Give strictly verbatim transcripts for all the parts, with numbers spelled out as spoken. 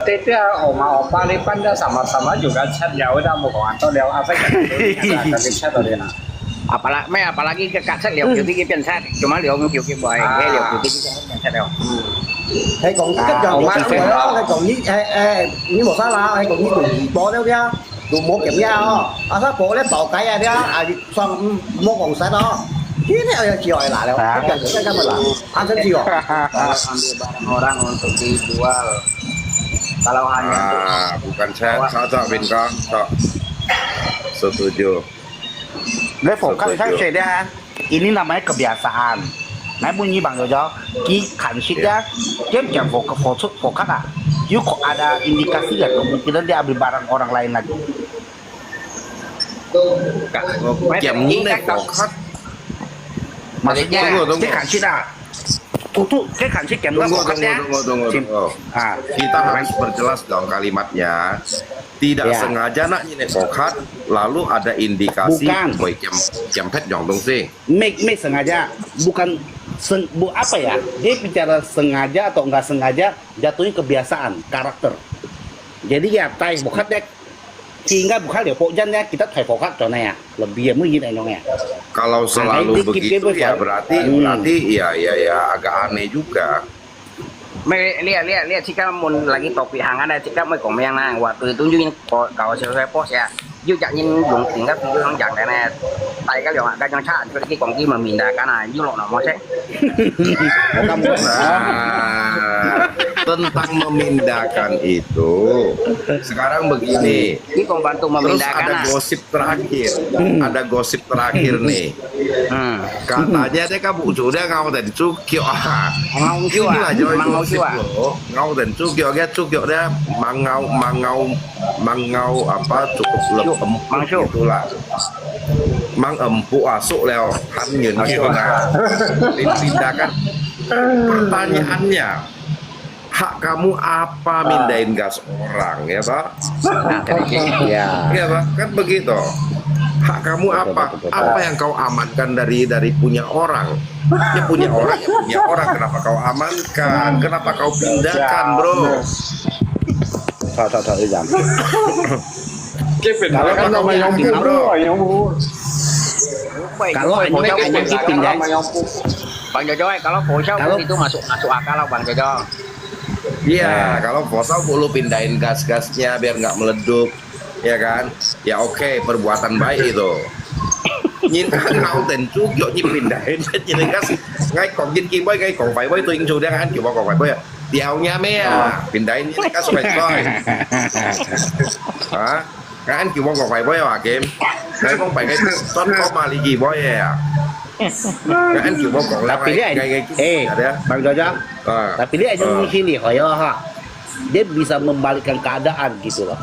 Tete oma opa lipan dia sama-sama juga chat ya udah mau kawan to leo apa ya. Chat to dia. Apalagi, apalagi ke kaset leo gitu ke pian chat, cuma leo gitu ke boy, eh leo gitu ke pian chat leo. 係講呢個樣，係講呢，係係，你無啥啦，係講呢個二波了呀，就無咁樣哦。啊，他波咧爆開啊，dia，啊，你爽，嗯，莫講實哦。Ini ayah cioi lah, leo. Bukan, bukan kamu lah. Hansen cioi. Kalau ambil barang orang untuk dijual, kalau hanya untuk Ah, bukan saya, saya tak Bin Kong, tak setuju. Level kan saya sudah ini namanya kebiasaan. Nah, bunyi bang Jojo, ki kan sih ya, dia jangan fokus fokus fokus ah. You kok ada indikasi ya kemungkinan dia ambil barang orang lain lagi. Kiam ni fokus. Maksudnya, Tunggu, tunggu. Dia kan sih dah. Tutup, dia kan sih kiam Tunggu, fokus tunggu, ya. Tunggu, tunggu, tunggu. Ah, Kita harus perjelas dong kalimatnya. Tidak Ya. Sengaja nak ini fokus, lalu ada indikasi Bukan. Boy kiam kiam pet dong dong sih. Make make sengaja, bukan seng, bu, apa ya? Dia bicara sengaja atau enggak sengaja, jatuhnya kebiasaan, karakter. Jadi ya, tai fokus dek, hingga bukan dia pokjan ya, kita tai fokus contohnya ya, lebih ya mungkin ya. Kalau selalu Andai dikit begitu dia ya besar. berarti Hmm. berarti ya ya ya agak aneh juga. ไม่เรียกเรียกเรียกที่ข้ามูลลากิตกปีหางอันนั้นที่ข้าไม่ของเมียงนะว่าตัวตุ้นยืนก็เก่าเสียใช้พอเสียยืดจากยินหลวงสิงห์ครับยืนหลังจากนั้นนะไตก็เหลียวอ่ะก็ยังชาติก็ที่ของที่มันมีดากันนะยืดหลอกหน่อยมอใช่ Nah, tentang memindahkan itu, sekarang begini. ที่ของบันตุมามี Terus ดากัน ada นะ gosip terakhir, ada gosip terakhir nih. อืม Katanya dia kan bu sudah ngau dan cukyok ah. Ngau cukyok, Inilah jadi emang ngau gosip cukyok. Loh. Ngau dan cukyok dia cukyok dia mangau mangau mangau apa cukup lem empuk Mangsu. Gitulah. Mang empuk asuk leo han yun Mangsu. Gitulah. Pindah kan pertanyaannya hak kamu apa mindahin gas orang ya toh? Nah, jadi Ya. Ya toh? Kan begitu. Hak kamu Betul, apa? Betul, betul. Apa yang kau amankan dari dari punya orang? Ya punya orang, ya punya orang. Kenapa kau amankan? Kenapa kau pindahkan, bro? Thôi, thôi, thôi, Izam. Cái việc Kalau đó kau nó mà yang giống cái kenapa? bro, giống bro. Kalau anh Mac, anh Mac pindah. Bang Jojo, kalau bocah Kalau- itu masuk masuk akal lah Bang Jojo. Iya, kalau foto perlu pindahin gas-gasnya biar nggak meleduk, ya kan? Ya oke, perbuatan baik itu. Nyin kan ngau ten cukyok nyin pindahin nyin gas ngai kong nyin kibai ngai kong pai bai tu ing chu dia kan kibai kong pai bai. Tiau nya me ya, pindahin nyin gas pai pai. Hah? Kan kibai kong pai bai ya Kim. Ngai kong pai ngai ton kong mali kibai ya. Kan kibai kong Tapi dia, ngai ngai eh, ada. Bang Jojo, Ah. tapi dia yang Ah. mungkin lihat ya ha. Dia bisa membalikkan keadaan gitu loh.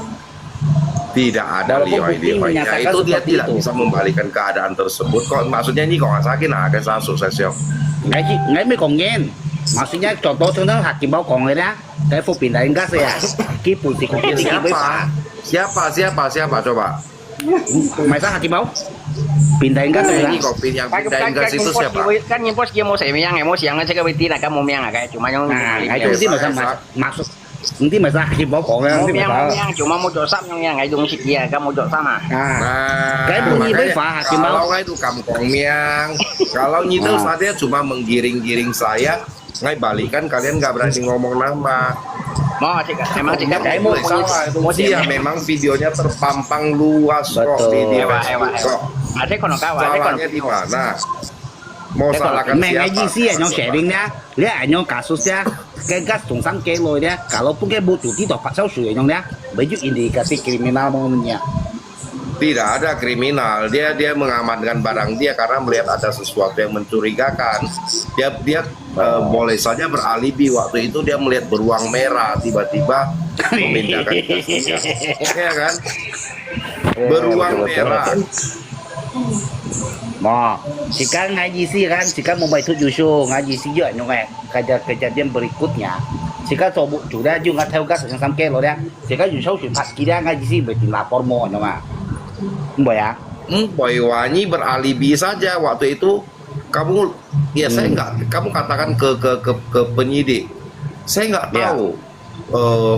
Tidak ada Walaupun bukti lioi-lioinya. menyatakan Itu dia seperti tidak itu. Bisa membalikkan keadaan tersebut. Kok maksudnya ini kok nggak sakit nah, agak sasu saya siok. Ngai ki, ngai me kong ngen. Maksudnya contoh tu nah hakim mau kong ngen ya. Kaya fu pindahin gas ya. Ki fu si kong Ya, ki ki siapa? Siapa, siapa, siapa coba? Masa hakim mau? Pindahin gas ya. Ini kok pin- yang pindahin gas itu siapa? Kan nyimpo sih mau saya miang, mau siang aja ke beti nak kamu miang agak cuma yang Nah, itu nanti masa mas- masuk. Nanti masa hakim mau kong ya. mau Nanti miang mau masa. Miang cuma mau josap yang yang itu sih dia kamu josap mah. Nah. Nah, Kayak bunyi makanya baik, Pak Hakim, kalau mau. Ngai itu kampung miang, kalau nyitu Ah. Sadia cuma menggiring-giring saya, Ngai balikan kalian nggak berani ngomong nama. Mau cik emang cik Kayak mau Boleh salah itu mau dia memang videonya terpampang luas kok Betul. di di Ewa, ewa, Facebook ewa. kok. Ada kono kawan, ada kono. Salahnya di mana? Mau salahkan siapa? Mengaji sih yang sharing ya. Lihat yang kasus ya. Kayak gas tungsang kelo ya. Kalau pun kayak butuh di tempat saya sudah yang ya. Baju indikasi kriminal maunya. Tidak ada kriminal. Dia dia mengamankan barang dia karena melihat ada sesuatu yang mencurigakan. Dia dia eh, boleh saja beralibi waktu itu dia melihat beruang merah tiba-tiba memindahkan gasnya. Ya kan? Beruang merah. Mo, sekarang ngaji sih kan, sekarang mau baik tu Yusuf, ngaji sih juga nyong eh, kerja kejadian berikutnya. Sekarang coba sudah juga tahu gas yang sampai lo dia. Sekarang Yusuf sudah pas kita ngaji sih berarti lapor mo nyong ah. Boleh ya? Hmm, Boy Wanyi beralibi saja waktu itu. Kamu, ya saya nggak, kamu katakan ke ke ke ke penyidik. Saya nggak Ya. Tahu. Eh,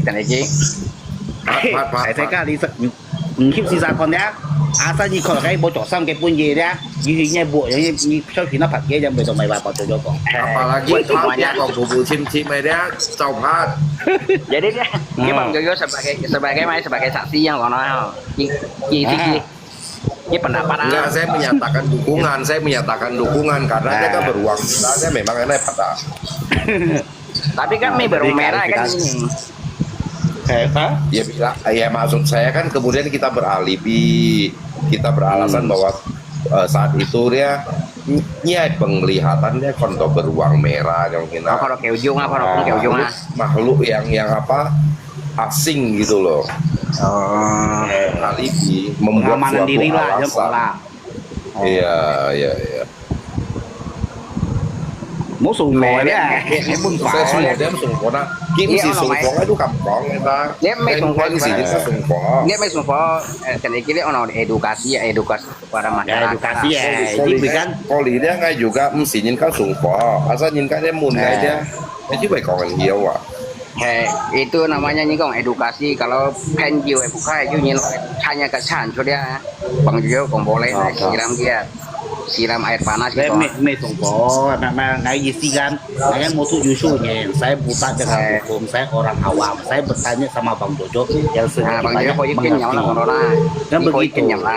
等下去。拍，拍，拍，大家你是，你，你去試下看呀。阿三你看到該無著衫个半夜呀，你去你屋，你，你小心那拍个，人袂懂咩話，跑走走講。Apalagi拍个講步步親親个呀，照拍。Jadi dia, dia Bang Jojo sebagai, sebagai mai, sebagai saksi yang kono, ha. Ki, ki, ki, ki. Ini pendapat, ah. Enggak, saya menyatakan dukungan, saya menyatakan dukungan karena dia kan beruang merah, dia memang enak pada. Tapi kan mi beruang merah kan ini. Eh, ha? Ya, bila, ya maksud saya kan kemudian kita beralibi, kita beralasan bahwa eh, saat itu dia 你，你个penglihatan dia kondo beruang merah yang 啊，看到狗熊啊，看到狗熊啊。 makhluk yang yang apa asing gitu loh. Oh. Alibi membuat Pengamanan suatu diri lah, yang alasan. lah. Iya, iya, iya. 冇送貨咧，你本 Saya semua dia sungkona. Kim si sungkong itu kampung kita. 你毋係送貨，你是你是 sungkong. 你毋係送貨，誒，等下佢哋安到 edukasi 啊，edukasi kepada masyarakat. Edukasi ya, Kau ini lihat, kan. kau lihat dia ngai juga mesti nyin kan sungkong. Asal nyin kan dia mun ngai dia. Dia juga kau kan hiau ah. Hei, itu namanya 你講 edukasi. Kalau 朋友 bukan 有人 hanya 个產出來，Bang Jojo 講 boleh siram dia, siram air panas 你 gitu. 未未送貨，那那那意思kan，那个 motor 有手人，saya buta dengan hukum, saya orang awam, saya bertanya sama Bang Jojo yang Nah, Bang Jojo sedikit kau banyak yakin nyawa lah mengerti. kono lah. Kan Kau begitu. Yakin nyawa.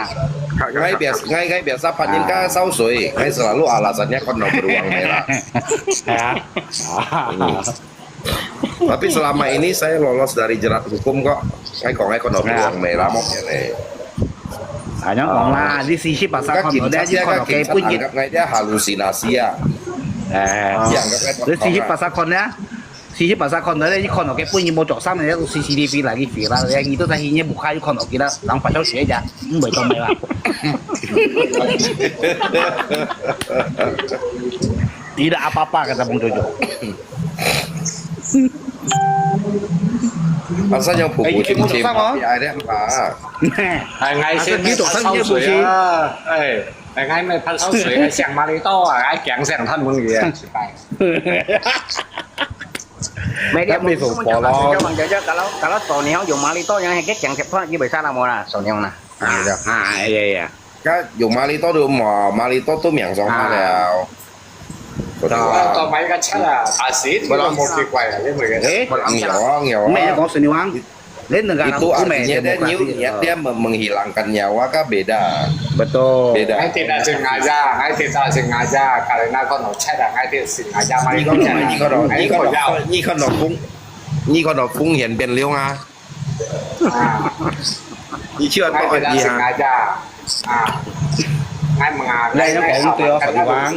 Ngai biasa, ngai ngai biasa panin kan sausui, ngai selalu alasannya kono beruang merah. Ya. Tapi selama ini saya lolos dari jerat hukum kok. Ngai kok ngai kono beruang merah mau ni. 啊，恁講啦，你四十八十看到咧，你看到佢本人，anggap ngai dia halusinasi ya. 誒，你anggap ngai 你四十八十看咧，四十八十看到咧，你看到佢本人無著衫，你都C C T V啦，你飛啦，你都在去你屋下就看到佢啦，人發消息一下，毋會講咩啦。你都阿爸爸个在夢中做。 Asal yang bubu Eh, ikut cincin sama. Tapi ada apa? 哎，𠊎先買發燒水啊！哎，哎，𠊎買發燒水，想馬里多啊，𠊎驚上他們个，失敗。沒有，沒有，沒有，沒有，沒有，kalau kalau 手裡有馬里多，yang cái 驚死怕，基本上啦，無啦，手裡啦。 啊啊，哎呀呀， Kan yung Malito tu mo, Malito tu 名上下了。到到買个車啊，阿是你都無奇怪啊，你每个誒，有有咩講順利話？你兩個人 Itu 都咩 artinya dia nyaw, demokrasi？ dia menghilangkan nyawa kah beda? Betul. Beda. I tidak sengaja, I tidak sengaja, karena kau nak cakap, I tidak sengaja. Mari Ni kau kau cakap, ni kau I ni kau tidak. ni kau nopung ni kau nopung hian pian liu ah. Ah, Ni cuba I kau tidak ni ha. Sengaja. Ah, I mengaku. Nah, yang kau tu ya, Pak Iwan.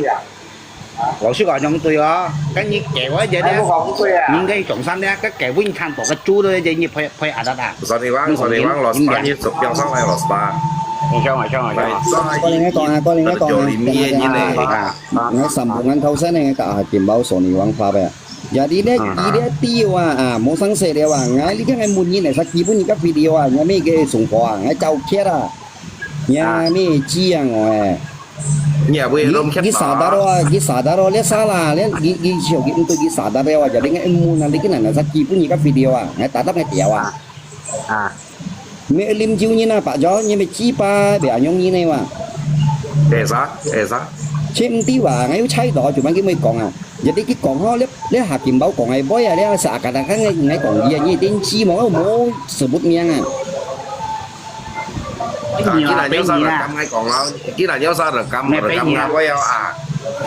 老實講，樣對哦，跟你給我一點 I 不講對啊。 應該重新咧，該給我看到个豬都一點配配阿達啊。 Sorry bang, sorry bang, lost pa ni, yang sana lost pa. 你聽我，聽我，聽我。 Sorry, 過另一個啊，過另一個啊，有你面呢。 啊，我三不安頭先呢，个啊，金寶送你王花呗。Jadi dia, dia dia ah, ah, mau sang saya dia wang. Ngai li kan ngai mun ni sa kibu ni ka video ah, ngai mi ke sung po ah, ngai chau kia ah. Nya mi chi yang oi. Ni apa yang rom Ki sadar wa, ki sadar wa, le salah, le ki ki sio ki untuk ki sadar wa. Jadi ngai mun nanti kena sa kibu ni ka video ah, ngai tatap ngai tiaw ah. Ah. Mẹ lim chiu nhi na pa cho nhi mẹ chi pa bẹ a nhong nhi ne wa. Esa, esa. Chim ti wa ngai u chai do chu man ki mui kong a. Jadi ki kong ho le le ha kim bao kong ai boy a le sa ka da ka ngai ngai kong ye nhi tin chi mo mo sebut miang a. Kita nyo sa rekam ngai kong lau. Kita nyo sa rekam rekam ngai boy a.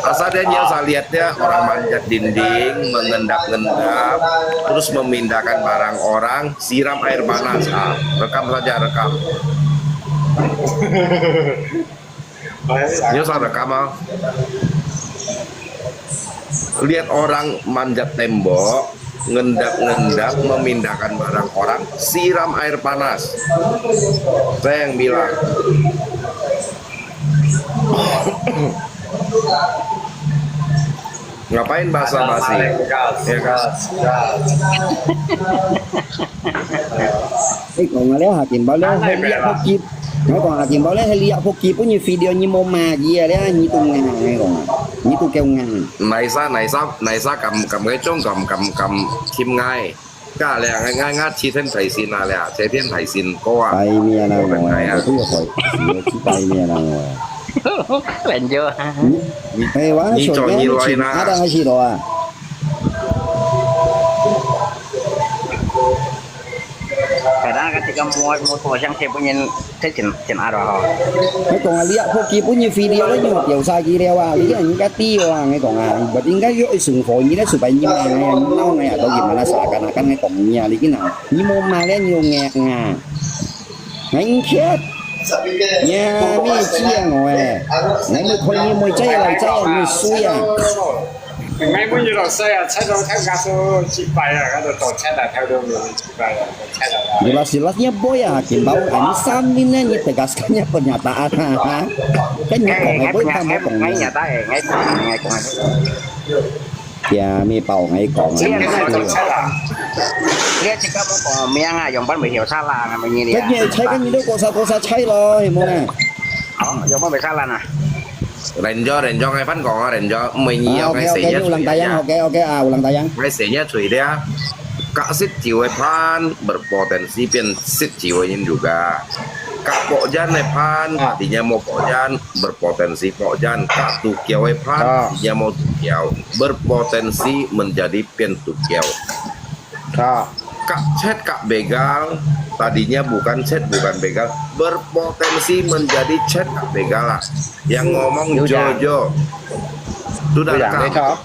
Asal dia nyo sa lihat dia orang manjat dinding, mengendap-endap, terus memindahkan barang orang, siram air panas. Ah, rekam saja rekam. Nyo sa rekam ah. Lihat orang manjat tembok, ngendap-ngendap memindahkan barang orang, siram air panas. Saya yang bilang. Ngapain basa-basi? Ya kan? 你講啊，你下件包咧，係你啊，福建，我講下件包咧，係你啊，福建本人video你無罵佢啊，你都硬，你講啊，你都夠硬。Naisa, naisa, naisa kam kam ngai chong kam kam kam kim ngai. Ka le ngai ngai ngai chi then thai sin a le, chi then thai sin ko a. Pai mia na ngoi, ko tu thai sin, chi pai mia na ngoi. Lanjut. Eh, wah, ni choi ni loi na. Ada ngai si lo a. Kadang kan tiga mua mua tua siang siapa nyen thế chừng chừng ai rồi hả? 你講啊，你啊，福建本人video咧，你調查佢了啊，你啊，應該知啊，你講啊，應該有一順火，你咧，隨便你嘛，你啊，你鬧你啊，都係嘛，那啥，那跟你講你啊，你見啊，你無罵咧，你有硬啊，你切，你啊，咩知啊我誒，你咪看你妹仔來仔啊，你衰啊！ Ngai mun yelo saya chai dong thai gaso chipai ya, gaso to chai da thai dong chipai ya, chai da. Jelas-jelasnya boy ya, kimbau ani samin na ni tegaskannya pernyataan ha. Kan ni kong ai boy pa mo kong. Ngai nyata eh, ngai kong ngai kong. Ya mi pau ngai kong. Iya, ngai kong chai da. Dia cakap mo kong miang ah, yang ban berhiau salah namanya dia. Kan ni chai kan ni do kosa kosa chai lo, himo na. Oh, yang ban bersalah nah. Renjo, Renjo ngai phan kong ah, Renjo, mei nyi ok, ok, ngai senya ulang tayang, ok, ok, ah, ulang tayang. Ngai senya chui dia. Kak sit jiu phan berpotensi pian sit jiu nyin juga. Kak pokjan phan, tadinya mau pokjan, berpotensi pokjan. Kak tukiau phan, tadinya mau tukiau, berpotensi menjadi pian tukiau. Kak chat kak begal, tadinya bukan chat bukan begal, berpotensi menjadi chat kak begal lah. Yang ngomong Jojo. Sudah rekam.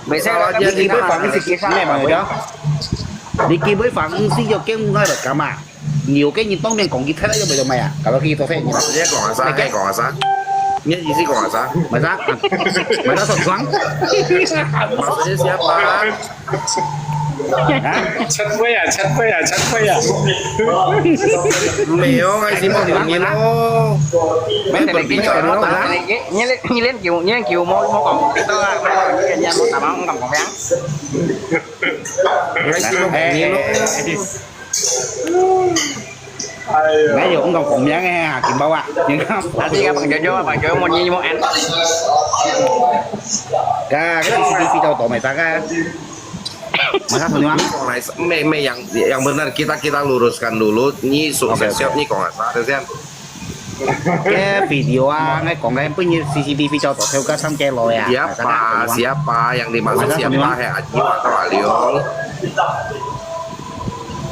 Bisa rekam. Di kibai fang si kisah ni mah ya. Di kibai fang si yo keng ngai rekam ah. Nhiều cái nhìn tông miệng講cái thế là như vậy mà à. Kalau khi tôi thấy như vậy. Maksudnya kong asa, eh kong asa. Ni isi kong asa. Masa, masa sosang. Maksudnya siapa? Hah? Chat quay à, chat quay à, chat quay à. Mèo ngay si mong ni lo. Mèo bật cái trò đó hả? Nhớ lên, nhớ lên kiểu, nhớ lên kiểu mô mô còn cái đó là cái nhà mô tả mong còn còn yang. Ngay si mong ni lo. Nãy giờ cũng còn phỏng vấn nghe hả, Kim Bảo à. Những cái Nanti kan Bang Jojo, Bang Jojo mau nyanyi mau ăn. Kak, cái C C T V tau tau mày ta kak. Masa semua. Mei mei yang yang benar kita kita luruskan dulu. Ni sukses siap ni kong asa tu siap. Cái video à, ngay còn cái bây giờ C C T V tau tau theo cái sang cái lối à. Siapa siapa yang dimaksud siapa? Hai Aji atau Aliong?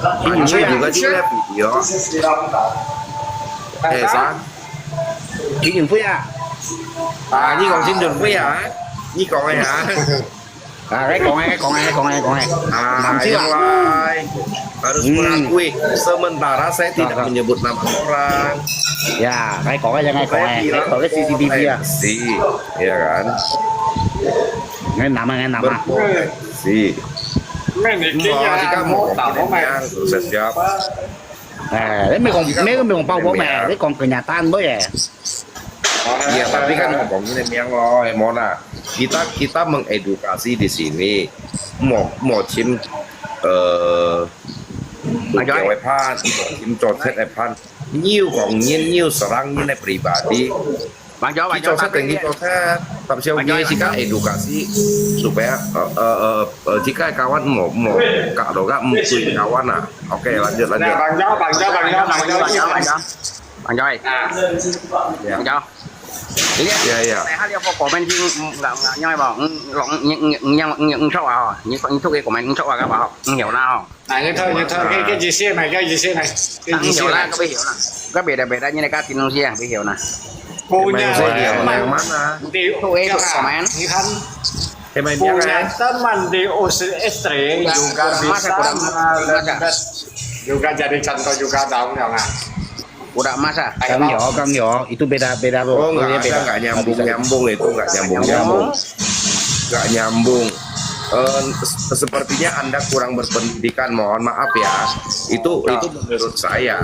Aji juga sih lihat video. Eh, sa? Chính phủ à? À, ni kong chính phủ à? Ni kong ai hả? À, cái con ai, cái con ai, cái con ai, cái con ai. Ah, yang lain harus mengakui. Sementara saya tidak menyebut nama orang. Ya, cái con ai, cái con ai, cái con cái C C T V à. Si, ya kan? Cái nama, cái nama. Berpotensi. Mau jika mau yang sukses siap. Eh, ini memang memang memang bau bau meh, ini kong kenyataan bau ya. Ya, tapi kan ngomong ini miang lo, eh, Mona. Kita kita mengedukasi di sini. Mau mau cim eh Ayo, ai. Kewai pan, mau cim cocet eh pan. Niu kong niu niu serang ini pribadi. Bang Jo, Bang Jo, tapi tapi siapa sih kan edukasi supaya eh eh eh jika kawan mau mau kak doga mau kawan ah. Oke, lanjut lanjut. Bang Jo, Bang Jo, Bang Jo, Bang Jo, Bang Jo, Bang Jo. Bang Jo. Ya. Bang Jo. Iya, iya. Saya hal yang komen sih nggak nggak nyai bang. Long nyeng nyeng nyeng nyeng chau ah. Ni ni tu ke komen chau ah apa? Nggak na. Nah, ini tahu, ini tahu. Cái cái gì xí này, cái gì xí này. Cái gì xí này. Cái bây giờ là cái bây giờ là. Cái bây giờ bây giờ như này cái tin gì à, bây giờ là. Cô nhà saya yang mana? Di comment. Punya teman di Australia juga bisa juga jadi contoh juga dong ya. Udah masa. Kang Yo, Kang Yo, itu beda, beda, bro. Oh, nggak ada, nggak nyambung, nyambung itu, nggak nyambung, nyambung. Nggak nyambung. Eh, se-, sepertinya Anda kurang berpendidikan, mohon maaf ya. Itu, itu menurut saya.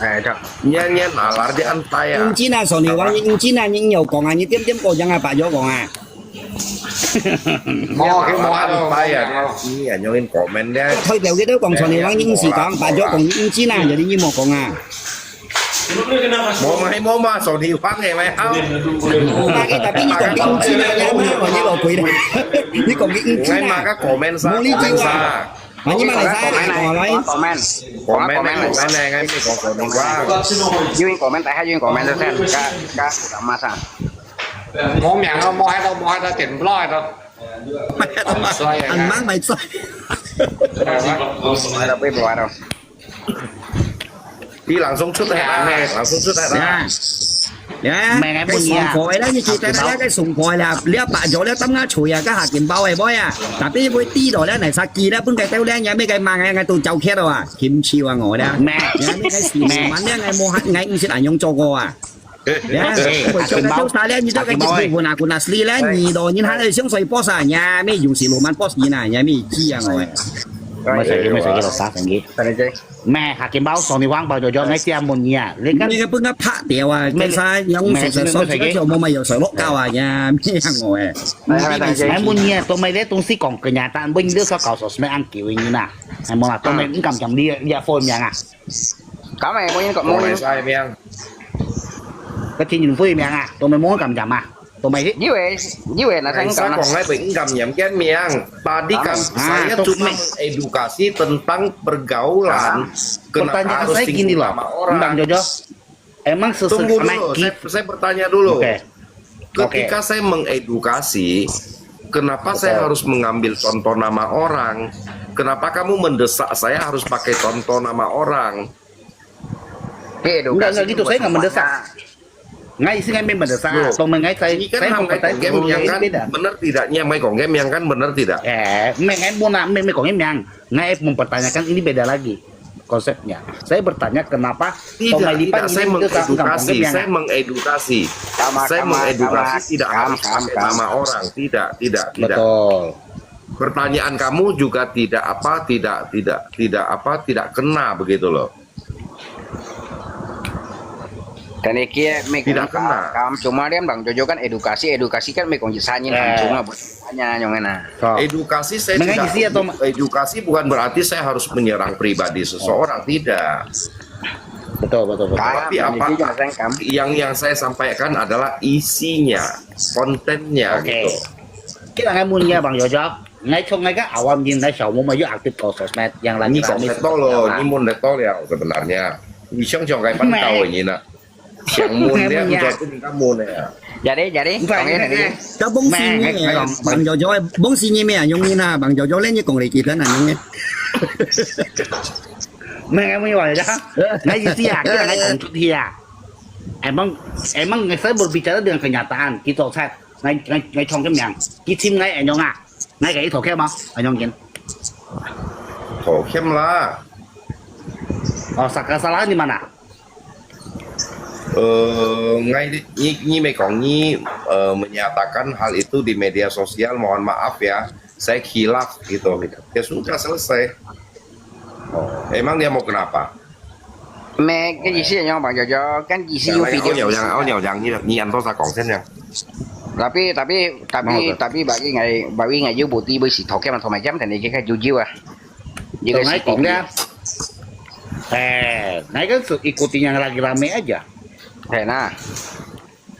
Eh, dah. Nyan, nyan, nalar di anta ya. 認真啊，上帝王，你認真啊，你有講啊，你點點過獎啊，白咗講啊。Mo, kaya mo, ano, Saya, ini yang komen dia. 佢頭先都講上帝王，你毋係講，白咗講，你認真啊，有啲你冇講啊。Mo mai mo ma, so di wang eh, mai hao. 我買个，tapi你講你認真啊，你乜話你落鬼咧？你講你認真 Ngai 啊？ maka komen sa, 無理由啊。 komen sa. 你乜嚟晒，講來。 Komen, komen, komen, ngai mi kong so di wang. Yun yung comment, tayo yung comment sa sen. Ka, ka, masa. Mo miang lo, mo hai lo, mo hai lo, tiền lo hai lo. 很忙，買菜。 Ano po yung buwan? Di langsung cut hai, langsung cut hai. 呀，呀，該送貨啦，你記得啦，該送貨啦，你白咗了，當下吹啊，該下緊包个妹啊，tapi會知道了，你殺雞啦，本該兜咧，你咩該mang啊，都走開了啊，kimchi啊我啦，你咩該四萬咧，我無，我毋識恁樣做過啊。 Ya, eh, aku cakap kau salah ni dah kau cakap pun aku nak seli lah ni dah ni hal siang soi pos ah nya me yung si luman pos ni na nya me ji yang oi. ไม่ใส่ไม่ใส่ก็สักอย่างนี้ Ano, Jay? แม่หากินเบาสองในวังเบาจอยๆไม่เสียมุนเนี่ยเล็กกัน Ni kau pun ngapa dia wah, kau sa yang soi soi soi kau mau mai yang soi lok kau ah nya me yang oi. ไอ้มุนเนี่ยตัวไม่ได้ตรงซี่กล่องเกินยาต้านบุญเลือกเขาเก่าสดไม่อังกฤษอย่างนี้นะไอ้มอตัวไม่กำจำดียาโฟมยังอ่ะ Kami, mo yun, mo Mo yun. sai miang. ก็ทิ้งอยู่ฟื้นยังอ่ะตัวไม่ม้วนกำจำอ่ะตัวไม่ที่ Jiwe, jiwe, na Ngai sa sa kong kong ngai pengkam yam kan miang. Tadi kan Ah, saya tuk cuma me- mengedukasi tentang pergaulan. Kenapa Pertanyaan harus saya gini singgung loh, nama orang? Bang Jojo, emang Tunggu sesekamai dulu, saya, kita saya bertanya dulu. Oke. Ketika saya mengedukasi, kenapa saya Betul. Harus mengambil contoh nama orang? Kenapa kamu mendesak saya harus pakai contoh nama orang? Oke, Enggak, enggak gitu, saya nggak mendesak. Ngai isi ngai memang mendesak. Loh, Tong mengai saya Ini kan saya hal mempertanya game yang ini kan beda. Benar tidaknya, Mai Kong Game yang kan benar tidak? Eh, mengai mona mengai kong yang ngai mempertanyakan ini beda lagi konsepnya. Saya bertanya kenapa Tidak, Tong Mai Lipan tidak. Saya ini itu mengedukasi, kong yang saya mengedukasi. Sama, Saya sama, mengedukasi sama. Tidak Kam, harus kam, pakai kam. Nama orang, tidak, tidak, tidak. Betul. Pertanyaan kamu juga tidak apa, tidak, tidak, tidak apa, tidak kena begitu loh. Dan iki me Tidak kena. Kam cuma dia bang Jojo kan edukasi, edukasi kan me kong sanyin Eh. Kam cuma buat tanya yang mana. So, Edukasi saya Mengenai tidak. isi atau Edukasi bukan berarti saya harus menyerang pribadi seseorang, tidak. Betul betul betul. Kam, Tapi apa iki yang saya Kam. Yang yang saya sampaikan adalah isinya, kontennya Oke. Gitu. Kita ngai mun ya bang Jojo. Ngai chong ngai ka awam din ngai xiao mo ma yu aktif ko sosmed yang lagi Ini kok rame betul loh, ini mun betul ya sebenarnya. Ini siang siang kayak pan tahu ini nak. Siang mun dia Mun ya. Menjawab ini kamu nih ya. Jadi, jadi, Bukan, kong ini, ini, ini. ini. Kau bông xì nhẹ, bang Jojo, bông xì nhẹ mẹ, yung ni na, bang Jojo lên như kong lì kì thân à, yung ni. Mengai mun ya bang Jojo. Ngai isi ya, kita ngai kong cut ya. Emang emang ngai saya berbicara dengan kenyataan. Kita chat. Ngai ngai ngai chong kemiang. Kichim ngai enyong ah. Ngai kai thok kemang. Enyong kin. Thok kem lah. Oh, kesalahan di mana? Eh, ngai ni ni me kong ni eh, menyatakan hal itu di media sosial, mohon maaf ya, saya khilaf gitu. Ya sudah selesai. Emang dia mau kenapa? 咩个意思啊？樣白咗咗，跟意思要 Yang 比 lain 较 au yang au yang yang ni ni anto sa kong sen yang. Tapi tapi tapi tapi bagi ngai bagi ngai you bukti bagi si thok kem thok mai kem tadi kita jujur ah. Jika Ngai si kong dia. Eh, ngai kan ikuti yang lagi rame aja. Hei na.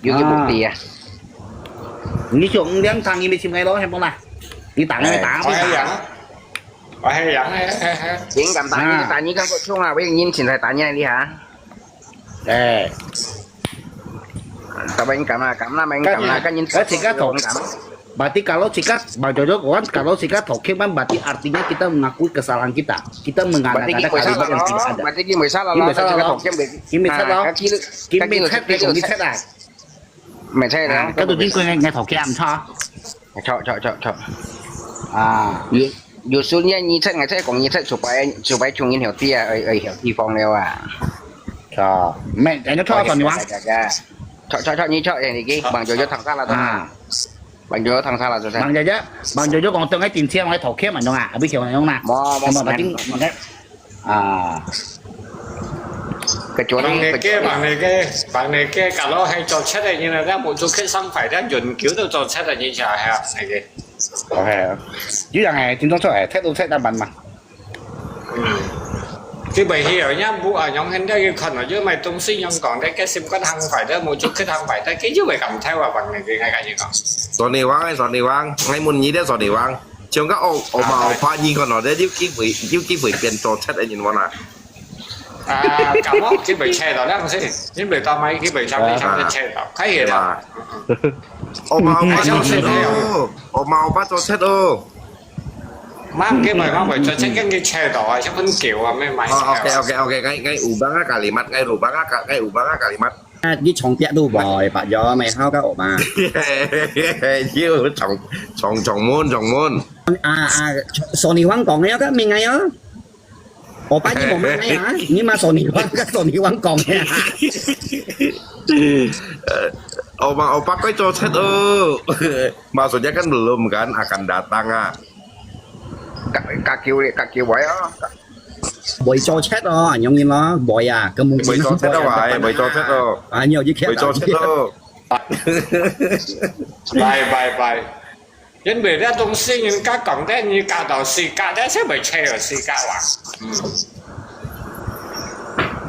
You ke bukti ya. Ni chong liang tang ni me chim ngai lo, hei mo na. Ni tang ngai tang. Ai yang. Ai yang. Jing kam tanya tanya kan kok chung ah, wei yin chin sai tanya ni ha. Eh, Tapi kam lah kam lah main kam lah kan yin. Kan sikat thok. Berarti kalau sikat, Bang Jojo kan kalau sikat thok kem kan berarti artinya kita mengakui kesalahan kita. Kita Berarti mengada-ngada kita kalimat yang salah tidak lah. ada. Berarti kita salah Kita lah. salah lah. Kita Kita salah. Kita salah. Kita salah. ไม่ใช่แล้ว Kan tu jing kau ngai thok kem cha. ชอบชอบชอบชอบ Ah. อยู่อยู่ซุนเนี่ยยี่สิบไงใช่ของยี่สิบสุไปสุไปชุงยินแถวเตี้ยเอ้ยเอ้ยแถวที่ฟองแล้วอ่ะ Cho 哦，咩，人家 talk 上你玩。Cok cok cok nyi cok yang iki. Bang Jojo thang salah tu. 啊， Bang Jojo thang salah tu. 忙姐姐，忙姐姐讲等下电车，我头开门弄啊，阿不喜欢弄啦。Mo mo 那么把定啊， Bang Neke, Bang Neke, Bang Neke, kalau hai cocet ni na, dia mau cukit sampai dia jun kiu tu cocet ni siya ha. Neke. OK，有人哎，听众说哎，太多太大班嘛。 Kibai hiau nya bu a nyong hen dia kon a, yo mai tong si nyong kong dia ke sim kon hang fai dia, mu chu khet hang fai dia, ke yo mai kam thai wa bang ne ke ngai ka ni kong. Sony Wang, eh, Sony Wang, ngai mun ni dia Sony Wang. Ciong ka o o ma o pa ni kon a, dia yu ki bui yu ki bui pian cho chat ai nin wan a. A, ka mo kibai che da lang si, kibai ta mai kibai cham ni cham che da, khai he da. O ma o pa cho chat o, o ma o pa cho chat o. Mang kibai mang bai cho che kan ki che da, a, siapa kiu a, mai mai. Oh, oke oke oke, ngai ngai ubah nga kalimat, ngai ubah nga ka- ngai ubah nga kalimat. 啊，你床壁都無，白咗咪好个學嘛。 Yo, chong chong chong mun chong mun. 啊啊，Sony Wang講个，該明个啊。我把你無問个啊，你嘛Sony Wang，該Sony Wang講个啊。 O ma o pa koi cho chat o. Maksudnya kan belum kan, akan datang ah. Ka ka kiu ka kiu wai a. 會做 chat 哦，容易咯，會啊，根本 Bui cho chat o wai, bui cho chat o. 啊，你有一天 Bui cho chat o. Bye bye bye. Yan bui dia tong si ngin ka kong dia ni ka dau si ka dia se bui che o si ka wa.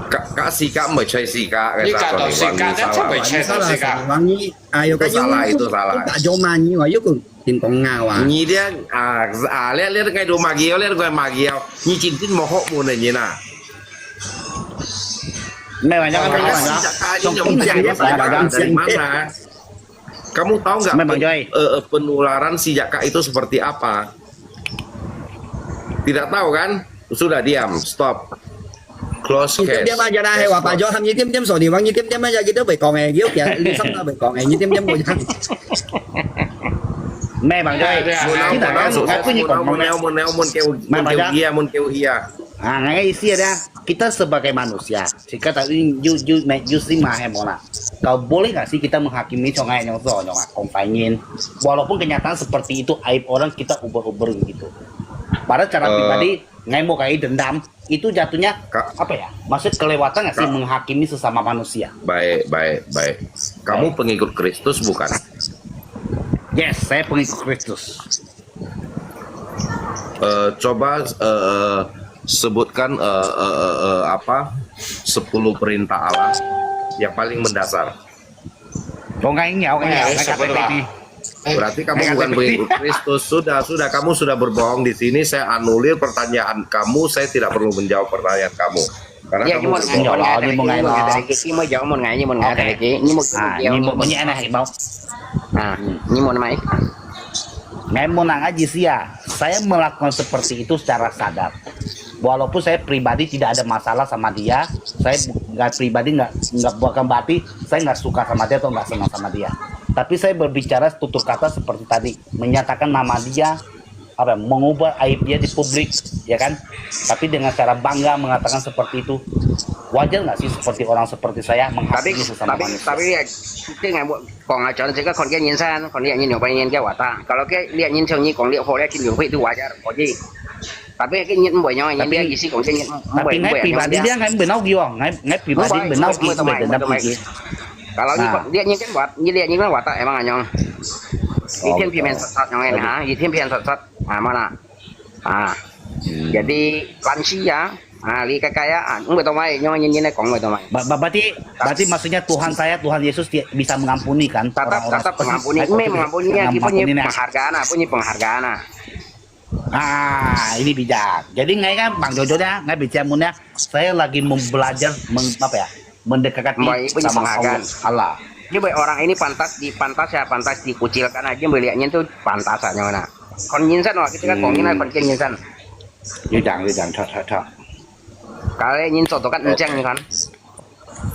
Ka ka si ka bui che si ka. Ni ka dau si ka dia se bui che dau si ka. 你啊，有个 Itu salah, itu salah. 打有嘛，你話有个電動啊哇。 Ni dia ah ah lihat lihat kai do magi, lihat kai magi. Ni cintin mohok mun ni na. 没玩家，没玩家。 Dari mana? Kamu tahu nggak pen- eh, eh, penularan si jaka itu seperti apa? Tidak tahu kan? Sudah diam, stop. Close 你點點啊， case. 原來係話白咗，含你點點所以話你點點啊，日日都會講嘅，你屋企你心都會講嘅，你點點會。 没玩家，对啊对啊你大家我跟你讲 Mun mun mun mun keu mun keu hia mun keu hia. Ah, ngai isi ada. Kita sebagai manusia, jika tadi you you you si mah mo lah. Kau boleh nggak sih kita menghakimi sungai yang so yang kong painin? Walaupun kenyataan seperti itu aib orang kita uber-uber gitu. Pada cara pribadi, ngai mau kai dendam, itu jatuhnya apa ya? Maksud kelewatan nggak sih menghakimi sesama manusia? Baik baik baik. Kamu pengikut Kristus bukan? Yes, saya pengikut Kristus. Eh, coba eh, sebutkan eh, eh, eh, eh, apa sepuluh perintah Allah yang paling mendasar. 我应该要，我应该要，哎，什么啦？ Berarti kamu bukan pengikut Kristus. Sudah, sudah, kamu sudah berbohong di sini. Saya anulir pertanyaan kamu. Saya tidak perlu menjawab pertanyaan kamu. Karena Ya, kamu ni mun berbohong. mun ngai, ni mun ngai, ni mun ngai, ni mun ngai, ni mun ngai, ni mun Ah, ngai, ni mau punya anak mau. Ah, ni mun mai. Ngai mau nang aja sih ya. Saya melakukan seperti itu secara sadar. Walaupun saya pribadi tidak ada masalah sama dia, saya bu- nggak pribadi nggak nggak bukan berarti saya nggak suka sama dia atau nggak senang sama dia. Tapi saya berbicara tutur kata seperti tadi, menyatakan nama dia, apa ya, mengubah aib dia di publik, ya kan? Tapi dengan cara bangga mengatakan seperti itu, wajar nggak sih seperti orang seperti saya Tapi menghakimi sesama tapi manusia? tapi ya, kita ngai buat kong aja, jika kon dia nyin san, kon dia nyin nyong pai nyin dia wata. Kalau ke dia nyin chang nyi kong dia ho dia chin yung hui tu wajar, oji. Tapi ke nyin mbai nyong, nyin dia isi kong dia nyin Tapi ngai pribadi dia ngai benau giwa, ngai ngai pribadi benau giwa, benau giwa. Kalau ni dia nyin kan wat, ni dia nyin kan wata emang anyong. Di tian pi men sat sat nyong en ha, di tian pi sat sat, ha mana. Ah. Jadi lansia, ah, li kakaya, ah, nggak tahu mai, nyong nyin nyin kong nggak tahu mai. Ba- ba- Berarti berarti maksudnya Tuhan saya, Tuhan Yesus ti- bisa mengampuni kan? Tatap Orang-orang tatap seperti- mengampuni, saya ini mengampuni, mengampuni punya nah. Penghargaan, ah, punya penghargaan, ah. Ah, ini bijak. Jadi ngai kan Bang Jojo dah, ngai bicara mun dah. Saya lagi belajar meng, apa ya? Mendekati Baik, punya sama penghargaan. Allah. Dia buat orang ini pantas di pantas ya, pantas dikucilkan aja melihatnya tuh pantas aja mana. Kon nyin san wah, kita kan kong nyin kon nyin san. Yuk jang, yuk jang, chak chak chak. Kalau nyin soto kan enceng kan.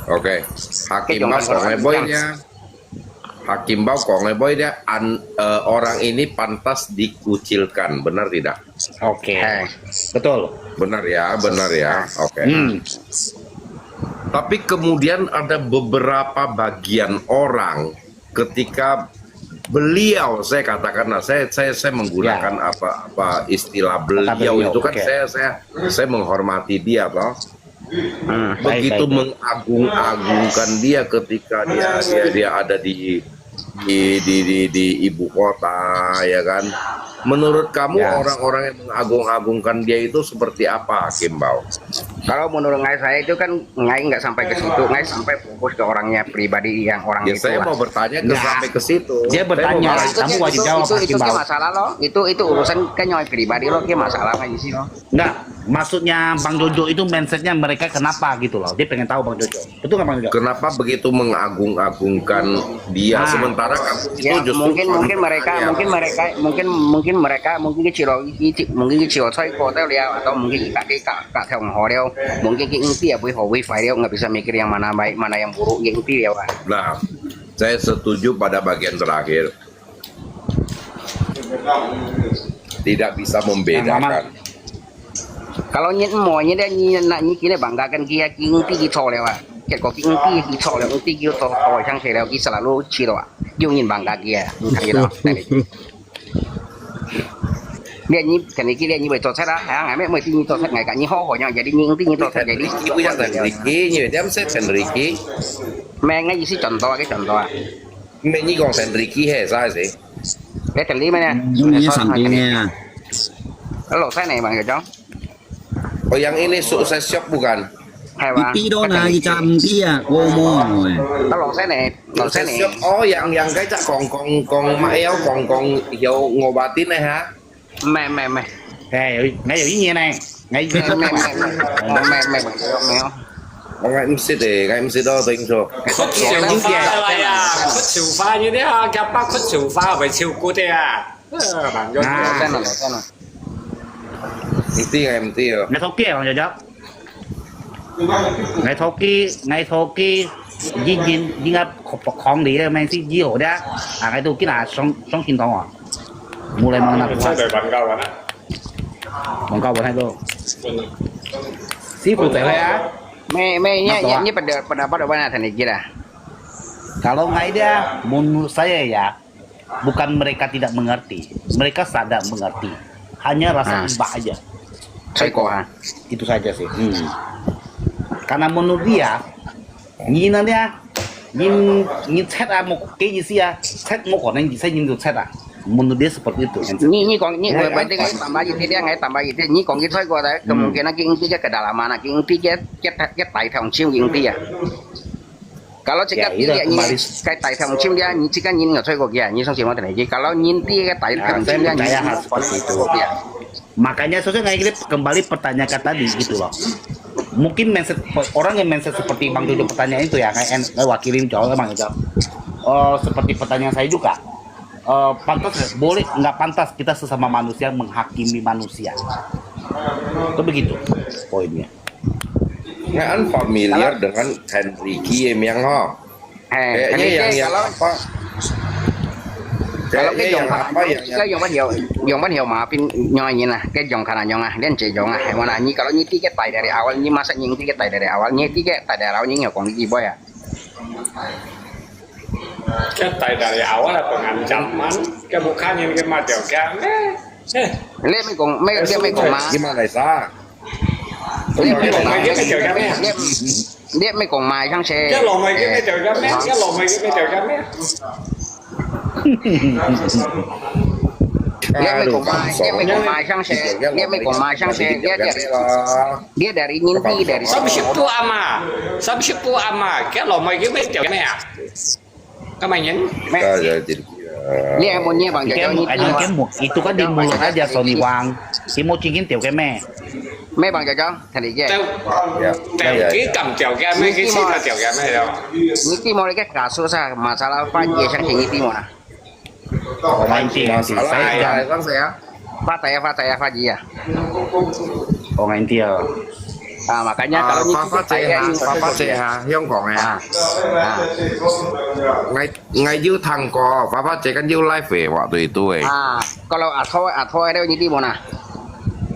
Oke. Hakim Bau kong ai boy dia. Hakim Bau kong ai boy dia, an, eh, orang ini pantas dikucilkan, benar tidak? Oke. Eh. Betul. Benar ya, benar ya. Oke. Hmm. Tapi kemudian ada beberapa bagian orang ketika beliau, saya katakanlah, saya saya saya menggunakan apa apa istilah beliau itu kan, saya saya saya menghormati dia toh. Begitu mengagung-agungkan dia ketika dia dia dia ada di di di di, di ibu kota, ya kan? Menurut kamu orang-orang yang mengagung-agungkan dia itu seperti apa, Kimbau? Kalau menurut ngai saya itu kan ngai nggak sampai ke situ, ngai sampai fokus ke orangnya pribadi yang orang Ya, itu saya lah. Mau bertanya ke sampai ke situ. Dia bertanya, Itu kamu wajib itu jawab, itu itu Kimbau. Masalah loh. Itu itu urusan kan ngai pribadi loh, ke masalah ngai isi loh. Enggak, maksudnya Bang Jojo itu mindsetnya mereka kenapa gitu loh. Dia pengen tahu Bang Jojo. Betul nggak Bang Jojo? Kenapa begitu mengagung-agungkan dia, sementara kamu itu Ya, justru mungkin mungkin mereka kontranya. Mungkin mereka mungkin mungkin mereka mungkin ke ciro mungkin ke ciro sai kota liao atau mungkin ke ke ke ke thong ho liao, mungkin ke ingti ya bui ho bui fai liao, nggak bisa mikir yang mana baik mana yang buruk, ke ingti liao ah. Nah, saya setuju pada bagian terakhir. Tidak bisa membedakan. Kalau nyi mo nyi dia nyi nak nyi kini banggakan kia ke ingti ke ciro liao ah. Ke ko ke ingti ke ciro liao, ingti ke to to sang sai liao, ke selalu ciro ah. Yung nyi bangga kia, nyi kaya. Dia nyi kan nyi kini nyi bai to sai lah, yang ngai mai ti nyi to sai ngai kan nyi ho ho yang jadi nyi ingti nyi to sai jadi. Ricky punya kan Ricky, nyi dia mesti kan Ricky. Mai ngai isi contoh ke contoh ah. Mesti nyi kong kan Ricky he, saya sih. Dia tadi mana? Yung niya something niya. Lo sai ne bang Jojo. Oh, yang ini sukses shop bukan? Hai bang. Iti do na icam dia, komo eh. Lo sai ne. Lo sai Sukses ne. shop. Oh, yang yang kayak cak kong kong kong mak yau kong kong yau ngobatin eh ha. Mai mai mai. Eh, 有，我有一年呢，我一年。没没没没没没没没有没有。 Ngai mesti deh, ngai mesti tahu ting so. 哭笑花啦呀，哭笑花，你啲啊，夾巴哭笑花，會笑骨的啊。啊，慢咗啊真的真的。 Mesti ngai mesti yo. Ngai thau kia bang Jojo. Ngai thau kia, ngai thau kia, jin jin, jin ngap khong li, main si ji ho dia. Ah, ngai tu kina song song sin tong ah. Mulai mang nak 真係問教人啊。廣告不太多。師傅仔係啊。没没，你你你 pendapat pendapat apa nak tadi kira? Kalau ngai dia, menurut saya ya, bukan mereka tidak mengerti, mereka sadar mengerti, hanya rasa Ah. iba aja. 水果啊， Itu saja sih. Hmm. Karena menurut dia, 你呢，你你你 set 啊，冇，个意思啊，set 冇可能，你 set 你就 set 啊。Menurut dia seperti itu. 你你讲你我我这个tambah一点点，我tambah一点，你讲个水果的，kemungkinan 个ingti 个 kedalaman 啊，个ingti 个个个大条青 ingti 啊。Kalau cakap Ya, itu dia ni, kembali. Kaya tayo tayong chim dia, ni chika ni nga choi ko kia, ni song si mo tadi. Kalau ni ti kaya tayo Ah, tayong saya chim dia, percaya ni hal seperti itu. Dia. Makanya saya nggak kembali pertanyakan tadi gitu loh. Mungkin mindset orang yang mindset seperti Bang Jojo pertanyaan itu ya, kayak en- kayak wakilin jawab Bang Jojo. Oh, seperti pertanyaan saya juga. Eh, pantas boleh nggak pantas kita sesama manusia menghakimi manusia? Itu begitu poinnya. Nggak kan familiar dengan Henry Kiem yang ho. Eh, Kayaknya yang yang kalau apa? kalau Kayaknya yang apa yang yang 个用乜有用乜有馬邊樣嘢啦，个用可能用啊，連這用啊，係嘛啦？你 kalau 你 tiket 帶 dari awal, 你 masa 你 tiket 帶 dari awal, 你 tiket 帶 dari awal, 你有講呢句話啊？ Kita dari awal apa ngancaman, kita bukannya kita mati oke. Eh, eh, 你咪講咩？你咪講嘛？ Gimana sa? 你咪講嘛？ Lagi macam kami. 你你咪講嘛？像係 Kita lomai kita macam kami, kita lomai kita macam kami. 你咪講嘛？你咪講嘛？像係你咪講嘛？像係你你你 dari 年底 dari Sabsipu ama, sabsipu ama, kita lomai kita macam kami ah. Kami yang Meh, Jadi ni mo ni bang Dia jajaw ni mau, dia mau, itu kan di mulut aja Sony Wang. Dia mau cincin tiap keme. Meh bang jajaw, tadi je. tahu, tahu kita macam kami, kita macam kami ya. Ni ti mo ke kaso sa masalah pa je sang ni ti mo na. Orang inti, inti. Saya Masalah yang ya, sang saya. Pa taya pa taya pa ji ya. orang inti ya. Ah, makanya kalau ni Papa ti taya Ceha, ni Papa Ceha, Hong Kong Ah, ya. ah. Ngai ngai yu tang ko, Papa Ceha kan yu live eh waktu itu eh. Ah, kalau atho atho ada ni ti mo na.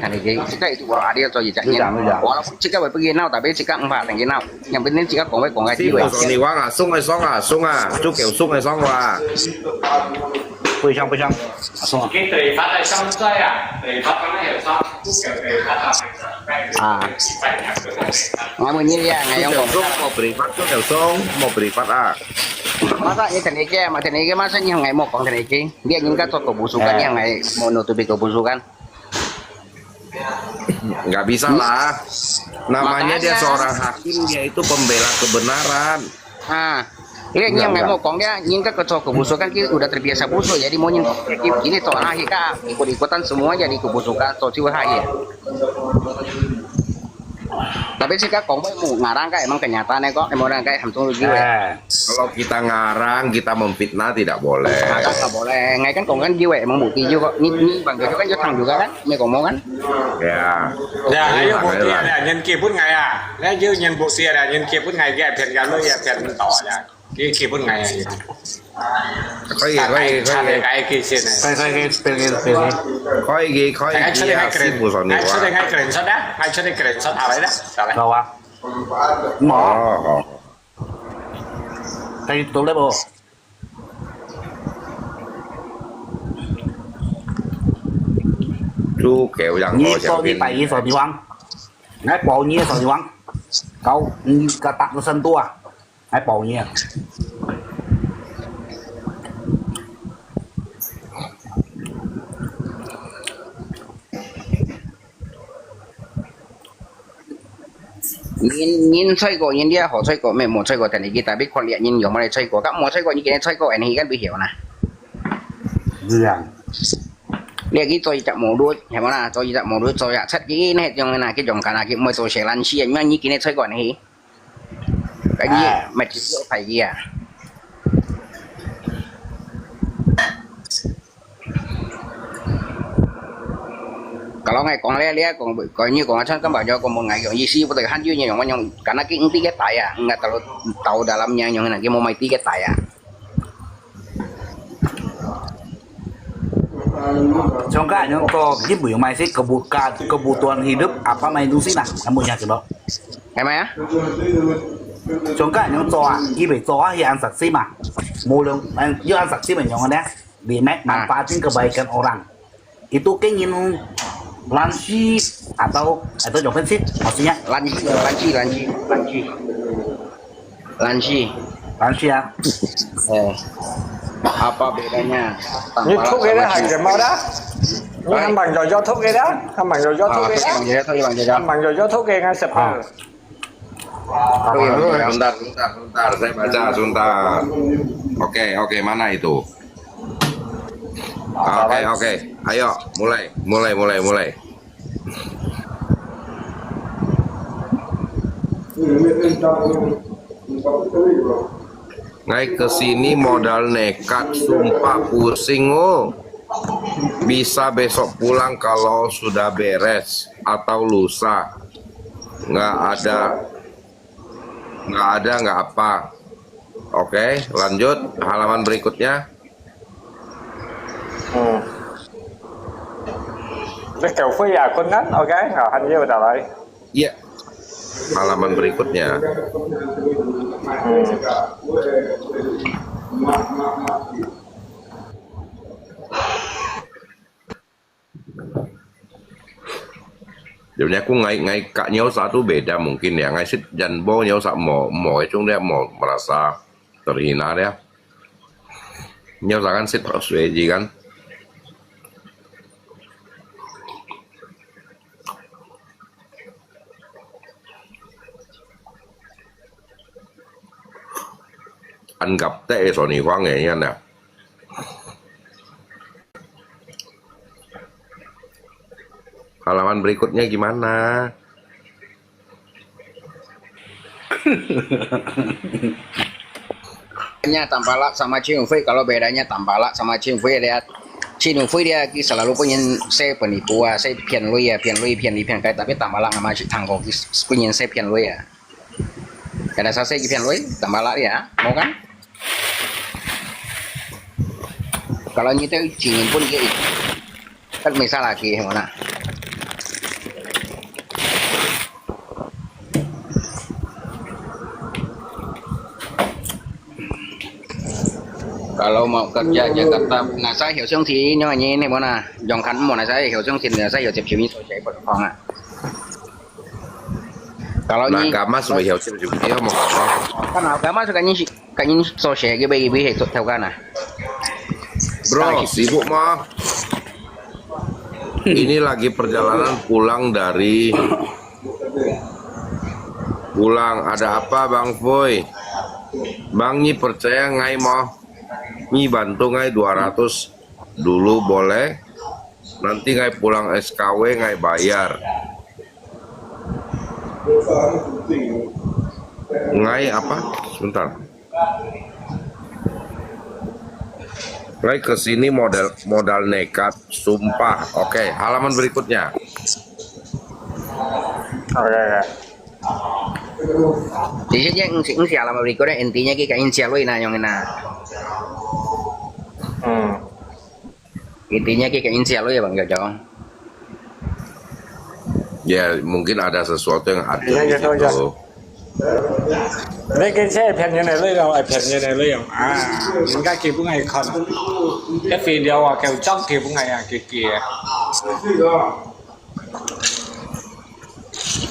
聽你个，自家一定話你做一隻人。你講，你講。我自家會不跟鬧，tapi自家毋怕聽佢鬧。Yang penting自家講會講个機會。師傅，你講啊，送个送啊，送啊，就給送个送啊。不香不香，啊，送啊。啊。 啊，問你啊，𠊎用講。Sung, mau privat tu, Sung, mau privat ah. Masa你tenaga, mau tenaga, masa你yang ngai mau kong tenaga? Dia ingin ka to kebusukan yang ngai mau nutupi kebusukan. Nggak bisa lah. Namanya dia seorang hakim, dia itu pembela kebenaran. Ah, dia yang ngai mau kong dia, ingin ka to kebusukan, dia udah terbiasa busuk, jadi mau ingin ini to akhir ka ikut-ikutan semua jadi kebusukan, to siwa akhir. Tapi sika kong mo ngarang ka emang kenyataan ko, emang orang ka hamtung lagi we. Kalau kita ngarang, kita memfitnah tidak boleh. Ngarang tak boleh. Ngai kan kong kan jiwe emang bukti juga. Ni ni bang juga kan jatang juga kan, me kong mo kan. Ya. Ya, ayo bukti ada nyen kipun ngai ya. Lah yo nyen bukti ada nyen kipun ngai ya, biar kalau ya biar mentau ya. Kipun ngai ya. 可以，可以，可以。 Kaya kaya kisin eh. 可以，可以，可以，可以。 可以，可以，可以。 Ay, chale ngai keren. 師傅上你話。 Ay, chale ngai keren sot ah. Ay, chale keren sot away dah. Chale. Lawa. Mo. 哦，好。 Kaya tuloy po. 豬狗羊羔相拼。 你說你拜一說你王，來保你說你王，搞你個大個深度啊。 Ai pau ngiêng. Nyin, nyin choi ko, nyin dia ho choi ko, me mo choi ko, tadi kita bi kon lia nyin yo mo le choi ko, ka mo choi ko, nyin kene choi ko, eni kan bi hiu na. Bilang. 你去做一隻modul，係無啦？做一隻modul，做一隻設計呢，種啊，佢種間啊，佢毋會做細爛事啊，因為你今日出關係，該你啊，毋係只有排佢啊。Kalau ngai講咧，你講，講你講啊，像根本就講無ngai用意思，不對，漢語人用，用，karena佢毋知个大啊，ngai tahu, tahu dalamnya用，佢無買知个大啊。 像該恁樣做，佢毋用買食，kebutuhan，kebutuhan hidup apa manusia nah，kamu yang sebab。係咪啊？像該恁樣做啊，佢會做啊，佢恁實際嘛。無論，嗯，佢恁實際嘛，用个呢，你nak manfaatin kebaikan orang. Itu kengin lanci atau atau jawab sih, maksudnya? Lanci, lanci, lanci, lanci. Lanci. Lanci啊。哎，apa bedanya? 你讀个咧還係無啦？你還慢悠悠讀个啦？還慢悠悠讀个啦？慢悠悠讀，慢悠悠。還慢悠悠讀个，𠊎識啊。Sebentar, sebentar, sebentar, saya baca sebentar. Oke, oke, mana itu? Oke, oke. Ayo, mulai, mulai, mulai, mulai. Ngai kesini modal nekat, sumpah pusing oh. Bisa besok pulang kalau sudah beres atau lusa. Nggak ada, nggak ada, nggak apa. Oke, lanjut halaman berikutnya. 嗯。你繳費也困難，OK，好，還有得來。Iya, halaman berikutnya. 嗯。Jadi aku ngai, ngai kak nyosa tu beda mungkin ya. Ngai sit janbo nyosa mo, mo itu dia mo merasa terhina dia. Nyosa kan sit terus aja kan. Anggap teh so ni huang ya, ya nah. Halaman berikutnya gimana? Nya tampalak sama Chin Hui, kalau bedanya tampalak sama Chin Hui dia, Chin Hui dia ki selalu punya saya penipu ah, saya pian lui ah, pian lui, pian lui, pian kai, tapi tampalak sama Chin Tangko ki punya saya pian lui ah. Kada sa saya ki pian lui, tampalak dia, mau kan? Kalau nyi tahu Chin pun dia, kan misal lagi mana? Kalau mau kerja Jakarta, nasa hiu sung si nyo ni ni mana? Jong kan mo nasa hiu sung si nasa hiu cip cip ni so cai pun kong ah. Kalau ni agama semua hiu cip cip ni mo. Kan agama suka ni si kan ni so cai ke bayi bayi tu tahu kan ah. Bro, sibuk mah. Ini lagi perjalanan pulang dari pulang. Ada apa, Bang Foy? Bang Nyi percaya ngai mo? Nyi bantu ngai dua ratus dulu boleh? Nanti ngai pulang S K W ngai bayar. Ngai apa? Sebentar. Ngai kesini modal modal nekat, sumpah. Oke, halaman berikutnya. Oke, oke. Di sini yang si, si halaman berikutnya intinya kita ingin siapa nah yang ini. Hmm. Intinya kita ingin siapa ya Bang Jojo. Ya, mungkin ada sesuatu yang ada di situ. 你个這片人个內容，係片人个內容啊，人家基本係看，一video啊，夠鐘基本係啊，佢佢。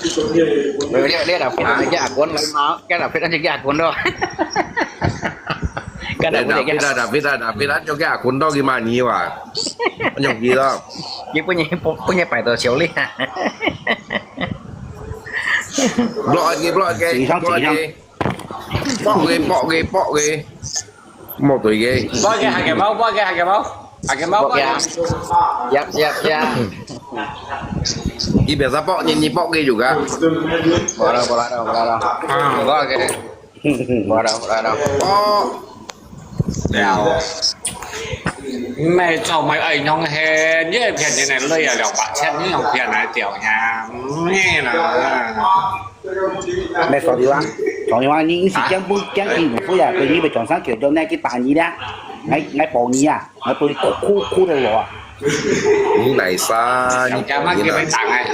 你你你，你阿官來嘛，你阿官都。Kan David, David, David, David, anjo ke akun to gimana wa? Anjo gila. Dia punya punya pai to siau lihat. Blok lagi, blok lagi, blok lagi. Pok ge, pok ge, pok ge. Mau tu ge. Blok ge, harga mau, blok ge, harga mau. 啊，佢冇講呀。Yap, yap, yap. Ini biasa pok, ini pok ke juga. Boleh, boleh, boleh. Ah, boleh. Boleh, boleh. Pok. 了。毋係做乜愛用現，你騙人个鐳啊，兩百千，你用騙來掉呀？毋係啦。 Mẹ sọ đi wa, sọ đi wa, 你是驚不驚佢唔會啊？對你咪轉身叫做那個打你啦，𠊎𠊎保你啊，𠊎保你哭哭哭的我啊。你哪啥？你小家嘛，你哪？叫佢打開，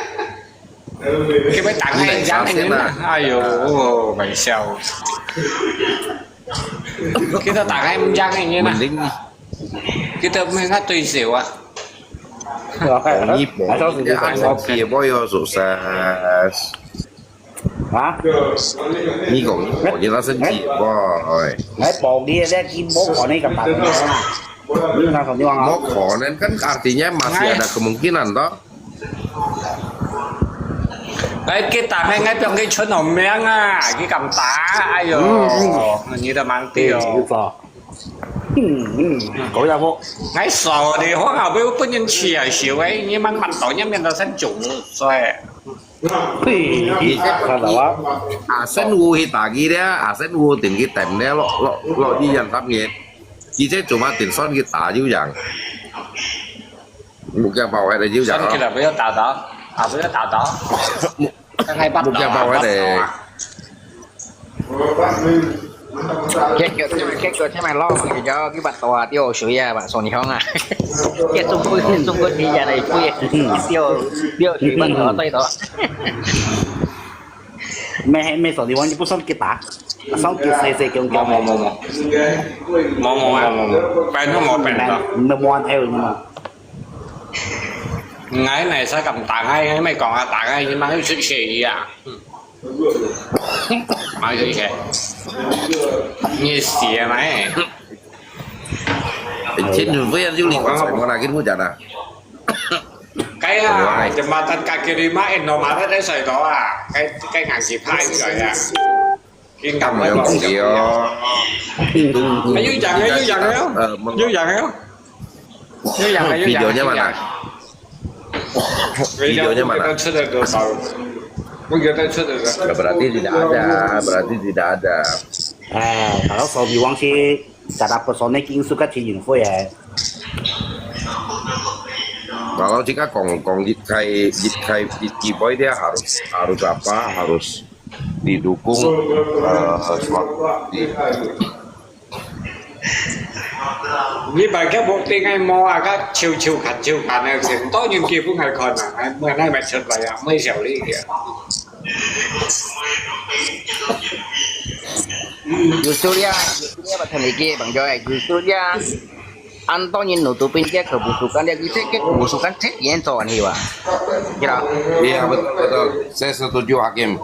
叫佢打開，你哪啥先啊？哎呦，玩笑。佢都打開，毋講个呢啦。Mending，佢都毋係對手啊。你保你，你還好，別要做啥？ 啊？你講，你講，你那生氣，哇，哎。來保你个，你無看你个白頭啊？你有拿手電話啊？無可能，kan artinya masih ada kemungkinan toh。哎，佢打開，𠊎放佢出好命啊，佢敢打？哎呦，嗯，嗯。你都蠻對哦。嗯，嗯，嗯，搞一下貨。哎，少的，我好不容易不能去啊，小哎，你慢慢到，你免得生腫，所以。 嘿，你看到啊？阿生烏去打佢咧，阿生烏定佢等咧，落落落醫院三日，佢這做乜定算佢打就贏？目標包圍的就贏啊！算佢了，不要打到，啊，不要打到。剛才把目標包圍的。 結果，結果，前面老板就叫佢把刀啊，掉水啊，把手裡向啊，結中國，中國人家的，不也，掉，掉水把刀對到。沒，沒手裡往，你不算給打，算給誰，誰給我，給我。無，無，無。無，無，無，無，無。本身無本事。沒，沒，沒。 𠊎哪使敢打𠊎，𠊎咪講啊，打𠊎，你媽又出血一樣。嗯。媽又出血。你死了沒？天主不要就你管什麼啦，跟我講啦。該啊，jembatan kaki lima，Indomaret在水頭啊，該，該硬是怕一個呀。 應該毋會講佢哦。哎，又贏了，又贏了，呃，又贏了，又贏了，又贏了。Videonya mana？Videonya mana？我覺得出了多少？我覺得出了多少？Berarti tidak ada, berarti tidak ada。哎，kalau sobi wang si kada personal king suka cingin fue eh。Kalau jika kong kong jit kai jit kai jit kiboy dia harus harus apa harus didukung eh, suatu di 你把个目的愛摸啊，个球球看球看个，當然基本係看啊，愛摸那咪出來啊，摸小力个。Justru dia, justru dia bukan lagi bang Joy, justru dia Anto nyin nutupin dia kebusukan dia, kita ke kebusukan cek yen to ni wa. Kira. Iya betul, betul. Saya setuju Hakim.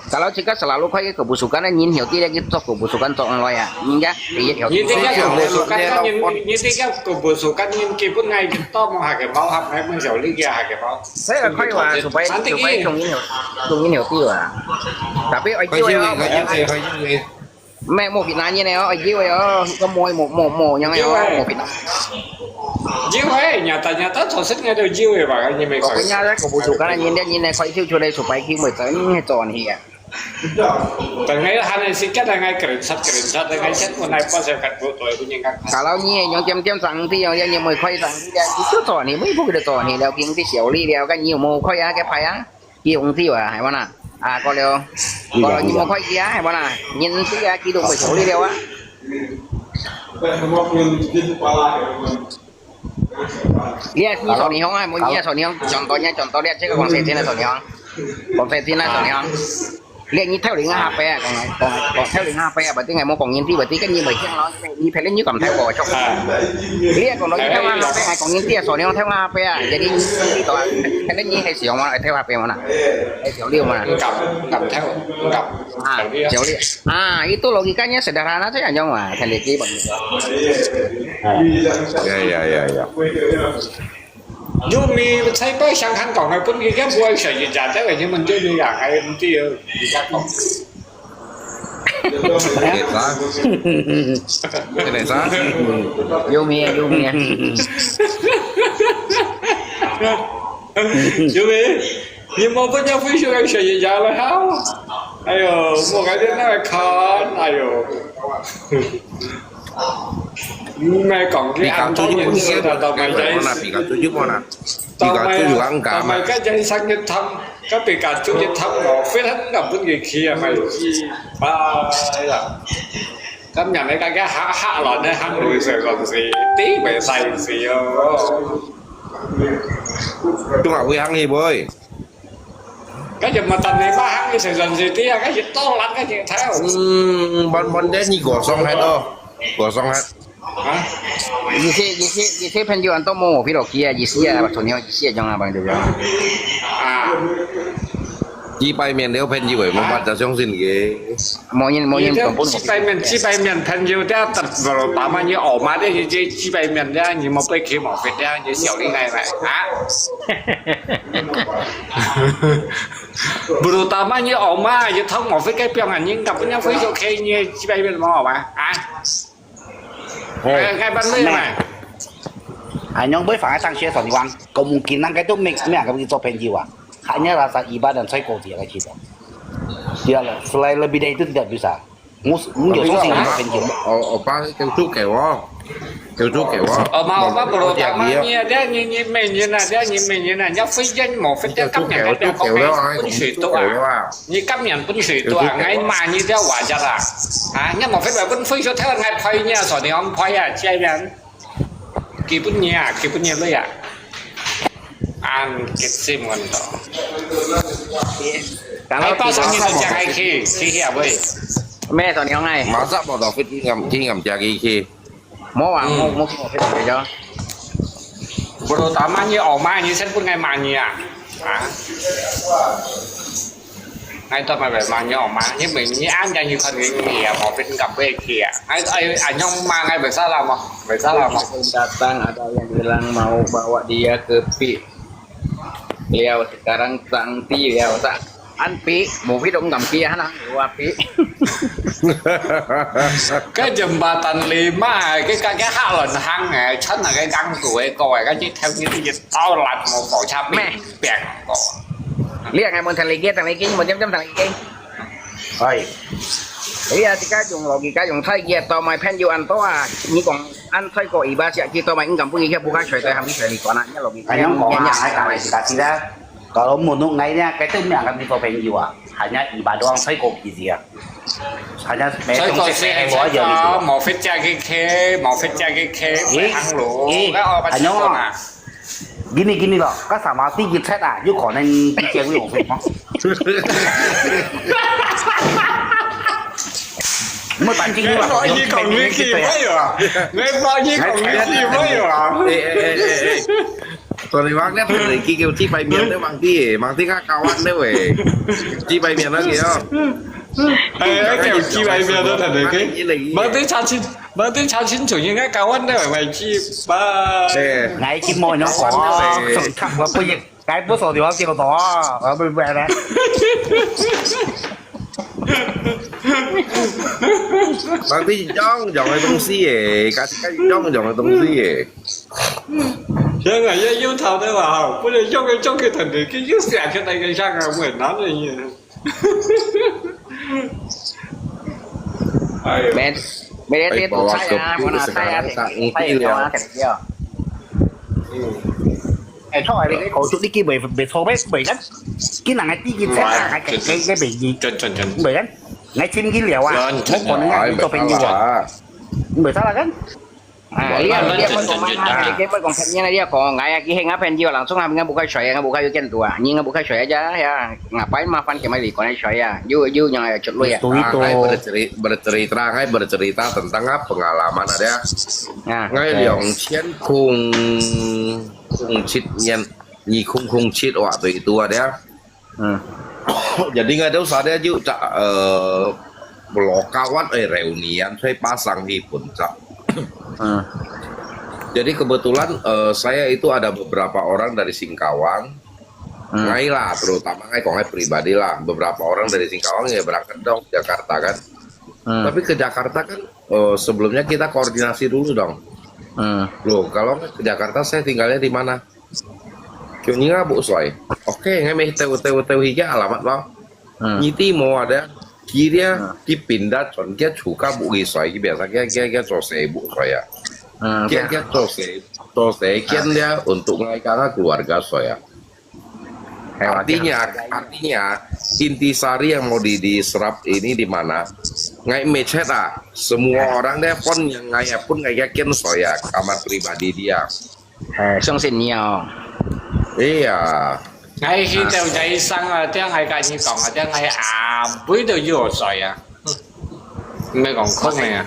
Kalau jika selalu kau ke kebusukan nyin hiu tidak kita kebusukan to ngeloi ya. Nyin ya, iya hiu. Nyin tidak kebusukan kan nyin, nyin tidak kebusukan nyin kipun ngai kita mau Hakim mau hap ngai mau jauh lagi ya Hakim mau. Saya kau wa supaya supaya dong nyin hiu, dong nyin hiu ti wa. Tapi oi ti wa. 咩無ผิดนะเนี่ยอ๋อยิ้วอ๋อก็มวยหมดหมดหมดยังไงอ๋อหมดผิดนะ Jiu eh, nyata-nyata cocok nggak ada jiu eh, Pak, ini mereka. Pokoknya ada kebusukan ini dia ini kau itu sudah supaya kita ini ton ya. Tengah hana sikit dengan keren sat keren sat dengan set pun naik pas saya kat buat tu punya kan. Kalau ni yang jam-jam sang ti yang dia ni mau kau sang ti dia itu ton ni, mau bukan ton ni, dia king ti siau li dia kan ni mau kau ya ke payah. 佢用啲啊，係嘛啦？啊，過了，過了，你莫開佢啊，係嘛啦？你啲啊，佢都會處理了啊。你啊，你坐你響啊，冇你啊，坐你響，轉到你啊，轉到你啊，這個講事情啊，坐你響，講事情啊，坐你響。你你跳你下背啊，講講講跳你下背啊，或者係冇講人啲，或者跟你未聽咯，你睇你你咁睇過，你啊講到你跳下背，係講人啲啊，坐你響跳下背啊，jadi你呢度啊，睇你係想嘛，跳下背嘛啦。 哎，小六嘛。敢，敢跳，敢。啊，小六。啊，itu logikanya sederhana saja, Jong, ah. Kan dia kiban. Ya, ya, ya, ya. Yumi, saya pun sangkan kau ngai pun kita buat saya jadi, ini menteri ni ya, kayak menteri ya, kita kau. Biasa. Biasa. 有名有名。有没？你莫分人家分手个学人家了哈？哎呦，莫个在那看，哎呦。唔係講佢比較出去本事，到到埋在比較出去本啊，比較出去安家嘛。埋个人生一趟，个比較出一趟咯，非常个本嘅去啊，埋去吧呀。今日你大家客客人咧，行路上个事，啲咪細事哦。中華會行去會？跟住咪等你媽行去食陣時啲啊，跟住多撚跟住睇下。嗯，慢慢啲，你過上去咯，過上去。啊，一些一些一些朋友人都冇我飞落去啊，意思啊，同你意思啊，种啊，朋友。啊，幾百年了朋友誒，冇辦法相信佢。冇人冇人讲不幾百年幾百年朋友，這打打乜你哦媽，這這幾百年，這你莫背佢莫飛，這你小你奶奶啊。Bro, tama niyo oma, yung tao mo fit kay piang anjing, kapag niya fit okay niya, sibay mo ba? Ah, 哦，哎，kay ban mo yun eh. Anyong boy, fanga tang siya sa liwang. Kemungkinan kay tu mek mek kami to penjiwa. Hanya rasa ibadah saya kau dia kay kita. Dia lah, selain lebih dari itu tidak bisa. Mus, mun yo song sing penjiwa. 我我爸叫做給我，叫做給我。 Oma, oma, bro, tama Dia niya, dia ni ni may niya na, dia ni may niya na, niya fit yan mo, fit yan kami yan kay piang ko kay pun sito ah. Ni kami yan pun sito ah, ngay ma ni dia wajar ah. Ah, niya mo fit yan pun fit so tao ngay pay niya, so ni ang pay ah, siya yan. Kipun niya, kipun niya lo ya. An kitsim ngon to. Ay pa sa ni to siya kay ki, ki ki aboy. 咩同你讲哎， Masa mo dapat ngam ngam jagi ki. 冇啊，冇冇冇去咗。 Bro, tama ni oma ni sen pun ngay ma ni ah. Ah. Ngay to ma ba ma ni oma ni may ni an yan ni kon ni ni ah, mo fit ngam ba ki ah. Ay ay anyong ma ngay ba sala mo, ba sala mo. Datang ada yang bilang mau bawa dia ke Pi Liau, sekarang Tang Pi Liau tak. An Pi, mau Pi dong ngam Pi han ang wa Pi. Cái jembatan lima, cái cái cái hạ lần hăng này, chân là cái găng tuổi cô ấy, cái chiếc theo như cái tao lật một bộ cha mẹ bẹn cô. 你係問題你嘅，同你經，問針針同你經。係。你啊，自家用邏輯，用推嘅，到埋朋友安多啊！你講安推過二百隻，佢到埋五咁半，佢不敢隨對行，你隨你講啦，你邏輯。 Anyong ko nga ay kamay si kasi da. Kalau munuk ngay niya, kay tu miyang kami ko penjiwa. Hanya ibadah ang saya kau kizia. Hanya 所以個先係出個無fit隻嘅K，無fit隻嘅K，行路，該我不知道嘛。 Gini gini lo, ka sama ti ki chat ah, yu konen ti kiang yung fit mo. Mo tan jing ni ba. 我已經講呢句乜嘢啊？你我已經講呢句乜嘢啊？哎哎哎哎哎，Tony Wang ni tu lagi kau 幾百年都忘記，忘記佢教完了喂，幾百年了佢哦。哎，叫幾百年都同你講，冇得查清，冇得查清楚，應該教完了，咪知吧？哎， Ngai ki mo no ko, song tak wa pun ye. Ngai pun so diwa kêu to, wa pun pun na. 忘記用用个東西耶，假使用用个東西耶。所以啊，要用頭的話，不能用个用个等等，又想起來个像啊，我哪能呀？哎呦，每每日都菜啊，我拿菜啊，菜啊，菜啊。 Ay, chok, ay, kay ko chok, di ki may may chok, may may kan. Ki nang ay di ki chat, ay kay kay kay may di. 真真真，May kan. Ngai chim ki liao ah. Mo ko nang ay to pen yu ah. May sala kan. Ah, iya, iya, mo ko man, ah, kay mo ko pen niya dia ko, ngai ki heng pen yu lang, sung ngai bukai choi, ngai bukai yu ken tua, ni ngai bukai choi aja ya. Ngapain mafan kay may di ko nai choi ya. Yu yu yang ay chok lu ya. Tuwi to. Ay, bercerita, bercerita, ay, bercerita tentang apa pengalaman ada. Ah. Ngai 兩千空空七年，二空空七 waktu itu ada. Hmm. Jadi ngai tu sadar juga, eh, lo kawan, eh, reunian, saya pasang di puncak. Hmm. Jadi kebetulan, eh, saya itu ada beberapa orang dari Singkawang. Ngai lah, terutama ngai kong ngai pribadi lah. Beberapa orang dari Singkawang ya berangkat dong Jakarta kan. Hmm. Tapi ke Jakarta kan, oh, sebelumnya kita koordinasi dulu dong. Hmm. Loh, kalau ke Jakarta saya tinggalnya di mana? Kyo nyi nga bu soi. Oke, ngai meh teu teu teu higa alamat lo. Hmm. Nyi ti mo ada. Kira Hmm. dipindah con kia chuka bu soi, biasa kia kia kia sose bu soi ya. Hmm, Kia kia. kia sose sose kian dia untuk ngai kanga keluarga soi ya. Artinya, artinya intisari yang mau di, diserap ini di mana? Ngai mecet ah. Semua orang dia pun yang ngai pun ngai yakin soya kamar pribadi dia. 哎，相信你哦。 Iya. 哎，佢就就醫生啊，聽係跟你講啊，聽係啊，背都要水啊，唔係講空嘅啊。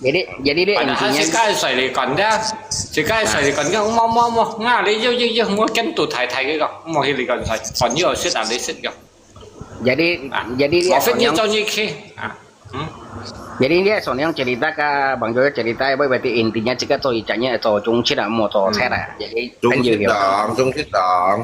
Jadi jadi dia Padahal intinya si kai 水嚟講的，si kai 水嚟講的，冇冇冇，啊你要要要，我跟到太太佢講，冇去你講水，còn要食啊你食嘅。 jadi jadi dia 我分你 Sonyong 做你去啊，嗯， jadi dia Sonyong cerita ke Bang Jojo cerita apa berarti intinya jika tu icanya tu jungsit lah mau tu set lah. Jadi Jung kan juga. Sit Dong, Jung Sit Dong.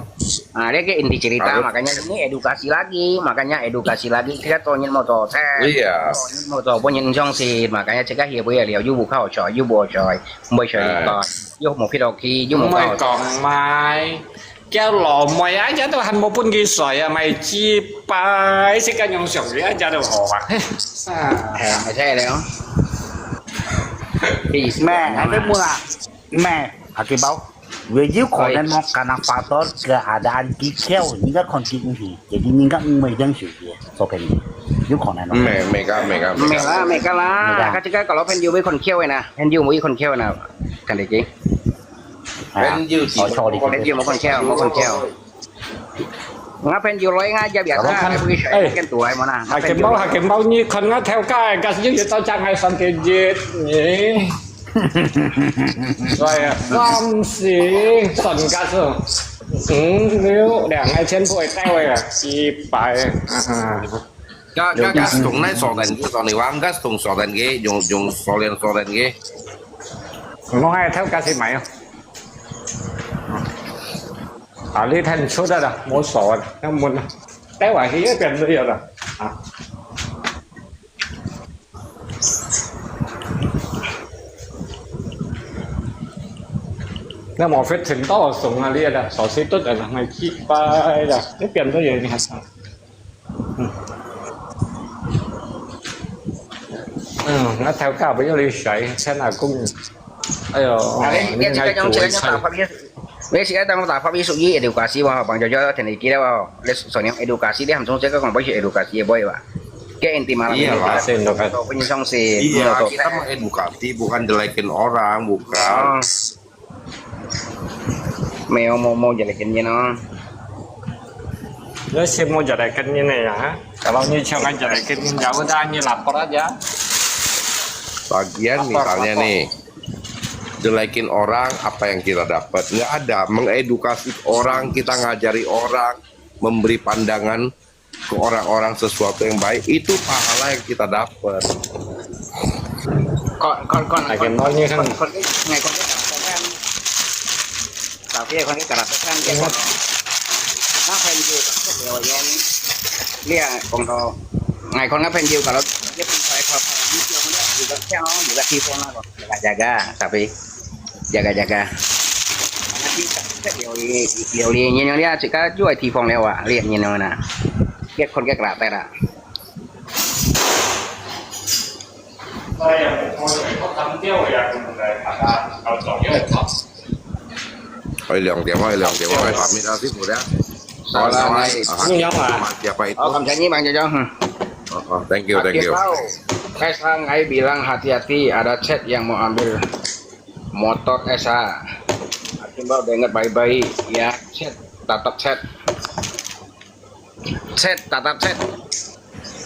Ah, dia ke inti cerita, Lalu? Makanya ini edukasi lagi, makanya edukasi lagi. Kita tu nyen mau tu set. Iya. Mau tu pun nyen jungsit, makanya jika dia boleh lihat, you buka ocoy, you buka ocoy, boleh cerita, you mau kira oke, you 唔 mau 係 kau. 講買，叫老妹啊，一都還冇分佢水啊，買雞排，食緊用上嘅，一都好啊。啊 Eh, saya dia. Please. 咩？係你問啊？咩？阿基包，唯有可能我跟他發到keadaan kicau，人家看見東西，jadi人家唔會認識佢，做朋友，有可能咯。 Mega, mega, Mega lah, mega lah. Mega. Kacika kalau penyu boleh control na, penyu boleh control na, kan deki. Penyu Oh, sorry. Penyu mau control, mau control. Nga penyu loi nga aja biasa, Apa kan? Penyu Eh, kan tuai mana. Hakimau, Hakimau, 你看我頭家，假使要到將來算个日，你。所以啊，暫時算假數，五六兩个錢不會到位啊，一百啊。 Ka ka ka stung nai sodan ki, soni wang ka stung sodan ki, yung yung solian sodan ki. 我个頭家是買啊。啊，你睇出來了，冇所謂，要問啊。待會去一邊都有了啊。那莫非挺到送啊？你啊，所以都在那买鸡排了，一边都有，你看。 嗯，那头家不要你水，在那供。哎呦， Dia cakap yang cakap tak apa dia. Dia cakap tak apa dia sugi edukasi wah bang jojo dan iki dah wah. Dia soalnya edukasi dia hamsung cakap kong boleh edukasi ya boy wah. Ke inti malam Iya, ini. Pak. Sendok. Tahu penyusung sih. Iya, kita mengedukasi, bukan jelekin orang, bukan. Meo mau mau jelekin je no. 你先莫就来跟你那样啊，kalau你想要就来跟你，然后让你lapor aja。 Bagian misalnya nih, jelekin orang, apa yang kita dapat? Nggak ada. Mengedukasi orang, kita ngajari orang, memberi pandangan ke orang-orang sesuatu yang baik, itu pahala yang kita dapat. Kon kon kon Hakimau 你看， kon kon ngai kon kan. Tapi kon kan kan. Dia kon. Nah, kan dia yang dia kong to. Ngai kon kan dia kalau dia pun saya kalau kalau dia juga dia juga telepon lah kok. Jaga-jaga tapi jaga-jaga. Nanti tak lihat dia ni ni ni ni dia cakap juga telepon lewat lihat ni ni mana. Dia kon kan lah. 可以兩點，可以兩點，我係發面啊，師傅咧。好啦，好啦，啊，咁樣啊。下一個一個。好，感謝你，Bang Jojo. Hmm. Oh, oh, thank you, thank you. Tahu. Esa ngai bilang hati-hati ada chat yang mau ambil motor Esa. Akimbau dengar baik-baik ya, chat tatap chat. Chat tatap chat.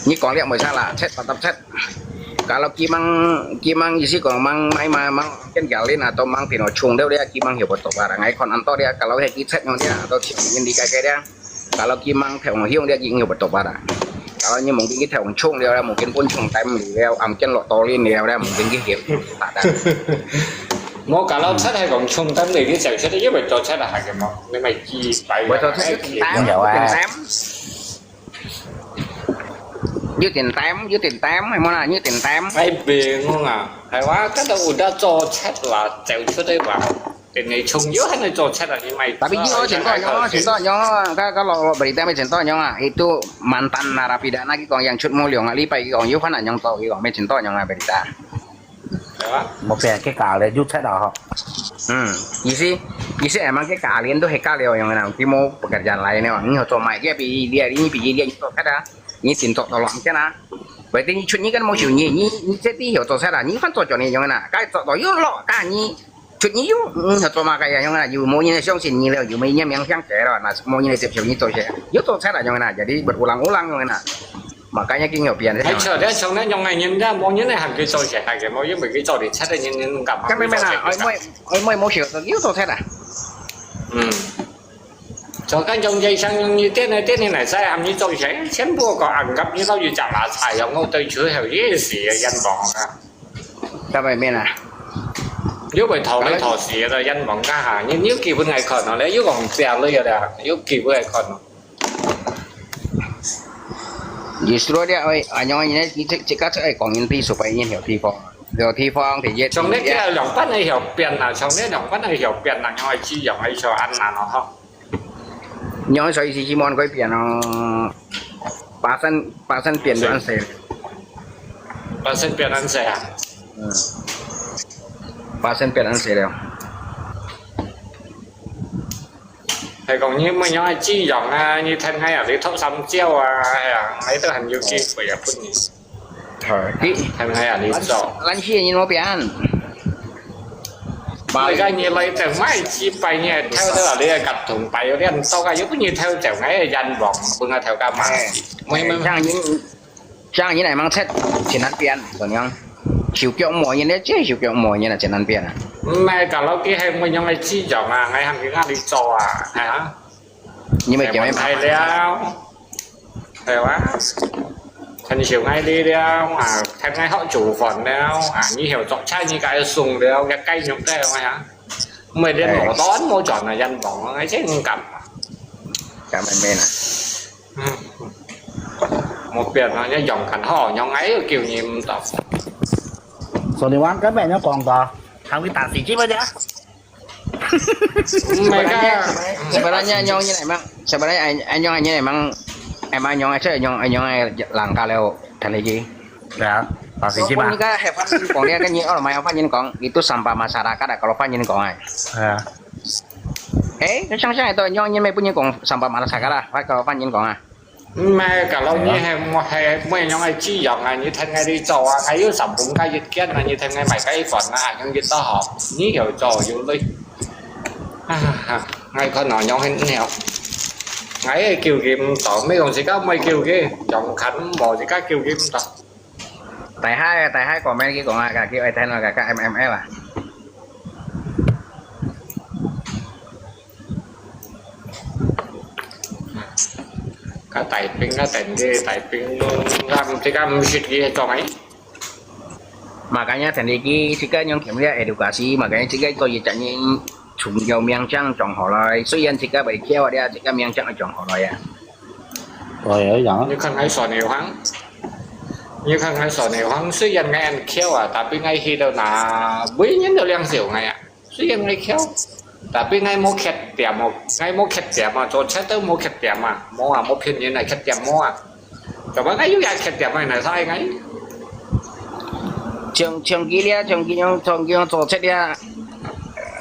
Ni kong lihat mau salah, chat tatap chat. Kalau kimang kimang isi kong mang mai ma mang ken jalin atau mang pino chung dia kimang hiu betul barang. Ngai kon anto dia kalau heki chat yang dia atau siang ini di kaki dia. Kalau kimang theo hiu dia king hiu betul barang. Kalau ni mungkin kita orang chung dia mungkin pun chung time dia, am ken lo tolin dia mungkin kita tak ada. 我搞到出係講衝燈嚟啲就出，因為做出係嘅嘛，你咪自閉。我做出一點有啊。點。有點淡，有點淡，係無啦？有點淡。哎，別講啊，係話，這個有得做七啦，走出來話，等你從有還能做七啦，你買。Tapi有前途樣啊，前途樣啊，該該落落berita咩前途樣啊，itu mantan narapidana佢講樣出無量啊，禮拜佢講有番啊樣做，佢講咩前途樣啊berita。係啊。Mau pia ke kalian jucet ah ho. Hmm, isi isi emang ke kalian tu heka leo yang na, kimo pekerjaan lain ya, ni ho to mai ke pi dia ni pi dia ni to kada, ni tin to to lom ke na. Berarti ni chut ni kan mau siu ni, ni ni jadi ho to sada, ni fan to jo ni yang na, kai to to yo lo ka ni chut ni yo, ni ho to ma kai yang na, yo mau ni xiong sin ni leo, yo mai ni miang xiang ke lo, na mau ni siap siap ni to sia, yo to sada yang na, jadi berulang-ulang yang na. Makanya 佢有變。係，像這像這樣个人，這無人來喊佢做事，大家無因為佢做得出个人，人毋敢喊佢做事。該咩咩啦，愛妹愛妹無事，又做出來。嗯。做間中間像你店个店个來使喊你做事，全部个硬夾你到一隻垃圾樣，我對出口也是冤枉啊。該咩咩啦。又會討來討去个冤枉啊哈，你你有基本愛看哦，你又講這類个，有基本愛看哦。 Justru dia, oi, anyong ini, kita, kita cakap, eh, kong ini supaya ini 有地方，有地方，第一，從你个兩半个後邊啊，從你兩半个後邊啊，用个字用个說安難咯，吼。用所以是希望改變咯，巴生，巴生變亂世。巴生變亂世啊？嗯，巴生變亂世了。 係講你每樣个滋養啊，你聽下啊，你讀三招啊，哎呀，𠊎都還有機會啊，分你。係，你聽下啊，你做。咱，咱四个人無變。每個月來等買幾百年，偷到啊，你个合同牌有點多啊，又分你偷走，𠊎个冤枉，分𠊎偷幹嘛？哎，每每像你 像你來吂出，真難變，怎樣？手腳無人咧，這手腳無人啊，真難變啊。毋係，搞到佢係乜樣个滋養啊，𠊎喊佢哪裡做啊？係啊？你咪叫佢問題了，係哇？很少𠊎哋了啊，聽𠊎學做飯了啊，以後做菜你該送了，該雞肉了啊，毋係連無端無轉啊，人講啊，真敢啊！敢咩咩啦？ 嗯，無變啊，一樣很好，用愛又救你毋到。所以你玩根本就講到，還會打死機會的。毋係个，sebenarnya用你來嘛，sebenarnya用你來嘛，emang用，用用人家了，談你機。對啊，打死機嘛。你看，還發現講，你看你二樓嘛，發現講，itu sampah masyarakat啊，kalau發現講哎。係啊。 誒，你想想，都用因為本人講三百萬就查㗎啦，我講番人講啊。毋係，假如你係係每樣个滋養啊，你聽𠊎哋做啊，還有三本加一件啊，你聽𠊎買个一份啊，用一到好，你又做又累。啊，𠊎看哦，用很了。𠊎个救佢毋到，每樣自家毋會救佢，用近無自家救佢毋到。 大海啊，大海講咩？佢講啊，佢愛聽啊，佢佢M M L啊。佢大兵啊，等佢大兵，佢毋知佢毋識佢做咩。Makanya tadi ki，這個用佢个edukasi，makanya這個做一隻人從有名將上好來，雖然這個會跳啊，這個名將上好來啊。 你看𠊎耍流行，你看𠊎耍流行，雖然𠊎恁翹啊，tapi𠊎去到哪，每人都領笑𠊎啊。雖然𠊎翹，tapi𠊎無缺點哦，𠊎無缺點啊，做事都無缺點啊，無啊，無騙人啊，缺點無啊。做麼𠊎有也缺點啊，哪使𠊎？像像佢咧，像佢樣，像佢樣做事咧，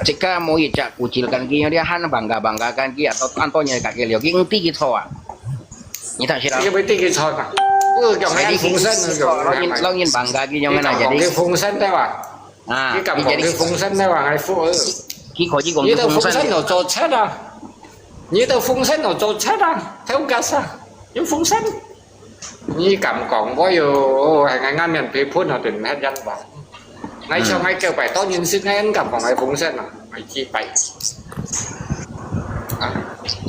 自家無一隻固執，跟佢樣咧，還bangga bangga，跟佢啊，都恁多年自家了，佢毋知佢錯啊。 你睇先啦。你會知佢錯嘛？不過講佢風聲，老人老人bangga佢樣个啦，你敢講佢風聲對吧？啊，你敢講佢風聲對吧？還富二，佢可以講你个風聲就做七啊，你个風聲就做七啊，偷gas啊，有風聲。你敢講我有，還硬硬面皮噴啊，對，你還樣吧？ 𠊎想𠊎九百多年前，𠊎毋敢講𠊎風聲啊，𠊎幾百。啊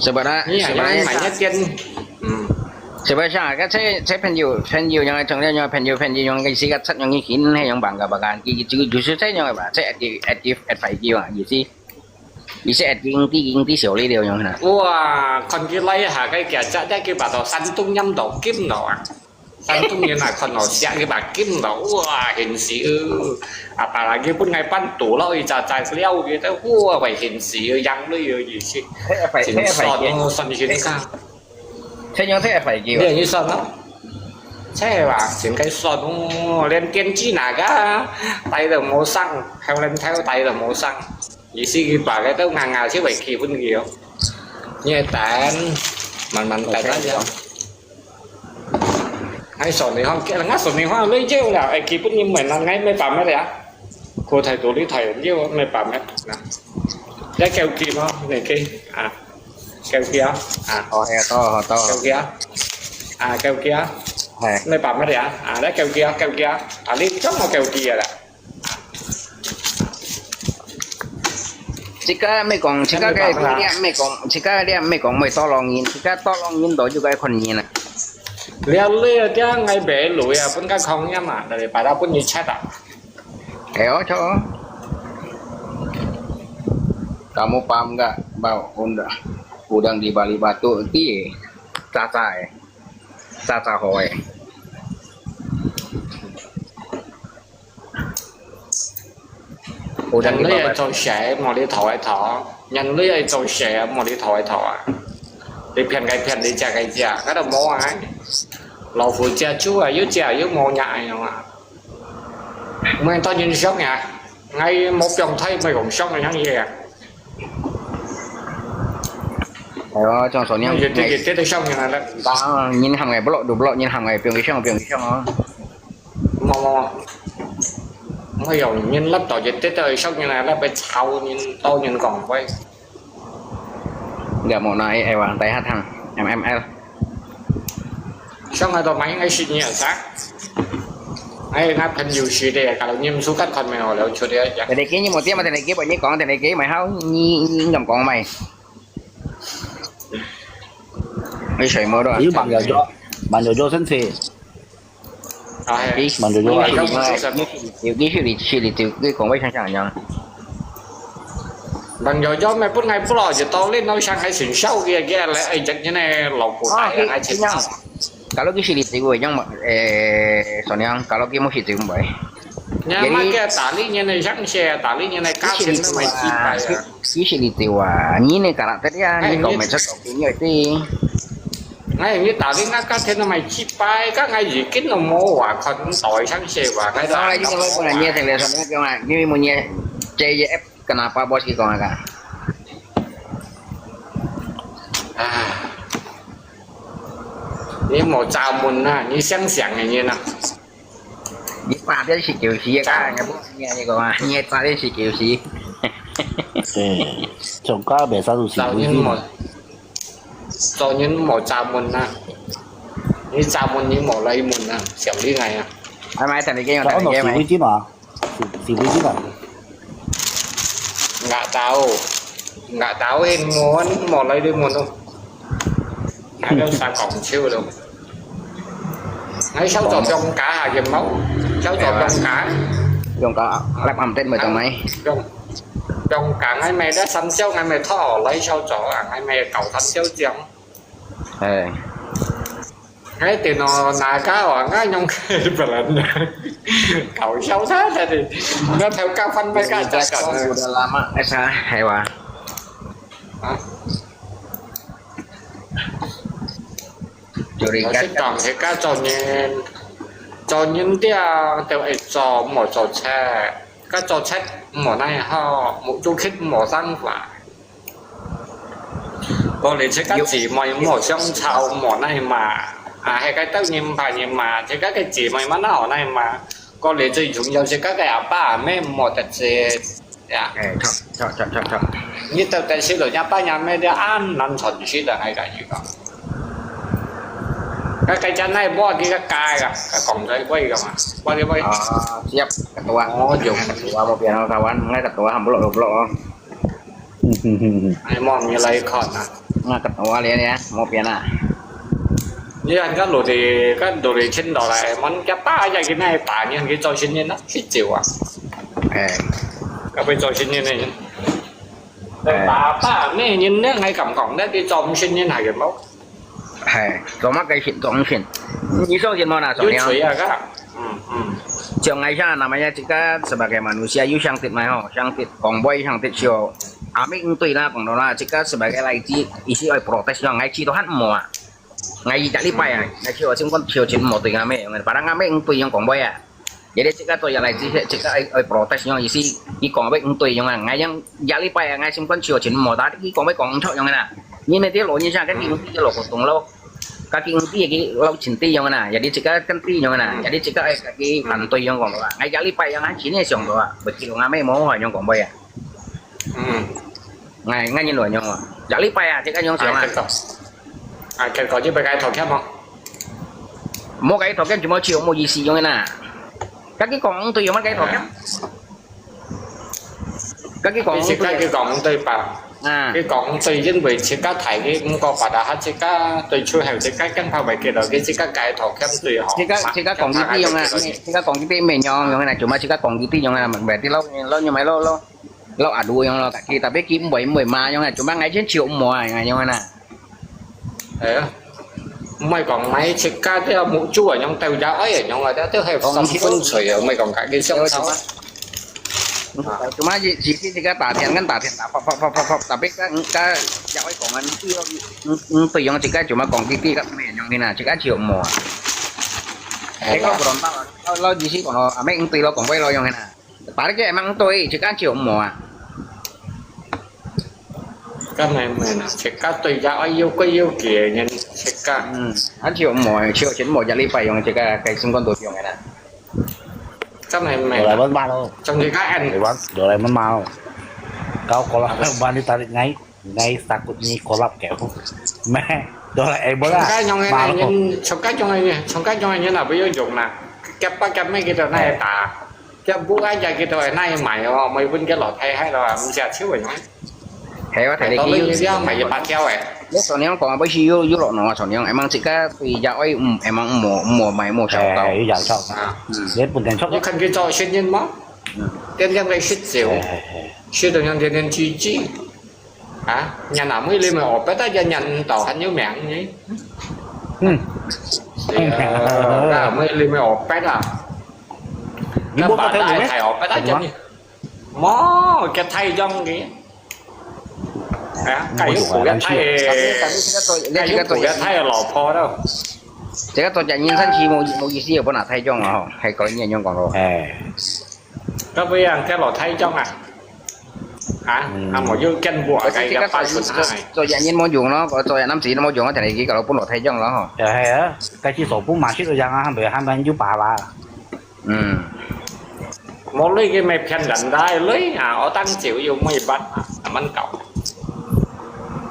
，sebenarnya，你啊，sebenarnya你買一件，嗯。Sebenarnya，該這這朋友朋友，yang trong yang朋友朋友，yang cái sikat sat yang cái hin，hay yang bangga bangga，佢就就係這樣吧，這active active advice啊，意思，意思active，active，active小力了樣啦。哇，看佢來一下，該幾隻，該幾百到山東飲到金了啊！山東人啊，看到石佢把金咯，哇，興死哦！啊，把佢分𠊎搬到落去，再再了佢都，哇，會興死哦，贏了哦，意思。真爽哦，算係个。這樣忒壞个。你也算啊？這話真个算哦，連電子那個帶都無上，後輪頭帶都無上，意思佢把个都硬硬就會企分佢哦。你等，慢慢等啊。 Ai sổ này hoang kia, ngã sổ này hoang lấy chêu là ai kì bút nhưng mà nó ngay mấy bà mét đấy á. Cô thầy tụi lý thầy nhiều mấy bà mét nè. Lấy kêu kì mà, này kì à, kêu kì á, à, 好，係啊，到，好，到。 kêu kì á, à, kêu kì á, 係。 Mấy bà mét đấy á, à, lấy kêu kì á, kêu kì á, à, lý chống mà kêu kì á. Zika mê kong, zika cái liam mê kong, zika liam mê kong mê to lòng yin, zika to lòng yin đó juga con yin à. Liam liam dia ngai bé lui à, pun ka khong yam à, dari pada pun ni chat à. Eo cho. Kamu paham nggak? Bau unda. Udang di balik batu ti. Caca eh. Caca hoe. Ủa, đang đi bảo bà. Nhân類愛做事，莫你頭愛頭。人類愛做事，莫你頭愛頭啊。你騙該騙，你食該食，該都無啊。老虎食豬啊，又食又無食恁樣啊。毋係當然傷啊，𠊎無放忒，毋係講傷个樣嘢啊。Ủa, trong số 你 nhau 越跌越跌到傷人啊，你。Đó, nhìn hàng ngày block, đủ block, nhìn hàng ngày 變个傷，變个傷啊。 Mò, mò. Mò dòng nhân lắp tỏ dịch tế tơi sốc như này lắp bê thâu nhân tô nhân còn quay. Gak màu nai ai vàng tay hát thằng M M L. Sốc hai tàu máy ngay xịt nhiều sắc. Ai ngáp thân dù xì đề cả lầu nhiêm su cắt con mèo lầu chua đề chả. Tại đây kia như một tiếng mà tại đây kia bọn nhí còn tại đây kia mày hao nhí nhí ngầm còn mày. Cái sợi mơ đó. Nếu bạn giờ cho bạn giờ cho sẵn sàng. Cái bạn giờ cho. Bạn giờ cho. Cái cái cái cái cái cái còn quay sang sang nhau. Bạn giờ cho mày bút ngày bút lò giờ tao lên nói sang cái xịn sâu kia kia lại ai chắc như này lộc của Ờ, cái cái ai cái xịn nhau. Sâu. Kalau cái sili tiku yang eh soalnya kalau cái mesti tiku bai. Nya jadi, mak kia tali nya ne yang sia tali nya ne cái kasin sili na mai tiku chi pai ah, ya. Cái sili tiku ah, ni ne karakter dia, eh, ni kau ni macam kau punya ti. Ngai ni tali ngai kasin na mai chi pai, ka ngai gì kin no mo wa kon toi sang sia wa ngai. Kalau ta lagi no kalau mo punya wa. Ni tele soalnya kau ah, ni punya C J F. Kenapa bos kì kong ka? Ah. Ni mò chà mùn na, ni siang siang ni na. Ni pa dia si kiu si ka, ni bu ni ni kong ah, ni pa dia si kiu si. Ê, trong cá bè sa tu si. Chào nhân mò, chào nhân mò chà mùn na. Ni chà mùn ni mò lai mùn na, siang đi ngai à. Ai mai thành cái Chào nó thành cái si mai. Với chứ mà. Xì, xì bui chứ bạn. Ngạ táo. Ngạ táo hên ngon, mò lấy đi mò đâu. Ai đâu xa cổng chiêu đâu. Ai sao cho trong cá hả, hiểm máu. Sao cho trong cá. Trong cá, lắp hầm tên mời trong máy. Trong, trong cá ngay mày đã săn siêu, ngay mày thọ lấy sao cho, à, ngay mày cầu săn siêu chiang. Ê. Ngay tiền nó nà cá hả, ngay nhông cái bờ lấn. Cầu sao thế, thế thì nó theo cá phân với cá chả cần. Udah lama, eh, sa, hewa. Hả? Curiga. Nó sẽ còn thì cá cho nhìn, cho nhìn dia, theo ấy cho, mò cho che. Cá cho chết, mò này ho, một chút khít mò tăng phải. Có lẽ chắc các chị mày mò sống sao mò này mà. À, hay cái tao nhìn phải nhìn mà, chắc các cái chị mày mà nó này mà. Có lẽ最重要係該个阿爸阿姆莫得罪呀。哎，著，著，著，著，著。你到底識到若爸若姆个安難傳承个，係个意思。該个真係無幾个界个，該講在位个嘛，我哋位。啊，siap, ketua. Oh, jom. Ketua mau pian kawan, ngai ketua hambulok-hambulok. Ai mong như lai khon à. Ngai ketua lian ya, mau pian à. Như anh các lũ thì, các lũ thì xin đòi lại, món cái ba giờ cái này ba nhân cái cho sinh nhân đó, cái chiều à. Ê. Các bên cho sinh nhân này. Ê. Ba ba này nhân nước ngay cầm cổng đấy, cái cho sinh nhân hai cái máu. 係，做麼个信，做毋信？你相信無啦，上了。有罪啊，个。嗯，嗯。像𠊎想，namanya自家sebagai manusia，有上帝嘛吼，上帝講話，上帝笑。阿姆毋對啦，講到啦，自家sebagai laji，意思愛protes，像𠊎試到還毋好啊。𠊎一隻禮拜啊，𠊎試到心肝笑真毋好對阿姆，padahal阿姆毋對樣講話啊。 Jadi自家做下來，自家，自家愛，愛protes樣意思，佢講話毋對樣啊，𠊎樣一禮拜啊，𠊎心肝笑全無，但佢講話講毋著樣啊。你們這老人家，該你，你老古董咯，該佢，佢，佢老前輩樣啊，jadi自家跟對樣啊，jadi自家愛，佢反對樣講啊，𠊎一禮拜樣啊，真係想到啊，毋知阿姆無好樣講話啊。嗯。𠊎，𠊎認為樣啊，一禮拜啊，自家樣想啊。啊，結果，啊，結果就被佢道歉無？ 無該道歉，全部笑，無意思樣个啦。該佢講毋對，用麼个道歉？該佢講毋對。意思該佢講毋對吧？啊。佢講毋對，因為自家大个，毋過padahal自家對出口，自家更怕會記得，佢自家該道歉最好。自家，自家講佢對樣啊，自家講佢對面樣樣个啦，全部自家講佢對樣啊，明白啲咯，咯，你咪咯，咯。 老阿杜樣咯，tapi佢毋會，毋會罵樣啊，cuma𠊎先笑毋好啊，樣啊啦。係啊，毋係講買自家都有目珠啊，樣鬥也愛啊，樣啊，都係三分水啊，毋係講家己想法啊。Cuma自，自己自家打電，跟打電打，啪啪啪啪啪，tapi kan，kan，也愛講啊，你，你，你對樣自家cuma講滴滴个，毋係樣个啦，自家笑毋好啊。係啊。你講普通話啊，老，老意思講咯，阿妹，你對老講話咯，樣个啦。 Padahal佢emang對，自家就無啊。該毋係啦，自家對也愛有規有矩个人，自家。嗯，啊就無，就，就無一禮拜樣，自家該心肝都放个啦。該毋係啦。Doraemon嘛咯。總之該恁。Doraemon，Doraemon嘛咯。Kau kalau mana tarik ngai. Ngai takut ni kolap kaya aku. Meh, Doraemon啊，像該樣个人，像該樣个人，像該樣个人啊，毋要用啦。夾巴夾咩佢都拿來打，夾布啊，佢都拿來賣哦，每本个老太太咯，毋食少个用。係，𠊎同你講，到你這樣賣一百條誒。你上娘講啊，不是有，有落喏啊，上娘，emang自家對也愛，嗯，emang無，無賣，無少到。哎，有少到。啊。你本身出。你看佢做生意嗎？嗯。天天在食酒，哎，哎，哎。食到像天天聚聚。 啊，人阿妹你咪學不得，人人都很有名呢。嗯。係啊，人阿妹你咪學不得啊。你無學不得咩？該把大太學不得，真的。無，佢太樣个。啊，該有苦个太，該有苦个太个老婆咯。這個做人生是無，無意思，又不拿太重了吼，還搞人家樣講咯。哎。 該不樣，該老太將啊，啊，嗯。啊，無有見過啊，該个八十歲。做，做，做人無用咯，做，做人男子都無用，我同你講，該老本老太將咯，吼。就係啊，該去手工嘛，去到樣啊，還袂，還蠻有把握。嗯。無鐳个咩騙人个鐳啊，我當少有咩辦啊，慢慢搞。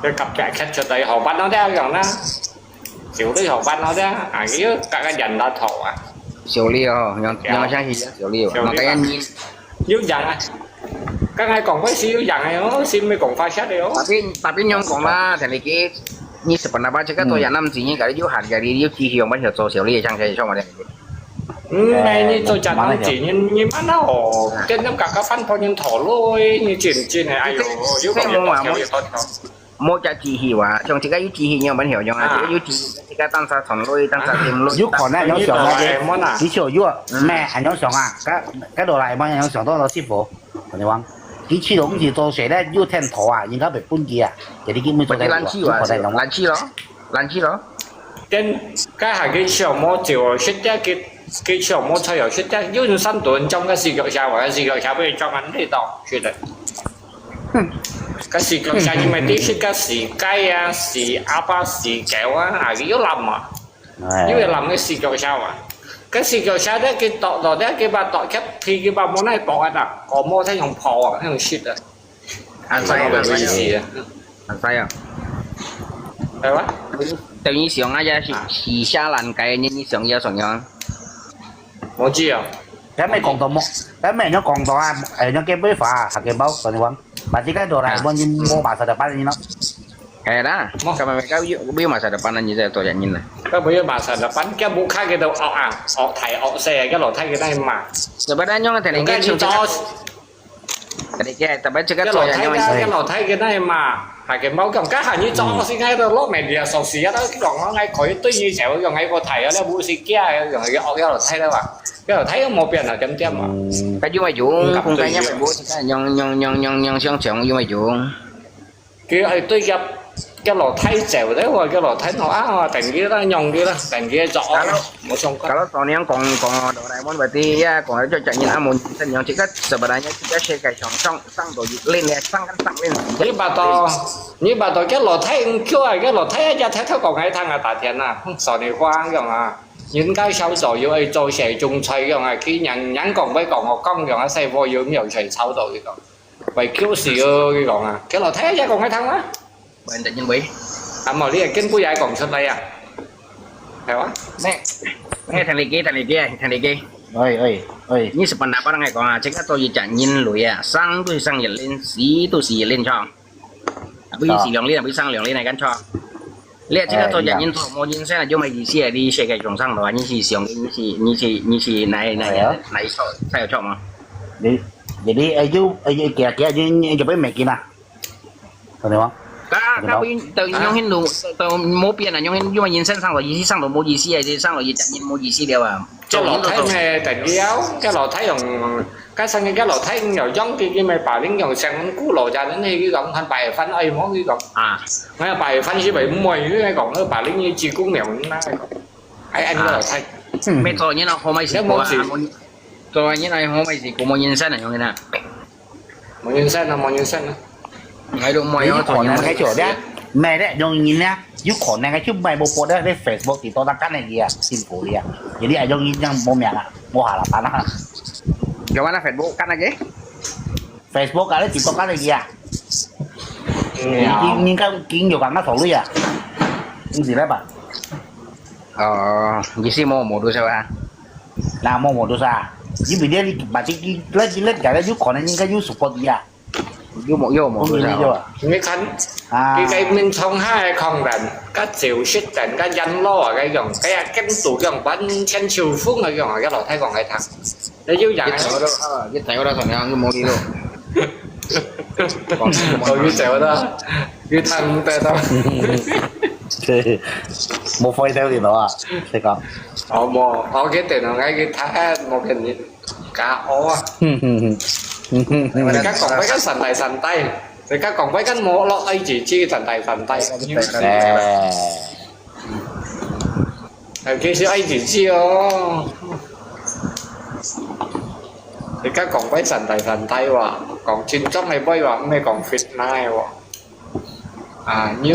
這甲甲看出來好辦咯，這樣啦。 少鐳好辦咯，這樣啊，佢又大概兩大頭啊。少鐳哦，用，對啊。用上去少鐳哦，少鐳啊。那個要你有樣啊，剛才講過是有樣个哦，是沒講發下的哦。Tapi，tapi用講啦，同你講，你是本來把這個做人男子，你家己有閒，家己有機會，用把手做少鐳，像這種嘛的。嗯，哎，你做人男子，你，你慢慢哦，跟人家个飯泡人討論，你真，真的，哎呦，又講又講，又講。 無隻機器哇，像自家有機器樣，本曉用啊，啊。自家有機器，自家單儕傳落，單儕點落。有可能恁樣想啊，你就有，嗯。咩，恁樣想啊，該，該Doraemon恁樣想到老師傅，同你講，佢去到毋知做事咧，有天頭啊，應該會分佢啊，jadi佢毋做得做啊，有可能恁樣啊。懶尸咯，懶尸咯。跟，該下佢想無就食隻，佢，佢想無菜又食隻，有人三頓將个四腳蛇，或者四腳蛇被裝很累到，是的。 該四腳蛇因為知識个時雞啊、時鴨啊、時狗啊，啊，佢有諗啊，哎。有會諗个四腳蛇啊。該四腳蛇咧，佢度落咧，佢把度cap皮，佢把無奈薄啊，個毛太用破啊，太用食啊。恁細啊，有意思啊。恁細啊。係哇？等於想啊，也是，啊。是下欄該，你，你想要怎樣？無知啊。咱咪講到無，咱咪有講到啊，哎，有幾尾話啊，下幾包，同你講。 Berarti kan Doraemon ni mau masa depan ni, no? Kaya dah. Mau. Kami mereka yuk, yuk masa depan aja saya tu yang ini. Kau punya masa depan, kau buka kita, oh, ah, oh, thai, oh, saya, kalau thai kita yang mah. Sebenarnya orang tadi Bukan kita itu. Tadi kita, tapi cakap tu yang thai, kalau thai kita yang mah. 啊，佢無講，該下你做事，𠊎都落面，你啊，熟事啊，都講，𠊎可以對你講，講，𠊎个太陽，你毋係假，講，佢惡，佢老太了吧？佢老太又無變啊，點點啊。嗯，該有乜用？嗯，公家也無，用用用用用相像有乜用？佢愛對佢，佢老太走了，我佢老太喏啊，等佢啦，用佢啦，等佢做，無相干。Kalau soalnya kong kong Doraemon berarti ya kong aja cak nyin amun sen yang cika sebenarnya cika saya kayak song song song do lin ya song kan song lin. Ni bato, ni bato 佢老太毋叫啊，佢老太一隻頭頭講係聽啊，大天啊，少年花樣啊，人家小早有愛做些種菜樣啊，佢人人講會講我講樣啊，細伙有沒有誰吵到佢講。 喂，Q四哦，佢講啊，佢老太爺講个聽啊。喂，你等陣喂。啊，無，你係根本也講出來啊，係哇？咩？咩？聽你講，聽你講，聽你講。喂喂喂。你係pendapat人講啊，這個都係講人類啊，生都係生一輪，死都係一輪，錯。啊，不是死兩輪，不是生兩輪，係講錯。 你這個做人做無人生，就無意思啊！你世界上上到啊，你是想，你是你是你是哪哪哪一種才有錯嗎？你你你哎又哎又幾幾你你就被美金啊？懂了嗎？啊，佢會到用hin路，到無變啊，用hin用人生上到意思上到無意思啊，上到一隻人無意思了啊！ 該老太呢，等了，該老太用，該生个該老太用用个个咩把零用錢古老家人呢，佢講看白飯愛無佢講，啊，𠊎白飯係白毋愛，佢講，該把零个雞公鳥那講，哎，哎，該老太，沒做人啊，好沒事過啊，做人啊，好沒事過，無人生啊，用个啦。 無人生啊，無人生啊。哎，都無有可能个就咧，咩咧，容易咧，有可能个就買無播咧，你 Facebook 底多那干那个啊，辛苦你啊，有啲係容易这样无命啊，无下啦班啊。有啊，那 Facebook 干那个？Facebook 啊，你底多干那个啊？你你应该经有讲那头路啊，唔是咧吧？哦，你是冇冇多少啊？ Nah, mo modus ah. Jadi bila ni mati ki lagi lagi ada you kono ni kan you support dia. 又冇又冇多少。你看，佢个面孔下个狂人，甲赵雪等，甲閻羅啊，个樣，个样跟度样，完全秋風个样啊，个老太公个汤，你有影个。一睇我都啊，一睇我都同你講，又冇理咯。我佢走了，佢聽得到。对，冇飞掉你了啊，这个。哦，冇，我给电脑，我给他，冇给你。 假哦啊！你家讲俾个神大神低，你家讲俾个冇落爱自己神大神低。尤其是爱自己哦。你家讲俾神大神低话，讲真正个话，唔系讲 fitnah 话。啊，你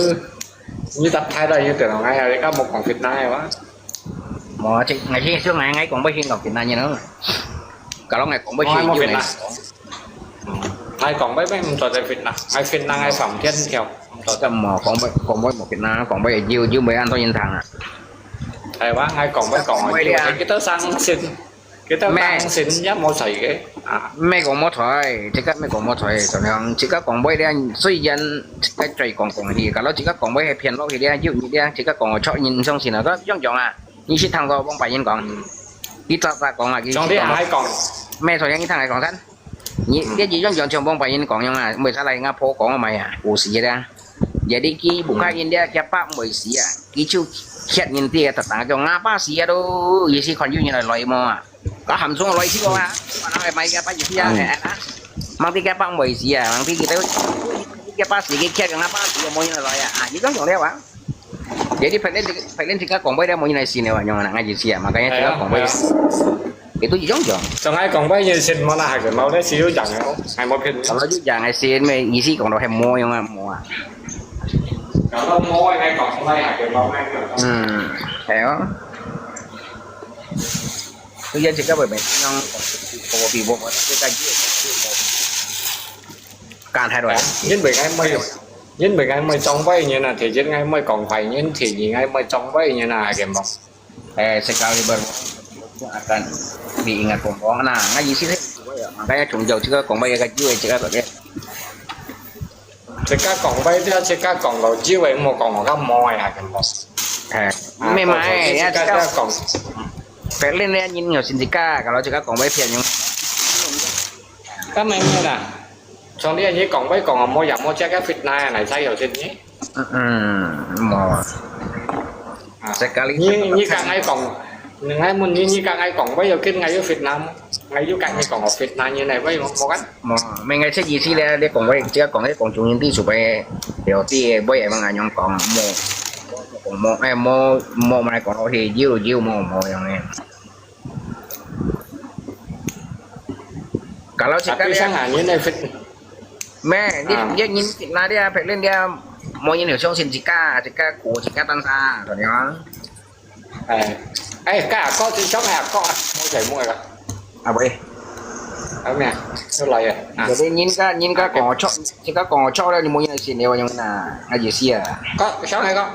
你搭太太有点，哎呀，你家冇讲 fitnah 话。 Mo cik ngai sing su ngai ngai kong bai sing kong fitnah nyi no. Kalau ngai kong bai sing ngai. Ngai kong bai bai mo tao fitnah. Ngai fitnah ngai sam tian tiao. Tao mo kong bai kong bai mo fitnah kong bai jiu jiu bai an to yin thang ah. Ai wa ngai kong bai kong jiu. Kita sang sin. Kita sang sin ya mo sai ke. 咩講無錯，即刻咩講無錯，同樣即刻講俾你，雖然即刻再講講去，kalau即刻講俾係騙落去咧，有你咧，即刻講錯人相信啊，都樣樣啊，你識聽過王白英講，佢早早講啊，佢上帝還講，咩錯人你聽佢講先，你你一樣樣像王白英講樣啊，每次來新加坡講啊咪啊，故事咧，jadi佢不看人咧，佢白梅事啊，佢就嚇人哋啊，特登叫啞巴死啊都，意思看有人來來麼啊。 Ka ham sung loi si ko ha. Mana ai mai ka pa ji sia eh na. Mang ti ka pa moi sia, mang ti kita ka pa si ka ka pa si moi na loi ah. Ni dong dong le wa. Jadi pelen pelen si ka kong bai da moi na si ne wa nyong na ngai ji sia, makanya si ka kong bai. Itu ji dong dong. Sung ai kong bai ni sin mo na ha ke mau le si yu jang ai mo. Ai mo pin. Kalau ju jang ai sin me isi kong do he mo yong mo. Kalau mo ai kong bai ha ke mau ai. Hmm. Ayo. Tuy nhiên chỉ có bảy bảy năm có bị bộ có cái cái gì có can thay đổi. 因為 ngay mới因為 ngay mới trong vay như là thế chứ ngay mới còn phải như thế gì ngay mới trong vay như là cái mong. Eh, sekali ber akan diingat kompong. Nah, ngaji sih makanya chung jauh juga kong bai ka jiu juga pakai. Chỉ có còn bây giờ chỉ có còn đầu chiếu vậy mà còn có mò à cái mò. Memang ya, chỉ có còn. Berlin ya nhìn nhiều xin jika kalau jika còn bây phiền yung. Cái này như là. 像你你講，我講啊，無也無這个 fitnah，來才有錢呢。嗯，無啊。啊，Sekali你你講愛講，你愛問你，你講愛講，我有跟愛有 fitnah，愛有跟你講哦 fitnah，你來我有無kan？無，明个這意思咧，你講我只講，你講中文啲，除非有啲，我也問恁樣講，無，無，哎，無，無，無來講落去，有有無無樣个。Kalau Tapi sekarang sang angin eh, Fit. 咩？你啊。你你那啲啊，別人啲啊，無人有相信自家，自家苦，自家擔當，對嗎？哎，哎，家哥，你想下哥啊，冇在冇个。啊喂，啊咩啊？又來了啊！有啲人家人家講我錯，自家講我錯了，你無人信你，我用那，那意思啊。哥，想下哥。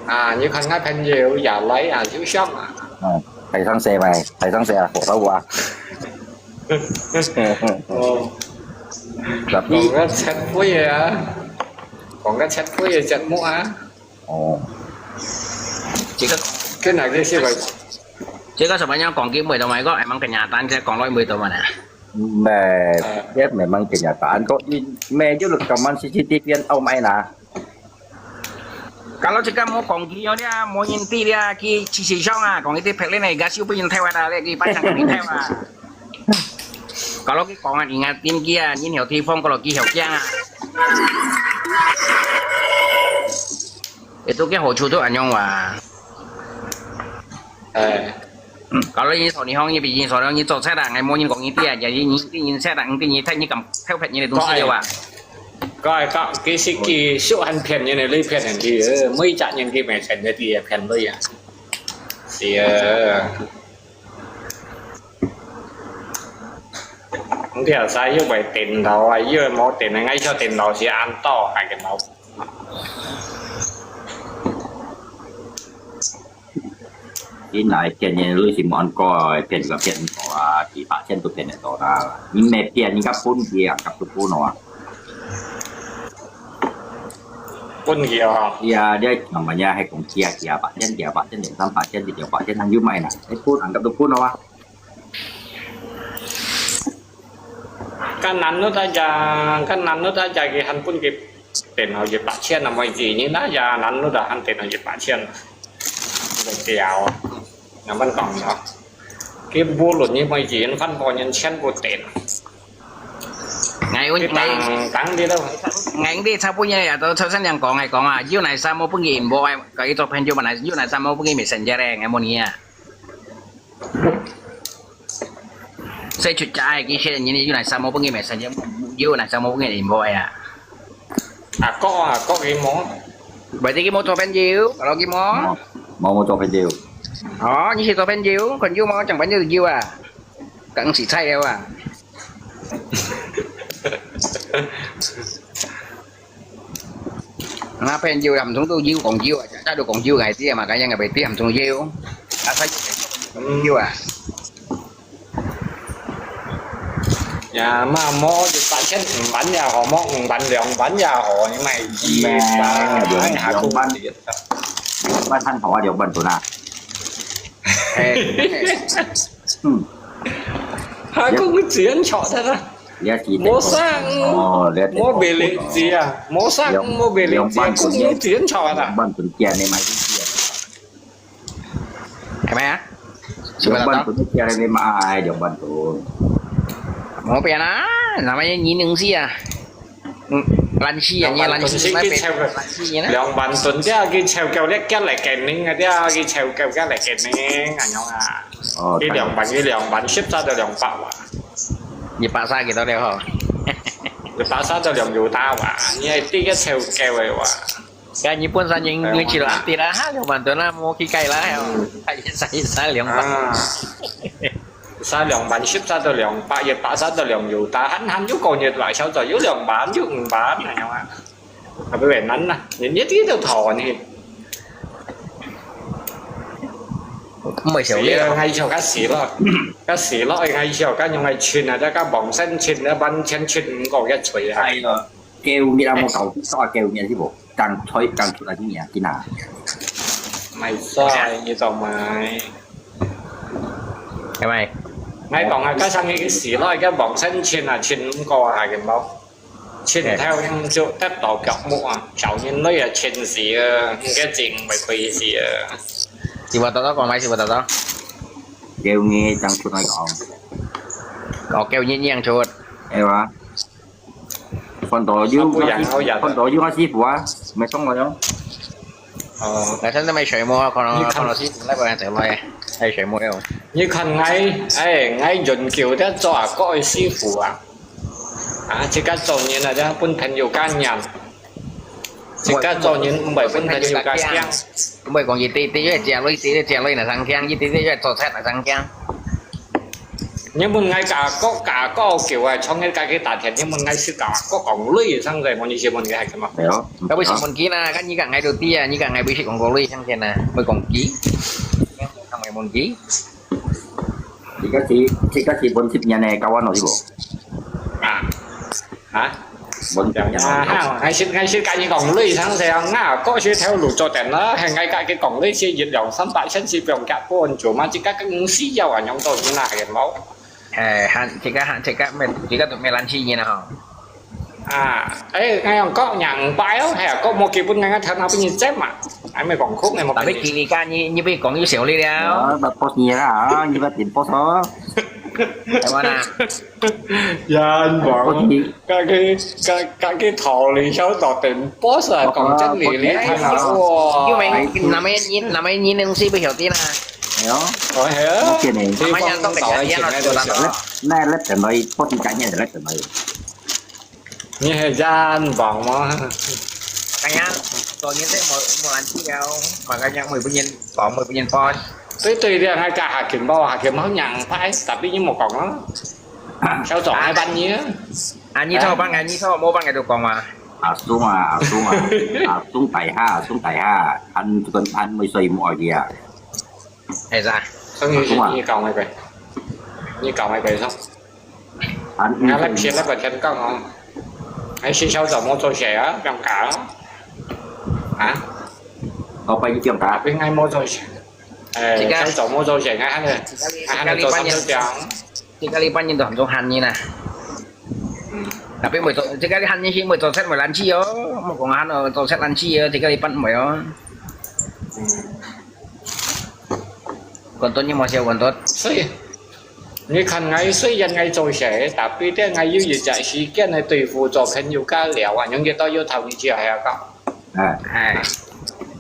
啊，你看𠊎朋友也來啊，就想啊。嗯，大聲些喂，大聲些啊，火燒啊。哦。Tapi講个前輩啊，講个前輩个節目啊。哦。這个，跟哪个是喂？這个什麼樣講佢會到嘛？個，emang kenyataan，這講落會到嘛呢？ Meh, dia memang kenyataan kok. Meh, dia kaman C C T V kan au mai na. Kalau cakap mau kongki yo dia, mau nyinti dia, ki sisi song ah, kong itu pek lene, gas yu pun nyintai wada le, ki pasang kong nyintai wada. Kalau ki kongan ingat tim kia, nyin hiu ti phong, kalau ki hiu kiang ah. Itu ki hou chu tu anyong wa. Eh. Kalau ini soni hong ini biji soni hong ini cocok lah, ngai mo ini kong ini dia, jadi ini ini set lah, ini ini tak ini kam theo pet ini tu sih wa. 該該其實佢識還騙人个，你騙人去，每隻人佢咪騙一啲嘢騙你啊。是啊。你條晒又為電腦啊，又無電啊，𠊎想電腦係恁多，還个腦。 你哪一天呢，你是無按過，騙个騙到啊，幾百千都騙得到啦。你沒騙，你看分佢啊，夾都分了啊。分佢啊。係啊，你看人家還講幾啊幾啊百千，幾啊百千，兩三百千，一兩百千，還有賣呢。哎，分人家都分了啊。 Kan nanut aja, kan nanut aja ki han pun ki tiền nào gì bạc千là mọi gì nhưng đó giờ nanut là han tiền nào gì bạc千. Được kéo. Nằm văn phòng đó. Cái vô luận như mọi gì anh phân bổ nhân chen vô tiền. Ngày ôn Cái ngày tăng tăng đi đâu. Ngày đi sao bố nhảy à, tôi sao sẵn yang có ngày có à, yêu này sao mua bưng gì bố em, có ý tôi phen yêu mà này, yêu này sao mua bưng gì mình sẵn giờ ngày mua nhỉ à. Sai chu cha ai ki she ni ni yu nai sa mo pung ki me sa ye yu nai sa mo pung ki mo ya. À có à có cái món. Vậy thì ki mo cho phen yu, kalau ki mo. Mo mo cho phen yu. Ồ, như si cho phen yu, còn yu mo chẳng phen yu yu à. Cắn xì chay đâu à. Nga phen yu hàm thúng tu yu kong yu à, chả chả được kong yu ngày tiêm mà cái yang ngày tiêm thúng yu. Asa yu à. Ya mà mua được bánh chết bánh ya họ mua bánh lượng bánh ya họ nhưng mà gì mà hai hạt cũng bánh. Bánh thanh họ điều bánh tụi nào. Hai cũng cái chuyện chọn thật á. Mua sang mua bể lệ gì à? Mua sang mua bể lệ gì à? Cũng những chuyện chọn à? Bánh tụi kia này mày. Cái mày á? Bánh tụi kia này mà ai dòng bánh tụi. Mau pia na, namanya nyining sih ya. Lan sih ya, lan sih ya. Lan sih ya. Liang bánh tụi dia cái chèo kéo dia kia lại cái ning, dia cái chèo kéo kia lại cái ning, anh nhong à. Cái liang bánh, cái liang bánh ship ra được liang bạc à. Gì bạc sao gitu deh ho. Cái bạc sao được liang yu ta à. Như ai tí cái chèo kéo vậy à. Cái Nhật Bản sao những người chỉ là ăn tiền ha, liang bánh tụi nó mua khi cày là heo. Tại sao sao liang bánh. À. Sa liang bánh ship sa được liang bạc, Nhật Bản sa được liang yu ta, hẳn hẳn yu có Nhật Bản sao rồi yu liang bánh yu bánh này không à. Tapi về nắn nè, Nhật Nhật tí đâu thò nè. Không phải xíu Vì liang. Ngay cho các sĩ lo, các sĩ lo ngay cho các nhung ngay chin à, các bóng sen chin, các bánh chen chin có cái chuối à. Ai lo, kêu Nhật Bản một cầu, sao kêu Nhật chứ bộ, càng thôi càng chuột là cái Nhật, cái nào. Mày sao như tao mày. Cái mày. 𠊎講啊，該生意个事咯，該網上請啊，請毋過啊，見無？請頭就得到腳目啊，找人來啊，請死啊，該錢會虧死啊。是無多多講，買是無多多。叫你正出來講，哦，叫你樣出。係哇？看到有，不然好呀看到有个師傅啊，咪送我咯。哦，來，現在買水母，可能你看可能師傅那邊走來，還有水母了。你看𠊎，哎，𠊎永久的做啊，各位師傅啊，啊，自家做人啊，這本朋友家人，自家做人毋會分朋友家驚。毋會講一滴滴个食鐳，一滴滴食鐳來生驚，一滴滴个做賊來生驚。你問𠊎價格，價格叫啊，從你家己打聽，你問𠊎是價格講鐳生个，我意思問你係什麼？係咯，該為什麼佢呢？該你講𠊎都知啊，你講𠊎為什麼講鐳生先呢？會講佢，講會問佢。自家是自家是本十年个，教我咯，師傅。啊啊！本十年个。啊，還是還是跟你講鐳生个啊，該時頭路做定啦，還𠊎家己講鐳是一兩三百先是放假半做嘛，自家更需要啊，用到你那係無？哎，還自家還自家咩，自家都咩難去人啊吼。啊，哎，𠊎用講兩百哦，係啊，講無基本𠊎頭那邊你接嘛，還沒講空，還沒但係佢而家你你被講有效率了，啊，不博你啦，啊，你不點博哦。係嘛啦？人博講，你，家己家家己逃離小到等 boss 啊，講真理你睇下因哇，為那麼你那麼你能是不曉得啦。係咯，哦係啊，我見你，地方到來前面就係啦。那那等來，博你講嘢來等來。你係人講嘛？Makanya做人都無無難去了，makanya每個人講每個人 boss。對對，你還加下金包，下金包兩百，tapi你無講啊，小總還辦你啊。啊，你錯班个，你錯，無班个就講嘛。阿松啊，阿松啊，阿松大蝦，阿松大蝦，還還會睡無愛佢啊？係啊。所以你講那個，你講那個說，還你還來騙那個天講哦，還是小總無做事啊，放假啊？啊？我拜一點打，應該無做事。誒，小總無做事，𠊎還係，𠊎還係做三十張。這個禮拜人都很多閒人啊。Tapi每做，這個閒人係每做事每難去哦，莫講閒哦，做事難去哦，這個禮拜唔會哦。嗯。廣東人莫笑廣東。所以，你看𠊎雖然𠊎做事，tapi dia𠊎有一隻時間來對付做朋友家聊啊，用幾多有頭你知係啊講。哎，哎，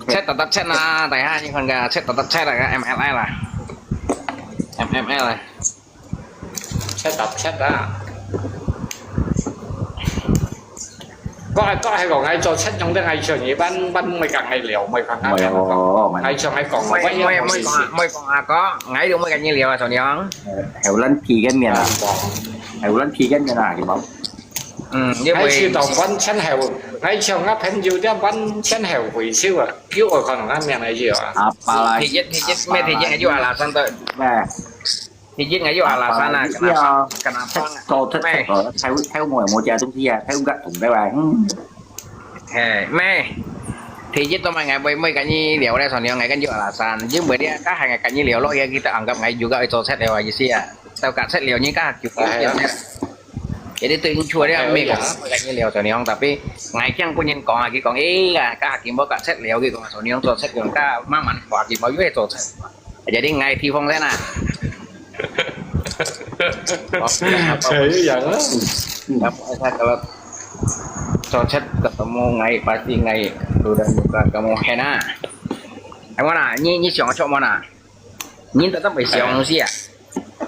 七搭搭七啦，大家你看个七搭搭七啦，个M L I啦，M L I啦。七搭七啊。該係該係講𠊎做七種的，𠊎像你班班會講𠊎聊，會講唔係哦，唔係，𠊎像𠊎講，唔係唔係唔係講啊，唔係講啊哥，𠊎都唔會跟你聊啊，小娘。後輪皮个面啊，後輪皮个面啊，你冇。嗯，因為𠊎知道完全係，𠊎像𠊎朋友這完全係回收啊，叫我可能俺名來叫啊。阿爸啦，第一第一咩第一，𠊎有alasan到，咩？第一，𠊎有alasan啊，kenapa kenapa，做出做，偷偷我冇借東西啊，偷个同个話，嗯。嘿，咩？第一都嘛，𠊎會會跟你聊咧，小娘，𠊎跟有alasan，因為咧，該係𠊎跟你聊咯，佢都anggap𠊎有个愛做出了啊，意思啊，到隔出了，你該就講了。Jadi對你出了，咩講，會跟你聊，小娘，tapi𠊎驚本人講啊，佢講，哎呀，該佢無隔出了，佢講，小娘做出了，該慢慢話，佢無有做出。Jadi ngai phí phong thế nào? Thế vậy á. Kamu asal kalau cocet ketemu ngai pasti ngai sudah buka kamu hena. Kamu na, ni ni siang cok mana? Ni tetap siang sih ya.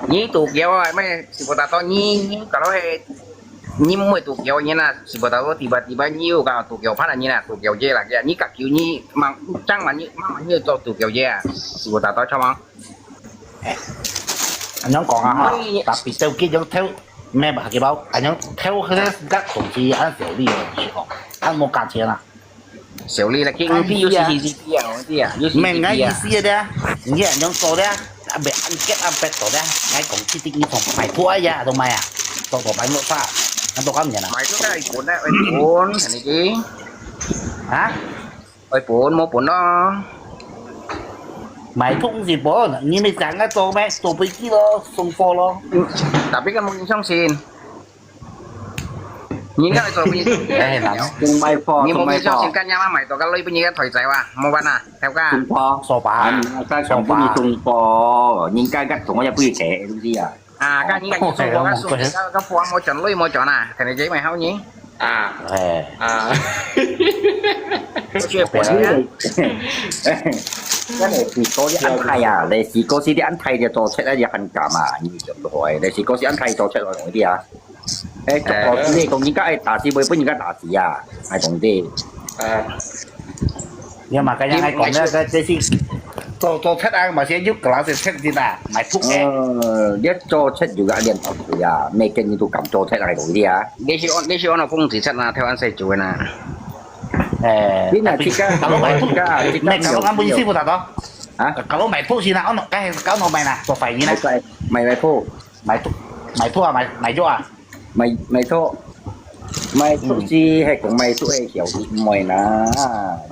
Ni tu kiau mai si kota to ni ni kalau he ni mai tu kiau ni na si kota to tiba-tiba ni ka tu kiau pana ni na tu kiau je lagi ni ka kiu ni mang chang man ni mang ni to tu kiau je si kota to cok mang. 恁樣講啊，特別手機有偷，咩吧，佢包，恁樣偷佢个同事，恁小利个同事講，恁無價錢啊。小利啦，佢唔知有時時知啊，我知啊，有時明个意知啊。思个，你恁樣做个，啊，別恁get啊，別做个，𠊎講佢啲你同埋破呀，都買啊，做做擺木沙，恁多咁樣啊。買咗梗係本啦，愛本，係你知？啊？愛本冇本咯。買通是無，你咪講个做咩？做飛機咯，送貨咯。Tapi kan無人相信。人家來做飛機，哎，難。送賣貨，你無人相信，送賣貨。Kan yang買到个鐳分人家抬走啊，無辦啊，頭家。送貨，手把，啊，你看，送貨，人家个同我也不會給東西啊。 啊，該應該送貨，該送，該，該貨無轉鐳無轉啊，肯定就因為好呢。啊，哎，啊，我去本啊。該係試過你安排啊，你試過係你安排就做出來就很感啊，你就不會，你試過係安排做出來容易啊。哎，做老師你講人家愛打死，會分人家打死啊，還講的。啊。 你嘛，該樣來講，該，該，這是做，做七啊，嘛是有个人是七日啊，買thuốc欸。呃，你做七有个練到佢啊，每个人都敢做七啊，有个啊。你是按，你是按照工资七啊，台灣細做个啦。哎，你若自家，自家，自家，你講俺本師傅打到？啊？Kalau買thuốc先啦，按照，該，搞到買啦，做生意啦。買，買，買thuốc。買thuốc，買thuốc啊，買，買藥啊。 May, may thuốc. May thuốc chứ, hay cũng may thuốc hay kiểu ít mồi nà,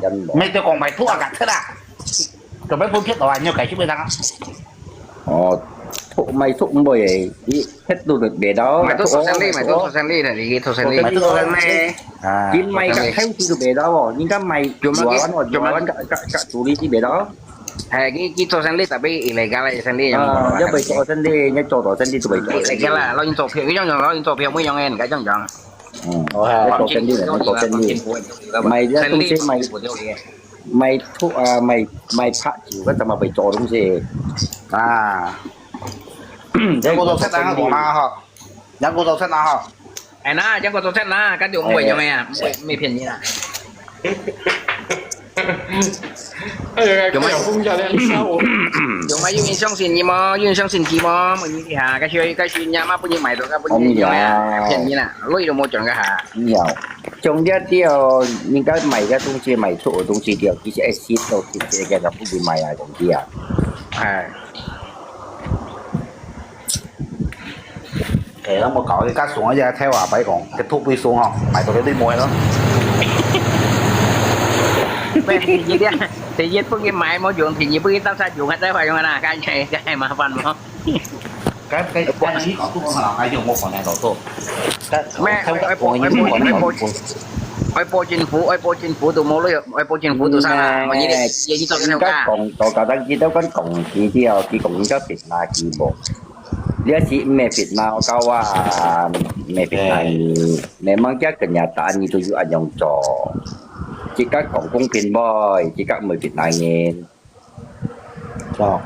dân bỏ. May thuốc còn may thuốc à, cả thất à. Cái mấy phút trước đó anh nhớ cái chứ bây giờ. Ồ, thuốc, may thuốc mồi ấy, ít hết đủ được bể đó. May thuốc sổ sen đi, may thuốc sổ sen đi là gì, thuốc sen đi. May thuốc sổ sen đi. À, chính may cả theo chứ được bể đó, nhưng các may chùa ăn, chùa ăn cả, cả, cả tù đi chứ bể đó. Hè，佢，佢做生理，tapi illegal个生理，啊，一味做生理，一做到生理就會做生理。Illegal啦，老人做票，佢樣樣，老人做票，每樣个，人家樣樣。嗯，哦，係，一做生理，一做生理，賣這東西，賣，賣土啊，賣，賣白酒，該怎麼會做東西？啊，這個都係當好嘛，哈。 Yang kau tahu sana ha. Eh, nah, yang kau tahu sana, kan dia orang buat yang mana? Buat, buat 騙你啦。哎呀，有沒有？看有風向的，你笑我。有沒有人相信你嗎？有人相信你嗎？問你哈，該些，該些人家嘛，不你買的，不你買的，騙你啦，鐳都沒轉个哈。有，像這條，人家買个東西，買錯的東西掉，其實哎，洗到，其實該个不是買啊，東西啊。哎。 哎，那麼搞，你家送个這頭啊，白講，這土匪送吼，買到个對無咯。喂，第一，第一分佢買無用，第二分佢當下用，還在用啦，該該麻煩無？該該該你搞錯啦，該用我放在老多。該咩？愛愛報愛報愛報愛報政府，愛報政府都無咯，愛報政府都啥啦？我一定一定做个頭家。講到搞到佢都講講佢條，佢講佢條別拿佢無。 你係毋係fitnah kawan？毋係fitnah你。Memang dia kenyataan你都有恁樣做。自家講公平boy，自家毋係fitnah人。哦。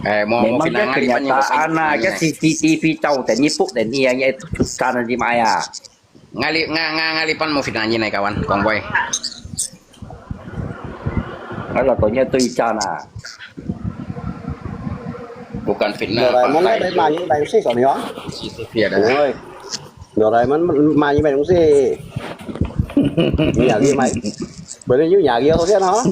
Memang dia kenyataan啊，dia C C T V照等你，不等你啊，你出山了，你買啊。 Ngali, nga, nga, ngali pan mo fitnah nyi nai kawan, kong boy. Ala to nya tu ican ah. Bukan fitnah, Doraemon pakai. Ada mani, main sih soalnya. C C T V ada. Oi. Doraemon mani main sih. Iya, iya, main. Boleh you nyari aku kan, ha?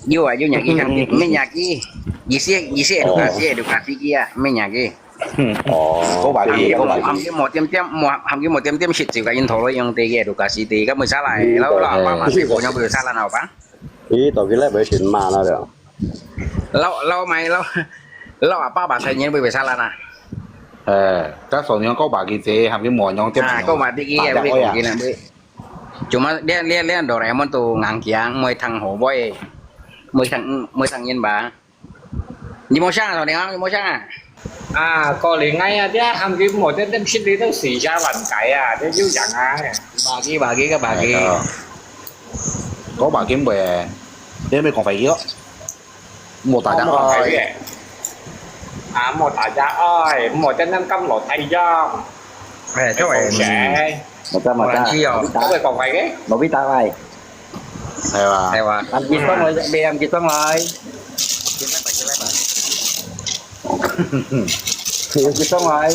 You ah, you nyari kan. Menyaki. Isi, isi edukasi, edukasi kia. Menyaki. 哦，嗰排佢，嗰排佢。含佢無點點，無含佢無點點食酒个，因頭咯用地个，就假使地，咁會差來，老老阿爸嘛，四婆娘會差來，好吧？咦，到佢咧會選嘛啦了？老老買老老阿爸爸才年會會差來啊？誒，該所以講嗰排佢姐含佢無用點。啊，嗰排啲嘢會講緊啊，會。Cuma dia dia dia Doraemon tu ngang kiang, mui thang ho boy, mui thang mui thang yin ba. 你無聲啊，大娘，你無聲啊？啊，過年哎呀，這喊佢莫得等食你都四下亂改啊，這有人啊。Bagi bagi ke bagi。我話緊會，你有冇講華語咯？莫打架。莫打架。啊，莫打架，哎，莫真正咁落太陽。哎，各位。莫打莫打。莫打。各位講華語。莫打。 係嘛？係嘛？Làm gì xong rồi, đi làm gì xong rồi. Làm gì xong rồi.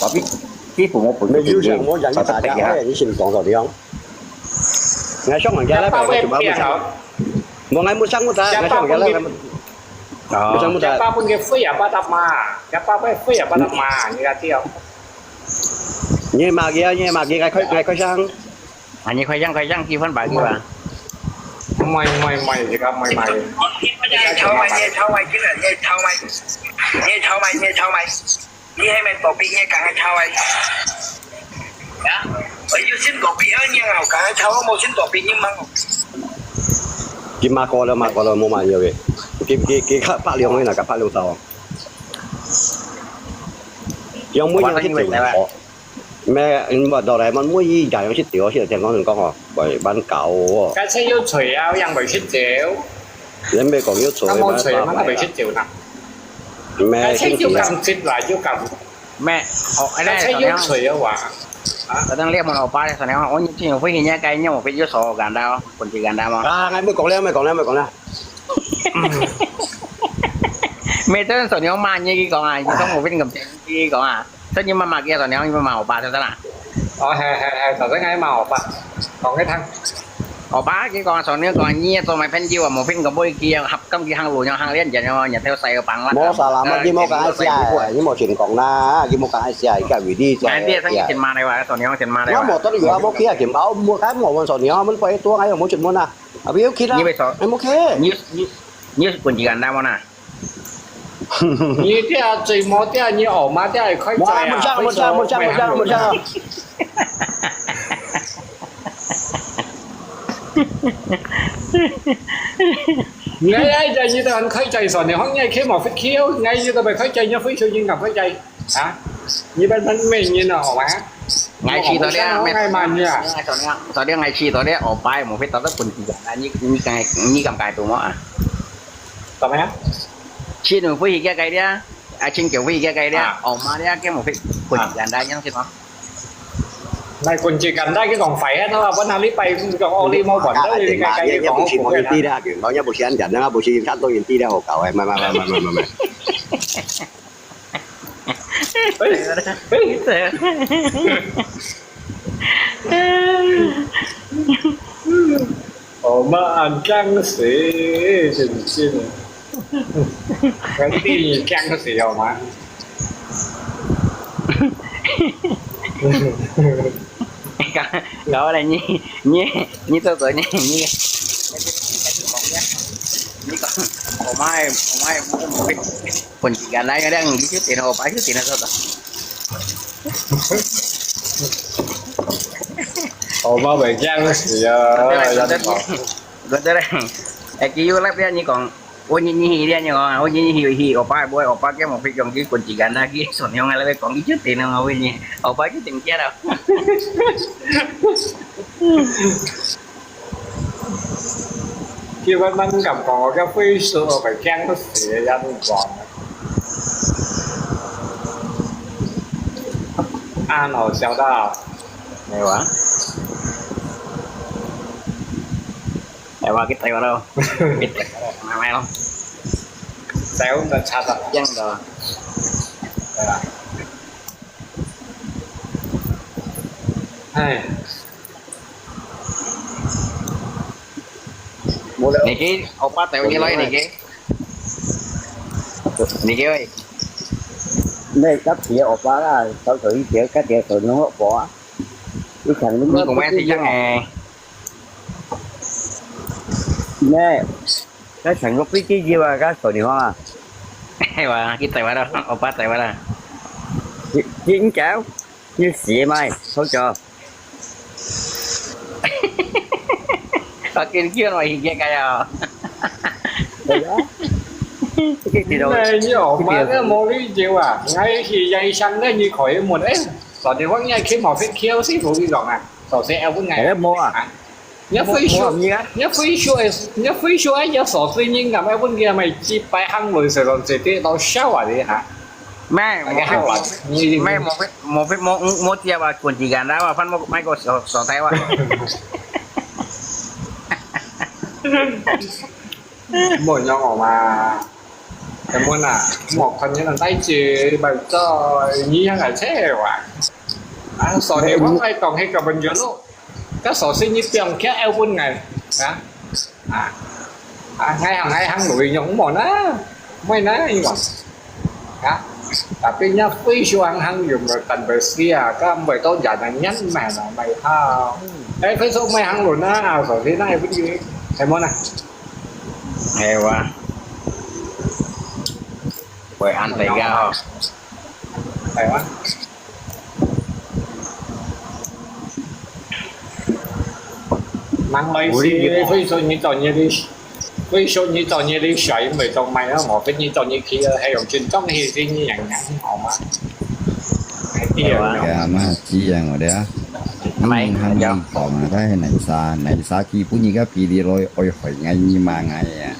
Tapi, cái phụ một phần cái gì? Mày yêu rằng muốn dành cho ta, cái này xin còn rồi đi không? Ngay sống bằng cái đó, phải có chịu báo buổi sáng. Một ngày mua sáng mua ta, ngay sống bằng cái đó. Mua sáng mua ta. Chapa pun ke free apa tak ma? Chapa pun free apa tak ma? Ni kata. Ni magi, ni magi, ngay khói, ngay khói sang. Anh ấy khoai yang, khoai yang, kêu phân bạc kêu à? 唔係，唔係，唔係，而家唔係，唔係。你係炒賣，你係炒賣，今日你係炒賣，你係炒賣，你係炒賣，你係咪作弊？你係講係炒賣？啊？我有先作弊，你係講係炒，我冇先作弊，你問我。佢罵過了，罵過了，冇罵你了。佢，佢，佢較拍兩回啦，佢拍兩招。用每樣去整哦。咩？嗯，我到來問每一樣去調，去聽講人講哦，會蠻搞哦。該車有錘啊，有人會去調。人咪講有錘，該無錘，嘛會去調啦。咩？該車有咁直來，有咁。咩？哦，哎，該車有錘啊，哇。啊？Kadang lihat mau apa ya, soalnya oh ini sih, apa ini, apa itu soal ganda, kunci ganda mah. 啊，哎，莫講了，莫講了，莫講了。 每當時你罵你佢講啊，你講無分咁佢講啊，所以你罵罵佢，你罵我爸就得啦。哦，係係係，頭先𠊎罵我爸，講佢聽。我爸佢講，上你講你做麼朋友啊，無分咁會佢合咁佢行路，樣行連接樣，日頭曬個棒啦。無啥啦，嘛，佢無講愛寫，佢無先講啦，佢無講愛寫，佢个為你寫。Nanti saya先罵你話，上你先罵你話。我無得你話，無佢啊，佢無，無，佢無問上你啊，問佢多，哎呀，無出門啊。 Abi, okay lah. Ni besok. I'm okay. Ni ni ni kunci ganda mana? Ni dia cuma dia ni oma dia koi. Wah, mujang, mujang, mujang, mujang, mujang. Ngai ai jai ni dan koi jai son ni hong ngai ke mo fit kiu ngai ni da bai koi jai ni fit kiu ni ngam koi jai. Hả? Như bên bánh mì như nào hả má? Ngai chi to dia, ngai man ya. Tao dia ngai chi to dia, opai mo fit tao ta kun chi. Ni ni kai ni kam kai tu mo ah. Tao ya? Chi nu pui hi kia kai dia. A chin kiu pui hi kia kai dia. Oma dia kia mo fit kun chi ganda yang chi mo. Ngai kun chi ganda cái còn phải á, nó là bữa nào đi bay còn ô đi mau bận đó đi cái cái cái còn ô. Ti dia, kau nya bukan jangan, bukan satu inti dia, kau eh, mai mai mai mai mai mai. Oma ăn căng xí, chính chính. Cái gì căng xí oma. Kau, kau lah ni, ni, ni tu tu ni, ni. Ni kau, oma, oma, Pun tiga lai kadang gitu tino apa aja tino soto. Oma baik yang ya. Gua tu eh kiu lap dia ni kong. Oh ni ni hi dia ni kong. Oh ni ni hi hi opa boy opa ke mo pik kong ki pun tiga na ki son yong ala kong gitu tino ngawi ni. Opa ki ting kia dah. Khi vẫn mắn cảm có cái phi sự phải khen nó xỉa ra bên còn. Ăn hổ xèo đào. Này quá. Này quá cái tay vào đâu? Cái tay vào đâu? Mai mai không? Xéo là chặt à? Chăng rồi. Hai. Niki, opa tayo nilai niki. Niki ơi. Nè, cắt tỉa ổ khóa là tao thử đi tỉa cắt tỉa tao nó bỏ. Cái thằng nó Ni cũng mới thì chắc nè. Nè, cái thằng nó biết cái gì mà cái sổ điện thoại à? Wa, kita mana? Opa tayo mana? Chính cháu, như xỉa mày, không cho. Pakai kia no hige kaya. Cái gì đâu. Này, như ở mà cái mô lý chiếu à, ngay khi dây xăng đấy như khỏi muốn ấy. Tỏ thì vẫn ngay khi mà phết khiêu xí phủ đi dọn à. Tỏ sẽ eo vẫn ngày. Cái mua à? Nhớ Mua- phi mua sure, làm gì á? Nhớ phi sure, nhớ phi sure ấy, nhớ sổ suy nghĩ ngắm eo vẫn kia mày chi bài hăng lùi sẽ dọn sẽ tiết tao sao à đi hả? แม่ ไม่ หมอ ไม่ หมอ หมอ หมอ หมอเจียบว่าควรจีกันได้ว่าฟันไม่ก็สอสอไทยว่า Mua nhau mà. Cái mua nè, mua con như là tay chỉ bài cho nhí hàng ngày thế à. À, sổ thì vẫn phải còn hay cả bình dưỡng luôn. Các sổ sinh như tiệm kia eo quân ngày. Hả? À, à, ngay hàng ngay hàng lùi nhung mỏ na. Mày na, anh bảo. Hả? Tapi nya phi sure hàng hàng dùng rồi tận bởi xia, các mày tao giả là nhắn mày là mày hao. Ê, Facebook mày hàng lùi na, à, rồi thế này vẫn gì. 係無呢？係哇，會恁大家吼。係啊。人來是會說你做你的，會說你做你的小因為做麼个我跟你做你去了，還有群眾係是你樣樣好嗎？係啊。呀，嘛，只樣我哋啊。你明行你講啊，但係泥沙，泥沙基本而家比你來愛害𠊎你嘛𠊎啊。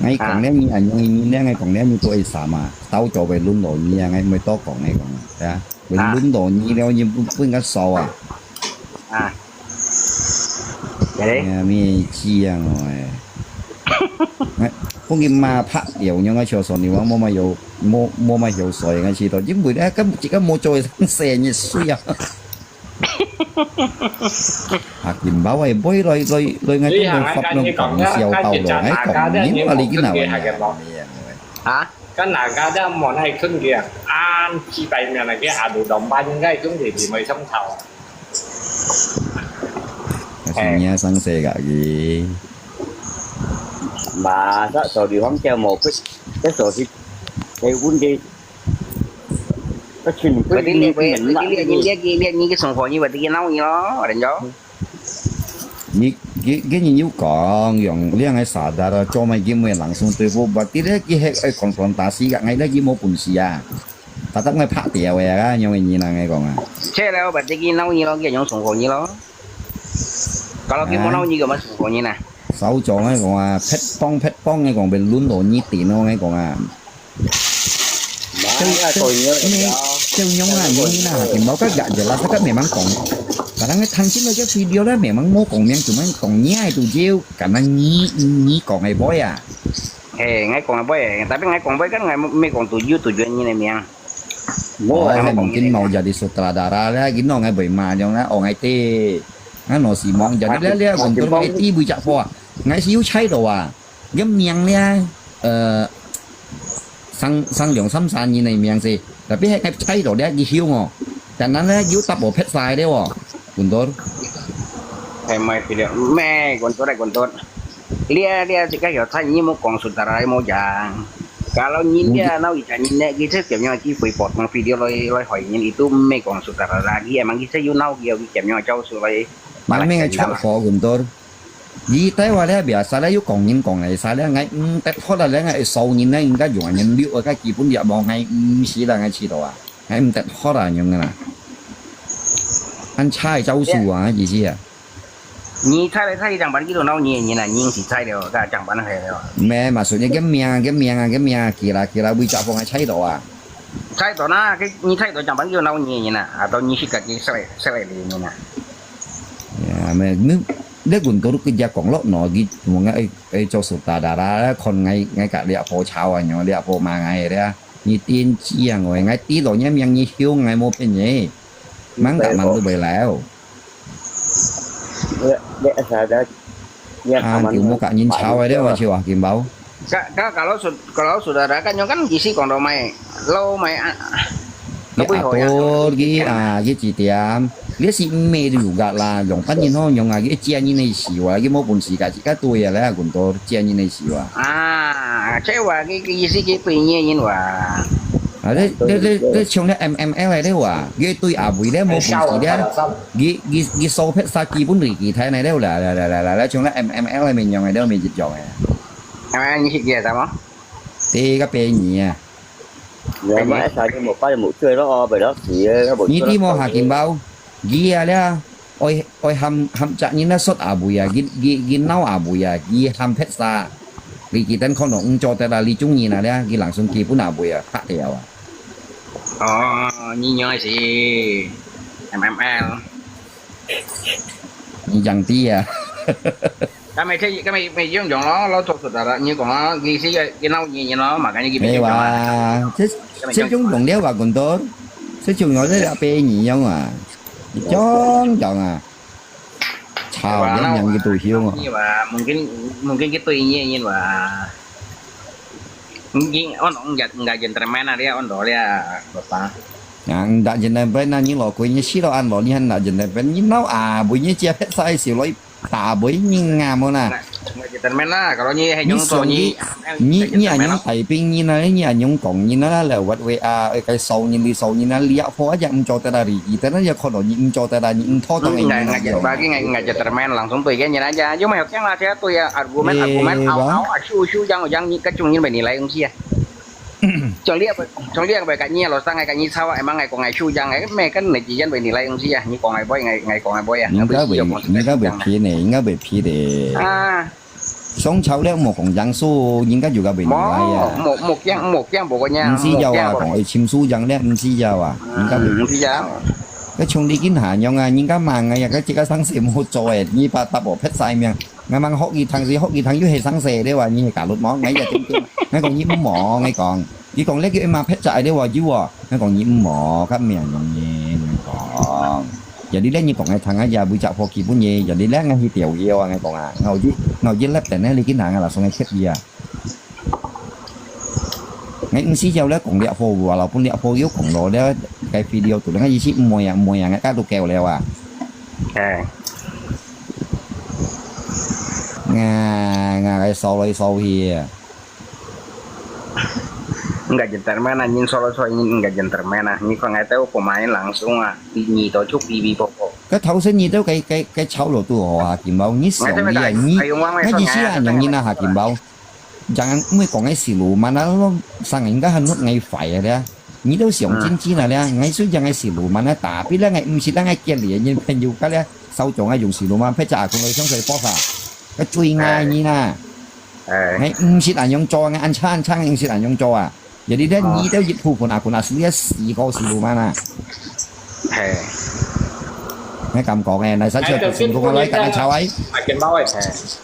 𠊎講了你恁樣，你了𠊎講了你都會啥嘛？到早會輪到你啊，𠊎毋會多講𠊎講啊，係啊，會輪到你了，你不不應該燒啊。啊，哎呀，咩知啊我哎。𠊎，𠊎講佢嘛拍掉，你講𠊎笑死你，我無嘛有，無無嘛有水，𠊎知道，因為咧，根本自家無做生意水啊。 啊，金包个，買來來來，𠊎都發弄講笑到咯，𠊎講你話你今日會啊？啊？Kan ada mau naik kun dia, an si pai mana ke adu domba juga itu di mai song tau. 係你生世界个。 Masa so di hong kaya mo pit, cái so si, cái vấn đề, cái chuyện Berarti pit dia ni boleh, pin berarti nak dia ni. Dia dia dia ni ke sungguh ni berarti dia nau ni lo, ada jo. 你佢佢人有講用兩個沙達啊，做乜佢會人送對付，berarti咧佢係愛konfrontasi个，𠊎咧佢無本事啊，tetap𠊎拍掉个啊，樣个人啊，𠊎講啊。 Cek lah berarti dia nau ni lo, dia yang sungguh ni lo. Kalau dia mau nau ni, dia mau sungguh ni nah. 少做𠊎講啊，劈幫劈幫，𠊎講被輪到你點咯，𠊎講啊。 Mana kau ni? 就用啊，用啊，佢冇个日日啦，佢个memang講。Kadang佢聽清到隻video咧，memang冇講名，做乜講你係杜蕉，可能你你講係boy啊。 Eh, ngai kong apa eh? Tapi ngai kong apa kan ngai me kong tujuh tujuan ni ni miang. Mo Oh, ai mungkin mau jadi sutradara lah, gino ngai boy ma jong lah, oh ngai te. Ngano si mong jadi lah lah, untuk ngai ti bui cak po. Ngai si yu chai do ah. 个名咧，呃，生生兩三三年个名是，tapi係个猜到咧，佢曉哦。但係咧，有搭無撇晒咧哦，Guntur。 Hai mai video me kontot ai kontot. Lia lia si ka yo thai ni mo kong sutradara mo jang. Kalau ni lia nau i chan ni ne ki se kiam yo ki fui pot mo video loi loi hoi ni itu me kong sutradara ki emang ki se yu nau ki yo ki kiam yo chau su loi. 慢慢个出火，Guntur。 你台灣咧，biasa咧，有講人講來啥咧，𠊎毋得好啦，咧，𠊎會燒人咧，人家用人六个基本也無，𠊎毋死啦，𠊎知道啊，𠊎毋得好啦，樣个啦。恁差个招數啊，意思啊。 你猜來猜去，上班幾多鬧你人啊？你是猜了，該上班係了。咩嘛，所以个名，个名啊，个名啊，寄啦寄啦，為着幫𠊎猜到啊。 猜到啦，該你猜到上班幾多鬧你人啊？啊，到你是自己設來設來的人啊。 Ya，咩，你你Guntur都佢只講落喏，佢問𠊎，誒誒，做sutradara啦，看𠊎𠊎隔壁婆吵啊，樣隔壁婆罵𠊎咧，你癲雞啊我，𠊎知道你名你曉，𠊎無騙你，吂敢吂都袂來哦。 Dia dia ada dia啊，就無甲人吵个咧，我就話金包。 Ka ka kalau su kalau sutradara kan nyo kan gisi kong do mai lo mai a. 你阿多佢啊，佢幾點？你是毋係都有个啦，用番人好用啊，佢借人个事話，佢無本事个，自家對啊，來啊，咁多借人个事話。 Ah, cewek ki ki isi ki pui nyi nyin wa. 啊，你你你你像你M M L个咧話，佢對阿妹咧無本事咧，佢佢佢收撇殺基本對其他呢咧啦啦啦啦啦，像你M M L个面樣个咧，面一樣个。 Ama ni si dia sama. 第个八年啊， Nya mai sa ni mo pa mo chui lo, bai lo si, mo 你知無下金包？佢啊咧，愛愛喊喊責任啊，摔阿妹啊，佢佢佢鬧阿妹啊，佢喊撇殺，你記得可能毋做得啦，你中意啦咧，佢人生基本阿妹啊，拍掉啊。 Oh, ni nyo si M M L. 你講啲啊。 Kami cek kami kami yung jong lo lo tok sutradara ni kong lo gisi ki nau ni ni lo makanya ki 没有 jong. 啊，这这种用了啊，更多，这种用了啊，八年用啊，种种啊，操，两样个都用啊。 Ni wa mungkin mungkin kita ini ini wa. Mungkin on on jat enggak gentleman dia on do dia bapa. 啊，毋得gentleman啊，你老鬼，你死到安老，你还毋得gentleman，你老啊，不，你这撇晒小来打不，你啊，么啦。Termen lah, kalau ni hai nyong so ni, ni ni anyong tai ping ni na, ni anyong kong ni na lah lewat W A, eh, kai sau ni li sau ni na liak ho aja mco tera ri, ita na ya kono ni mco tera ni mtho tong ni ngai ngai na. Bagi ngai ngai termen langsung tu kan ni aja. Yo mai kiang lah dia tu ya argumen argumen au au asu asu yang yang ni kacung ni bani lai ngsi ya. 从这个从这个个你老三个你操，哎，忙个讲个修养个，没跟你之间为你来东西啊，你讲个不应该，应该讲个不呀，应该会，应该会批呢，应该会批的。啊，上朝了莫讲杨树，应该有个为你来呀。莫莫讲莫讲，不过呢，唔是要啊，讲会清楚讲了，唔是要啊，应该会。嗯，不是啊。那从你跟下样啊，人家忙个呀，个这个上司莫做哎，你把把我拍晒面。 Ngai mang hok i thang si hok i thang yu he sang se de wa ni ka lut mo ngai ya tim tim. Ngai kong ni mo ngai kong. I kong le ki ma phet cha de wa yu wa. Ngai kong ni mo ka mian ni ngai kong. Jadi le ni kong ngai thang ya bu cha pho ki bu ni. Jadi le ngai hi tiao ye wa ngai kong a. Ngau ji ngau ji lep ten ne li ki na ngai la song ngai khet ya. Ngai nsi jau le kong liak pho wa la pun liak pho yu kong lo le kai video tu le ngai ji si mo ya mo ya ngai ka tu keo le wa. Eh. Nga, nga, cái sau lấy sau hi. Enggak gentleman ah, nyin solo so nyin enggak gentleman ah. Nyi ko ngai tau pemain langsung ah. Nyi to chuk bi bi pok pok. Cái thâu sen nyi tau cái cái cái cháo lo tu ho ha kim bao nyi siang nyi à nyi ngai ji sia nyong nyi na ha kim bao. Jangan mui kong ngai siluman ah lo sang ngai hanut ngai fai ah dia. Nyi tau siang jin jin ah dia ngai su jang ngai siluman ah tapi lah ngai msi lah ngai kian li nyin pen yu ka dia. Sau chong ngai yung siluman phe cha kong lo siang sai po sa. Cái chui ngai nyi na. Ngai msi an yong cho ngai an cha an cha ngai msi an yong cho à. Jadi dia nyi tau yit pu pun akun asli ah si ko siluman ah. He. Ngai kam kong eh, nai sa chua tu sing kong lai kan chau ai. Akin bao eh,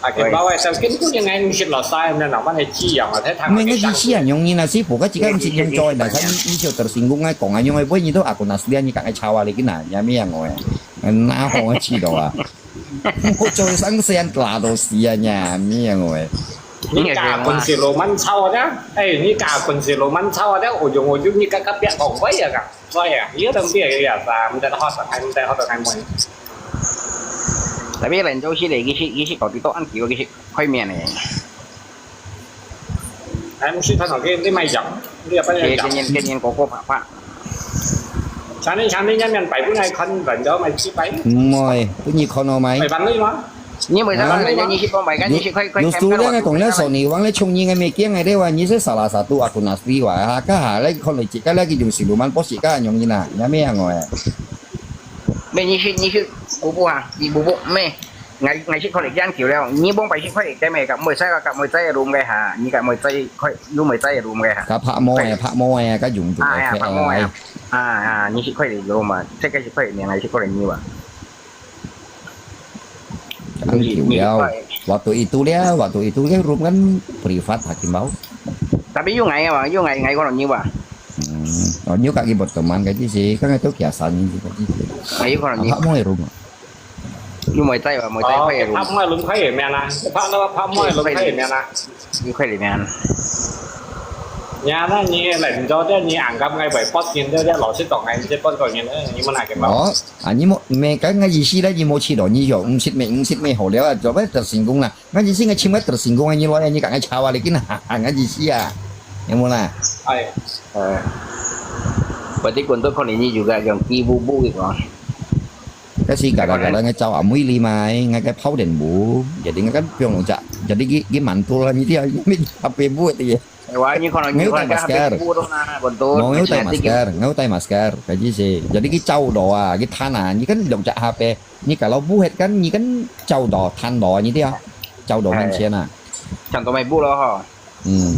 akin bao eh, sa kin ku yang ngai ngsit lo sai, na na man he chi yang ah, the thang. Ngai ngai chi chi yang yong ni na si pu ka chi ka ngsit yong choi na sa ni ni chua tu sing kong ngai kong ai yong ai boi ni to akun asli ah ni ka ngai chau ah li kin na, ya mi yang oi. Na ho chi do ah. Mo choi sang sian tla do si ah, ya mi yang oi. 你家本是罗曼草的，哎，你家本是罗曼草的，我用我用你个个别讲话呀个。 所以啊，有等别个呀，咱们在好上海，在好上海买。Tapi lain jauh sih lagi sih, sih kau tu an kiwa sih kau mian eh. Em, sih kan oke, ni mai jam, ni apa ya jam? Kenyan kenyan koko papa. Sana sana nya mian pai pun ai kan lanjau mai chi pai. Moi, pun ni kono mai. Pai ban ni ma. 你為啥講人家二十磅賣緊二十塊，塊有數量个講了，索尼王咧，衝人个物件个咧話，你是salah satu akun asli話，哈，該下咧，可能自家咧，佢用siluman，不是該樣人啊，有咩樣个？咩，你是你是，我不啊，你不不咩？𠊎𠊎是可能這樣久了，你幫百十塊，該咩个，妹仔个，該妹仔个room个哈，你該妹仔塊，有妹仔个room个哈。該拍摩个，拍摩个，該用做个，哎呀，拍摩个，啊啊，你是可以有嘛？這個是可以，你還是可以有啊。 Ang kiu liao. Waktu itu liao, waktu itu liao room kan privat hakim bau. Tapi you ngai ah, you ngai ngai kono nyiu ah. Hmm. Oh, nyiu kaki berteman kaji si, kan itu kiasan ni kaji si. Ngai you kono nyiu. Apa mau room? You mai tai ba, mai tai pai room. Apa mau room kai mana? Apa apa mau room kai mana? You kai mana? Ya na ni lain jauh dia ni anggap ngai bai pot ni dia dia lalu si tong ngai si pot kau ni ni mana hakim bau? Oh, 啊，你無，無，該𠊎意思咧，你無去咯，你就毋識咩，毋識咩好了啊，做咩得成功啦？𠊎意思𠊎尋个得成功啊，你來啊，你講𠊎抄啊，你緊啊，𠊎意思啊，有無啦？哎，哎，berarti untuk kau ni juga yang ibu-ibu gitu. 該時嘎啦嘎啦，𠊎找阿妹哩嘛，𠊎个泡電舞，jadi𠊎个放弄隻，jadi佢佢mantul啦，你知啊，你阿爸舞个。 Wah，你可能你可能 masker，無，有戴masker，𠊎有戴masker，該意思，jadi佢走路啊，佢攤啊，你跟兩隻下背，你搞到不黑跟你跟走路攤路，你知啊，走路面前啊，像都沒布了哈。嗯，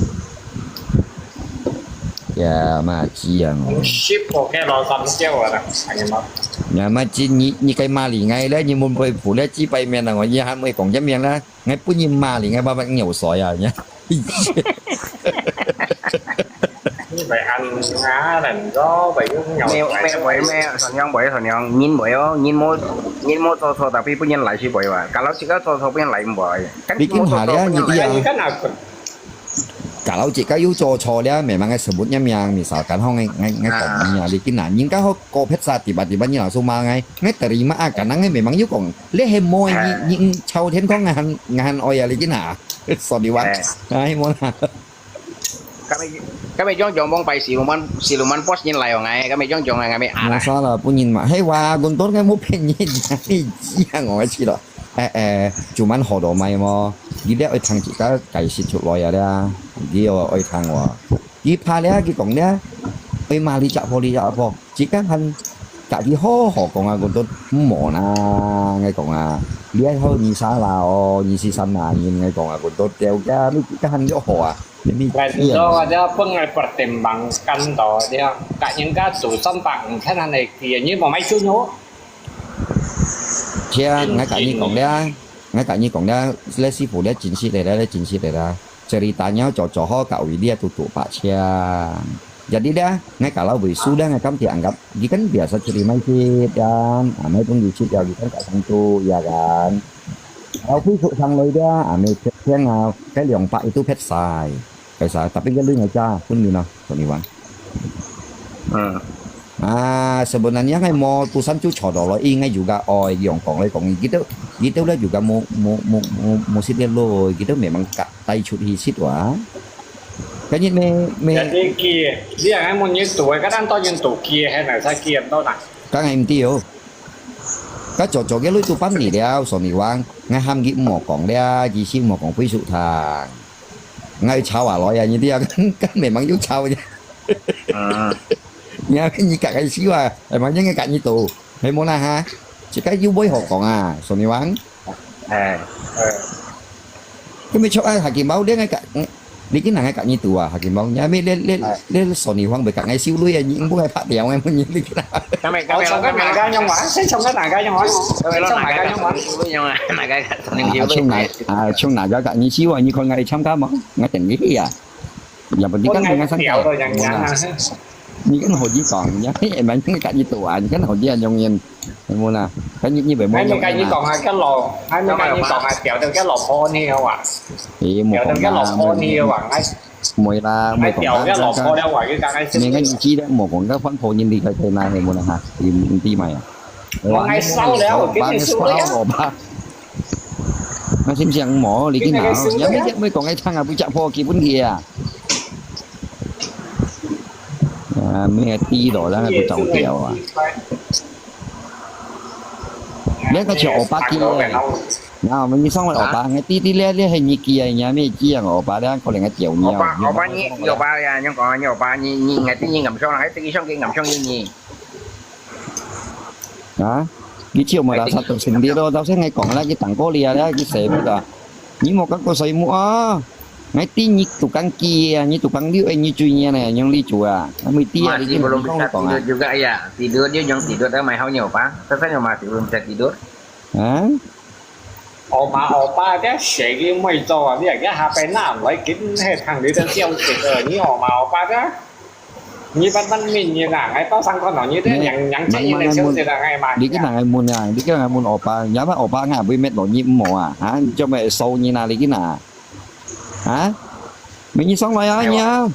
呀，嘛，這樣哦。十五个老三角啊，哎呀媽！那麼這你你該罵你𠊎咧，你們會負責幾百面啊，我也還沒講一面啦。 𠊎本人罵你，𠊎慢慢尿水啊，你。你會恁啊，恁多會有尿水。沒有，沒有，沒有，善良，沒有，善良，人沒有，人無，人無做錯，tapi本人來是會哇。Kalau自家做錯，本人來毋會。你緊下了，你知啊？你看啊， Kalau jika you做錯了，memang ngai sebutnya misalkan ho ngai ngai ngai講你啊，你見啊，人家好個別sa tiba-tiba你老師罵ngai，ngai terima啊，kadang ngai memang you講，你係無你你朝天講ngai han ngai han愛啊，你見啊，sorry話，哎，無啦。 Kami kami jong jong mong pai siluman siluman pos nyin lai ong ai kami jong jong ai kami Nggak arah. Salah, pun nyin mah. Hei, wah, guntur ngai mo pen nyin, ngai jiang ong ai chi lo. Eh, eh, cuman hodo mai mo. Gila oi thang jika kai sit chuk loi ya dia. Gio oi thang wa. Gi pha lia, gi kong lia. Oi ma li chak po, li chak po. Jika han kak gi ho ho kong a guntur mo na ngai kong a. Lia ho ni sa la o, ni si san na nyin ngai kong a guntur. Teo kia, mi jika han yo ho a. Ngai tu do ada pun ngai pertimbangkan do dia. Kak nyin ka tu san tak kan han ai kia ni mo mai chu nyo. Chia, ngai kak nyi kong dia, ngai kak nyi kong dia, le si pu dia, jin si le dia, le jin si le dia. Ceritanya cocok ho kak wi dia tutup pak chia. Jadi dia, ngai kalau wi su dia ngai kam ti anggap, gikan biasa ciri mai sit kan, amai pun wi sit ya gikan kak sang tu, ya kan. Kalau hui su sang loi dia, amai pet siang au, kai liang pak itu pet sai. Kai sai, tapi dia lui ngai cha, pun ni no, pun ni wan. Hmm. Ah, sebenarnya ngai mo tusan cu chot lo, i ngai juga oi yong kong le kong, gitu, gitu le juga mo mo mo mo mo sit le lo, gitu memang kak tai chut hi sit wa. Kan ni me me. Jadi kia, dia ngai mo ni tu, kadang to ni tu kia, hai na sa kia to na. Kan ngai mti yo. Ka cho cho ke lui tu pan ni liao, so ni wang, ngai ham gi mo kong lia, gi si mo kong pui su thang. Ngai chau a loi a, ni dia kan kan memang yo chau ya. Ah. Nya ni kak ngai siu a, memang ni ngai kak ni tu. Hei mo na ha. Cik kai yo boi ho kong a, so ni wang. Eh. Kami chok a haki mau dia ngai kak ni kina ngai kak ni tu a haki mau. Nya mi le le le so ni wang be kak ngai siu lui a, ni bu ngai pak dia ngai mo ni ni kina. Kami kami Chong ka naga nyong wa, sen chong ka naga nyong wa. Sen chong naga nyong wa. Nyong a, naga ka so ni siu lui. Chung na, chung naga kak ni siu a, ni kon ngai cham ka mo. Ngai teng ni ya. Ya penting kan dengan santai. Ni kan ho ji kong, ya emang ni kak ni tu a, ni kan ho ji a nyong yin. Mo na, kan ni ni be mo. Hai mi ka ni kong a ka lo, hai mi ka ni kong a tiao dau ka lo po ni wa. Eh, mo kong na. Tiao dau ka lo po ni wa. Ai, mo la, mo kong. Ai, tiao ka lo po le wa, ka ai. Ni kan ni ji le mo kong ka fan po ni li ka kai na mo na ha. Di di mai a. Mo ai sao le, ba ni sao ba. Ngai sim siang mo li ki na. Ya mi mo kong ai thang a bu chak po ki bun ki a. 啊，咩知道啦，佢走掉啊。你个像歐巴機啊，那我們上來歐巴，你弟弟咧，你係你機啊，你咩機啊，歐巴咧，可能係掉尿。歐巴，歐巴你，你歐巴呀，你講啊，你歐巴，你你，你弟你咁上，還弟弟上去咁上去你。 啊，佢就無啦，殺到成啲咯，頭先你講啦，佢等過你啊，佢寫乜啊？你無講過水母啊？你知你tukang kia，你tukang liu，哎，你最年呢，用你做啊？你知啊，你 masih belum bisa tidur juga ya. Tidur dia jangan tidur dah mai hau nyoba. Sasa nyoba masih belum bisa tidur. 啊？我嘛我爸在寫个妹做啊，你个下边那来跟那堂里的消息的，你我嘛我爸的。 你班班面你啦，哎，到上课喏，你这娘娘这人的小姐啦，哎妈呀！你个人问啊，你个人问我爸，也问我爸，俺不会met咯，你莫啊，啊，你做咩收你那里去哪？啊？没你上来啊，你啊？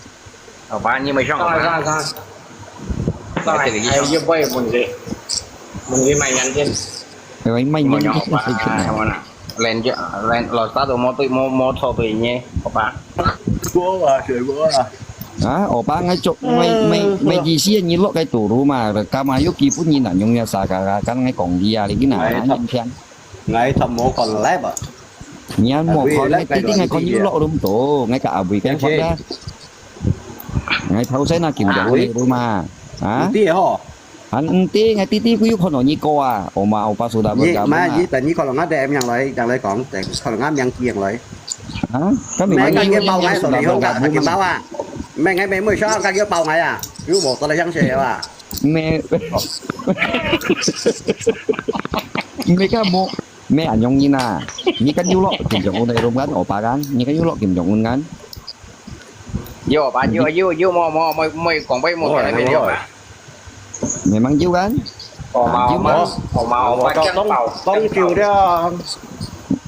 我爸，你没上来，上来，上来，上来。上来，哎，又不会问题，问题蛮严重。哎，蛮严重。 Len jo, len lo sa tu mo tu mo mo tho tu inye, apa? 我啊，水果啊。啊，我把我做，没没没意思，你落个土路嘛，干嘛又基本你那用呀啥个，刚刚讲的啊，你那那天。 Ngai thap mo kon lai ba. Nyan mo kon ngai titi ngai kon yu lok rum to, ngai ka abui kan kon da. Ngai thau sai na kim jong ni rum ma. Ha? Nti ho. Han nti ngai titi ku yu kon ni ko a. Oma opa sudah bergabung. Ni ma ji ta ni kon ngai de em yang lai, yang lai kong, de kon ngai yang ki yang lai. Ha? Kami ngai ki bao ngai so ni ho ka ki bao a. Mai ngai mai mo sha ka ki bao ngai a. Yu mo to lai yang se a. 咩咩个冇咩人容易呐？你跟有落金正恩的龙眼，我巴干，你跟有落金正恩干。有吧，有有有，莫莫莫莫讲白莫讲那边有吧。Memang 有干。哦嘛哦嘛哦嘛哦嘛，讲到讲到。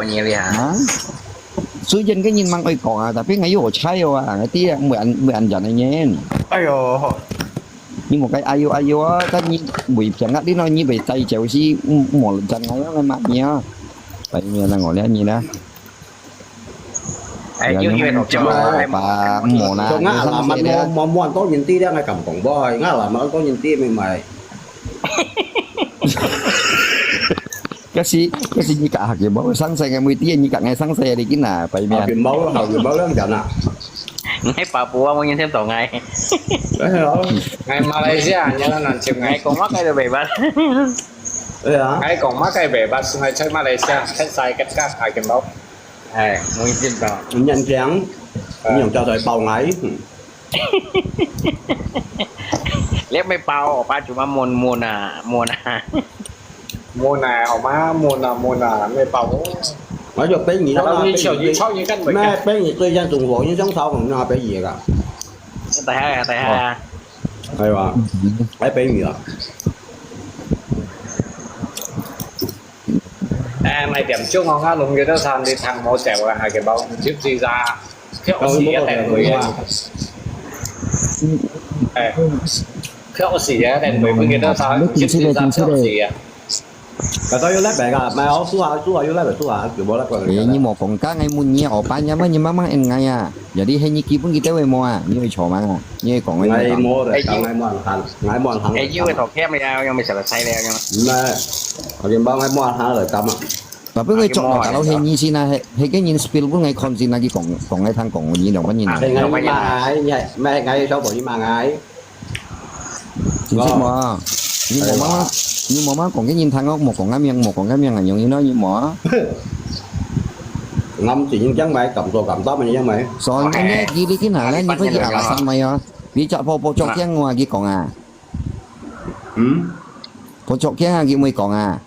了你哩哈。啊？雖然个人蛮愛講啊，tapi ngayon我猜哦啊，nanti啊，每安每安人个人。哎呦，你莫該哎呦哎呦啊，但你每平啊，你那你被带走是，嗯，莫人家那样个嘛，你啊，哎，你那我了你呢？哎，又因为同就吧，莫啦，就啱啦，乜冇冇冇人多人啲咧，我感覺，我係啱啦，乜多人啲咪咪。 Kasi kasi你ka hake mau sang saya ngai mui dia ni ka ngai sang saya di kina pai 好，mian. 元寶，好，元寶兩人啊。你爸爸啊，我認識到你。哎呀，哎，馬來西亞，你那南京哎，你講麼个都袂辦。哎呀，哎，講麼个袂辦，係在馬來西亞，在晒个个啊，元寶。哎，我認識到。人情，你用膠水包𠊎。嗯你咪包，我爸就嘛悶悶啊，悶啊。悶啊，好嗎？悶啊，悶啊，咩包？我就俾你啦，然後你炒，你炒，你跟咩？俾你最近仲和你想炒紅啊，俾你噶，等下啊，等下啊。係嘛？還俾你啦。誒，買點鐘我啱弄幾多餐，你聽我笑啊，係嘅包，接住咋？佢我試一定會嘅。誒，佢我試一定會分幾多餐，接住咋？佢我試啊。大家要來買噶，買好煮下，煮下要來買煮下，全部來過哎，你莫講，剛才問你，我把你問你慢慢應該啊。Jadi 係你基本佢都會摸啊，你會錯嗎？你會講个。，𠊎無得，𠊎無人行，𠊎無人行。誒，要个圖片了，用咩食个材料用？唔係，我見幫𠊎無人行來咁啊。 Tapi 佢做落大佬係你先啊，係係个人 spill 分𠊎看先啊，佢講講个聽講，你兩個人啊。係𠊎買，你係，唔係𠊎小朋友買𠊎。真係無啊？你無嘛？你無嘛講个人聽哦，無講个名，無講个名啊，容易咯，你無啊？我自己將買，敢做敢擔嘅，因為。所以呢，佢你今下咧，你可以阿拉三買啊，你隻婆婆做驚我，佢講啊，嗯。婆做驚啊，佢會講啊。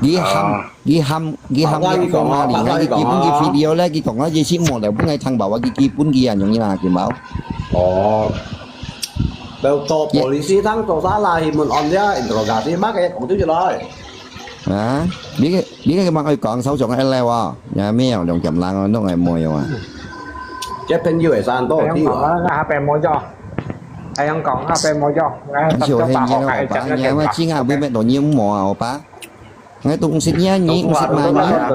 佢喊，佢喊，佢喊佢講啊，你看佢基本佢 video 咧，佢講啊，這些無了，本來聽話，佢基本佢啊，容易啦，佢冇。哦。就做polisi，當做啥啦？佢問案呀，interogasi，乜嘅講出出來。啊，你个你个問佢講，手上个 L 啊，也沒有兩點零啊，弄个沒有啊。這朋友係生多哎，啲啊。講啊，下邊冇咗。哎，講下邊冇咗。哎，很少很少，我爸，你阿媽今下會咩多年無啊，我爸。 Ngai tu ngsit niya ni, ngsit ma niya,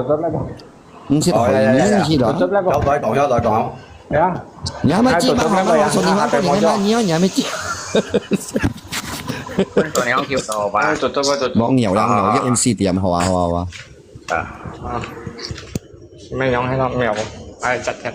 ngsit hoi niya ni si lo. Tutup lah, 有再講，有再講。ya. Niya ma ci ma hoi ma hoi, so ni ma ko ni ma niya, niya ma ci. 做你好笑到吧？ Tutup lah, tutup. Mong niya lang niya, yung si tiam hawa hawa hawa. 咩樣喺度描？哎，隻隻。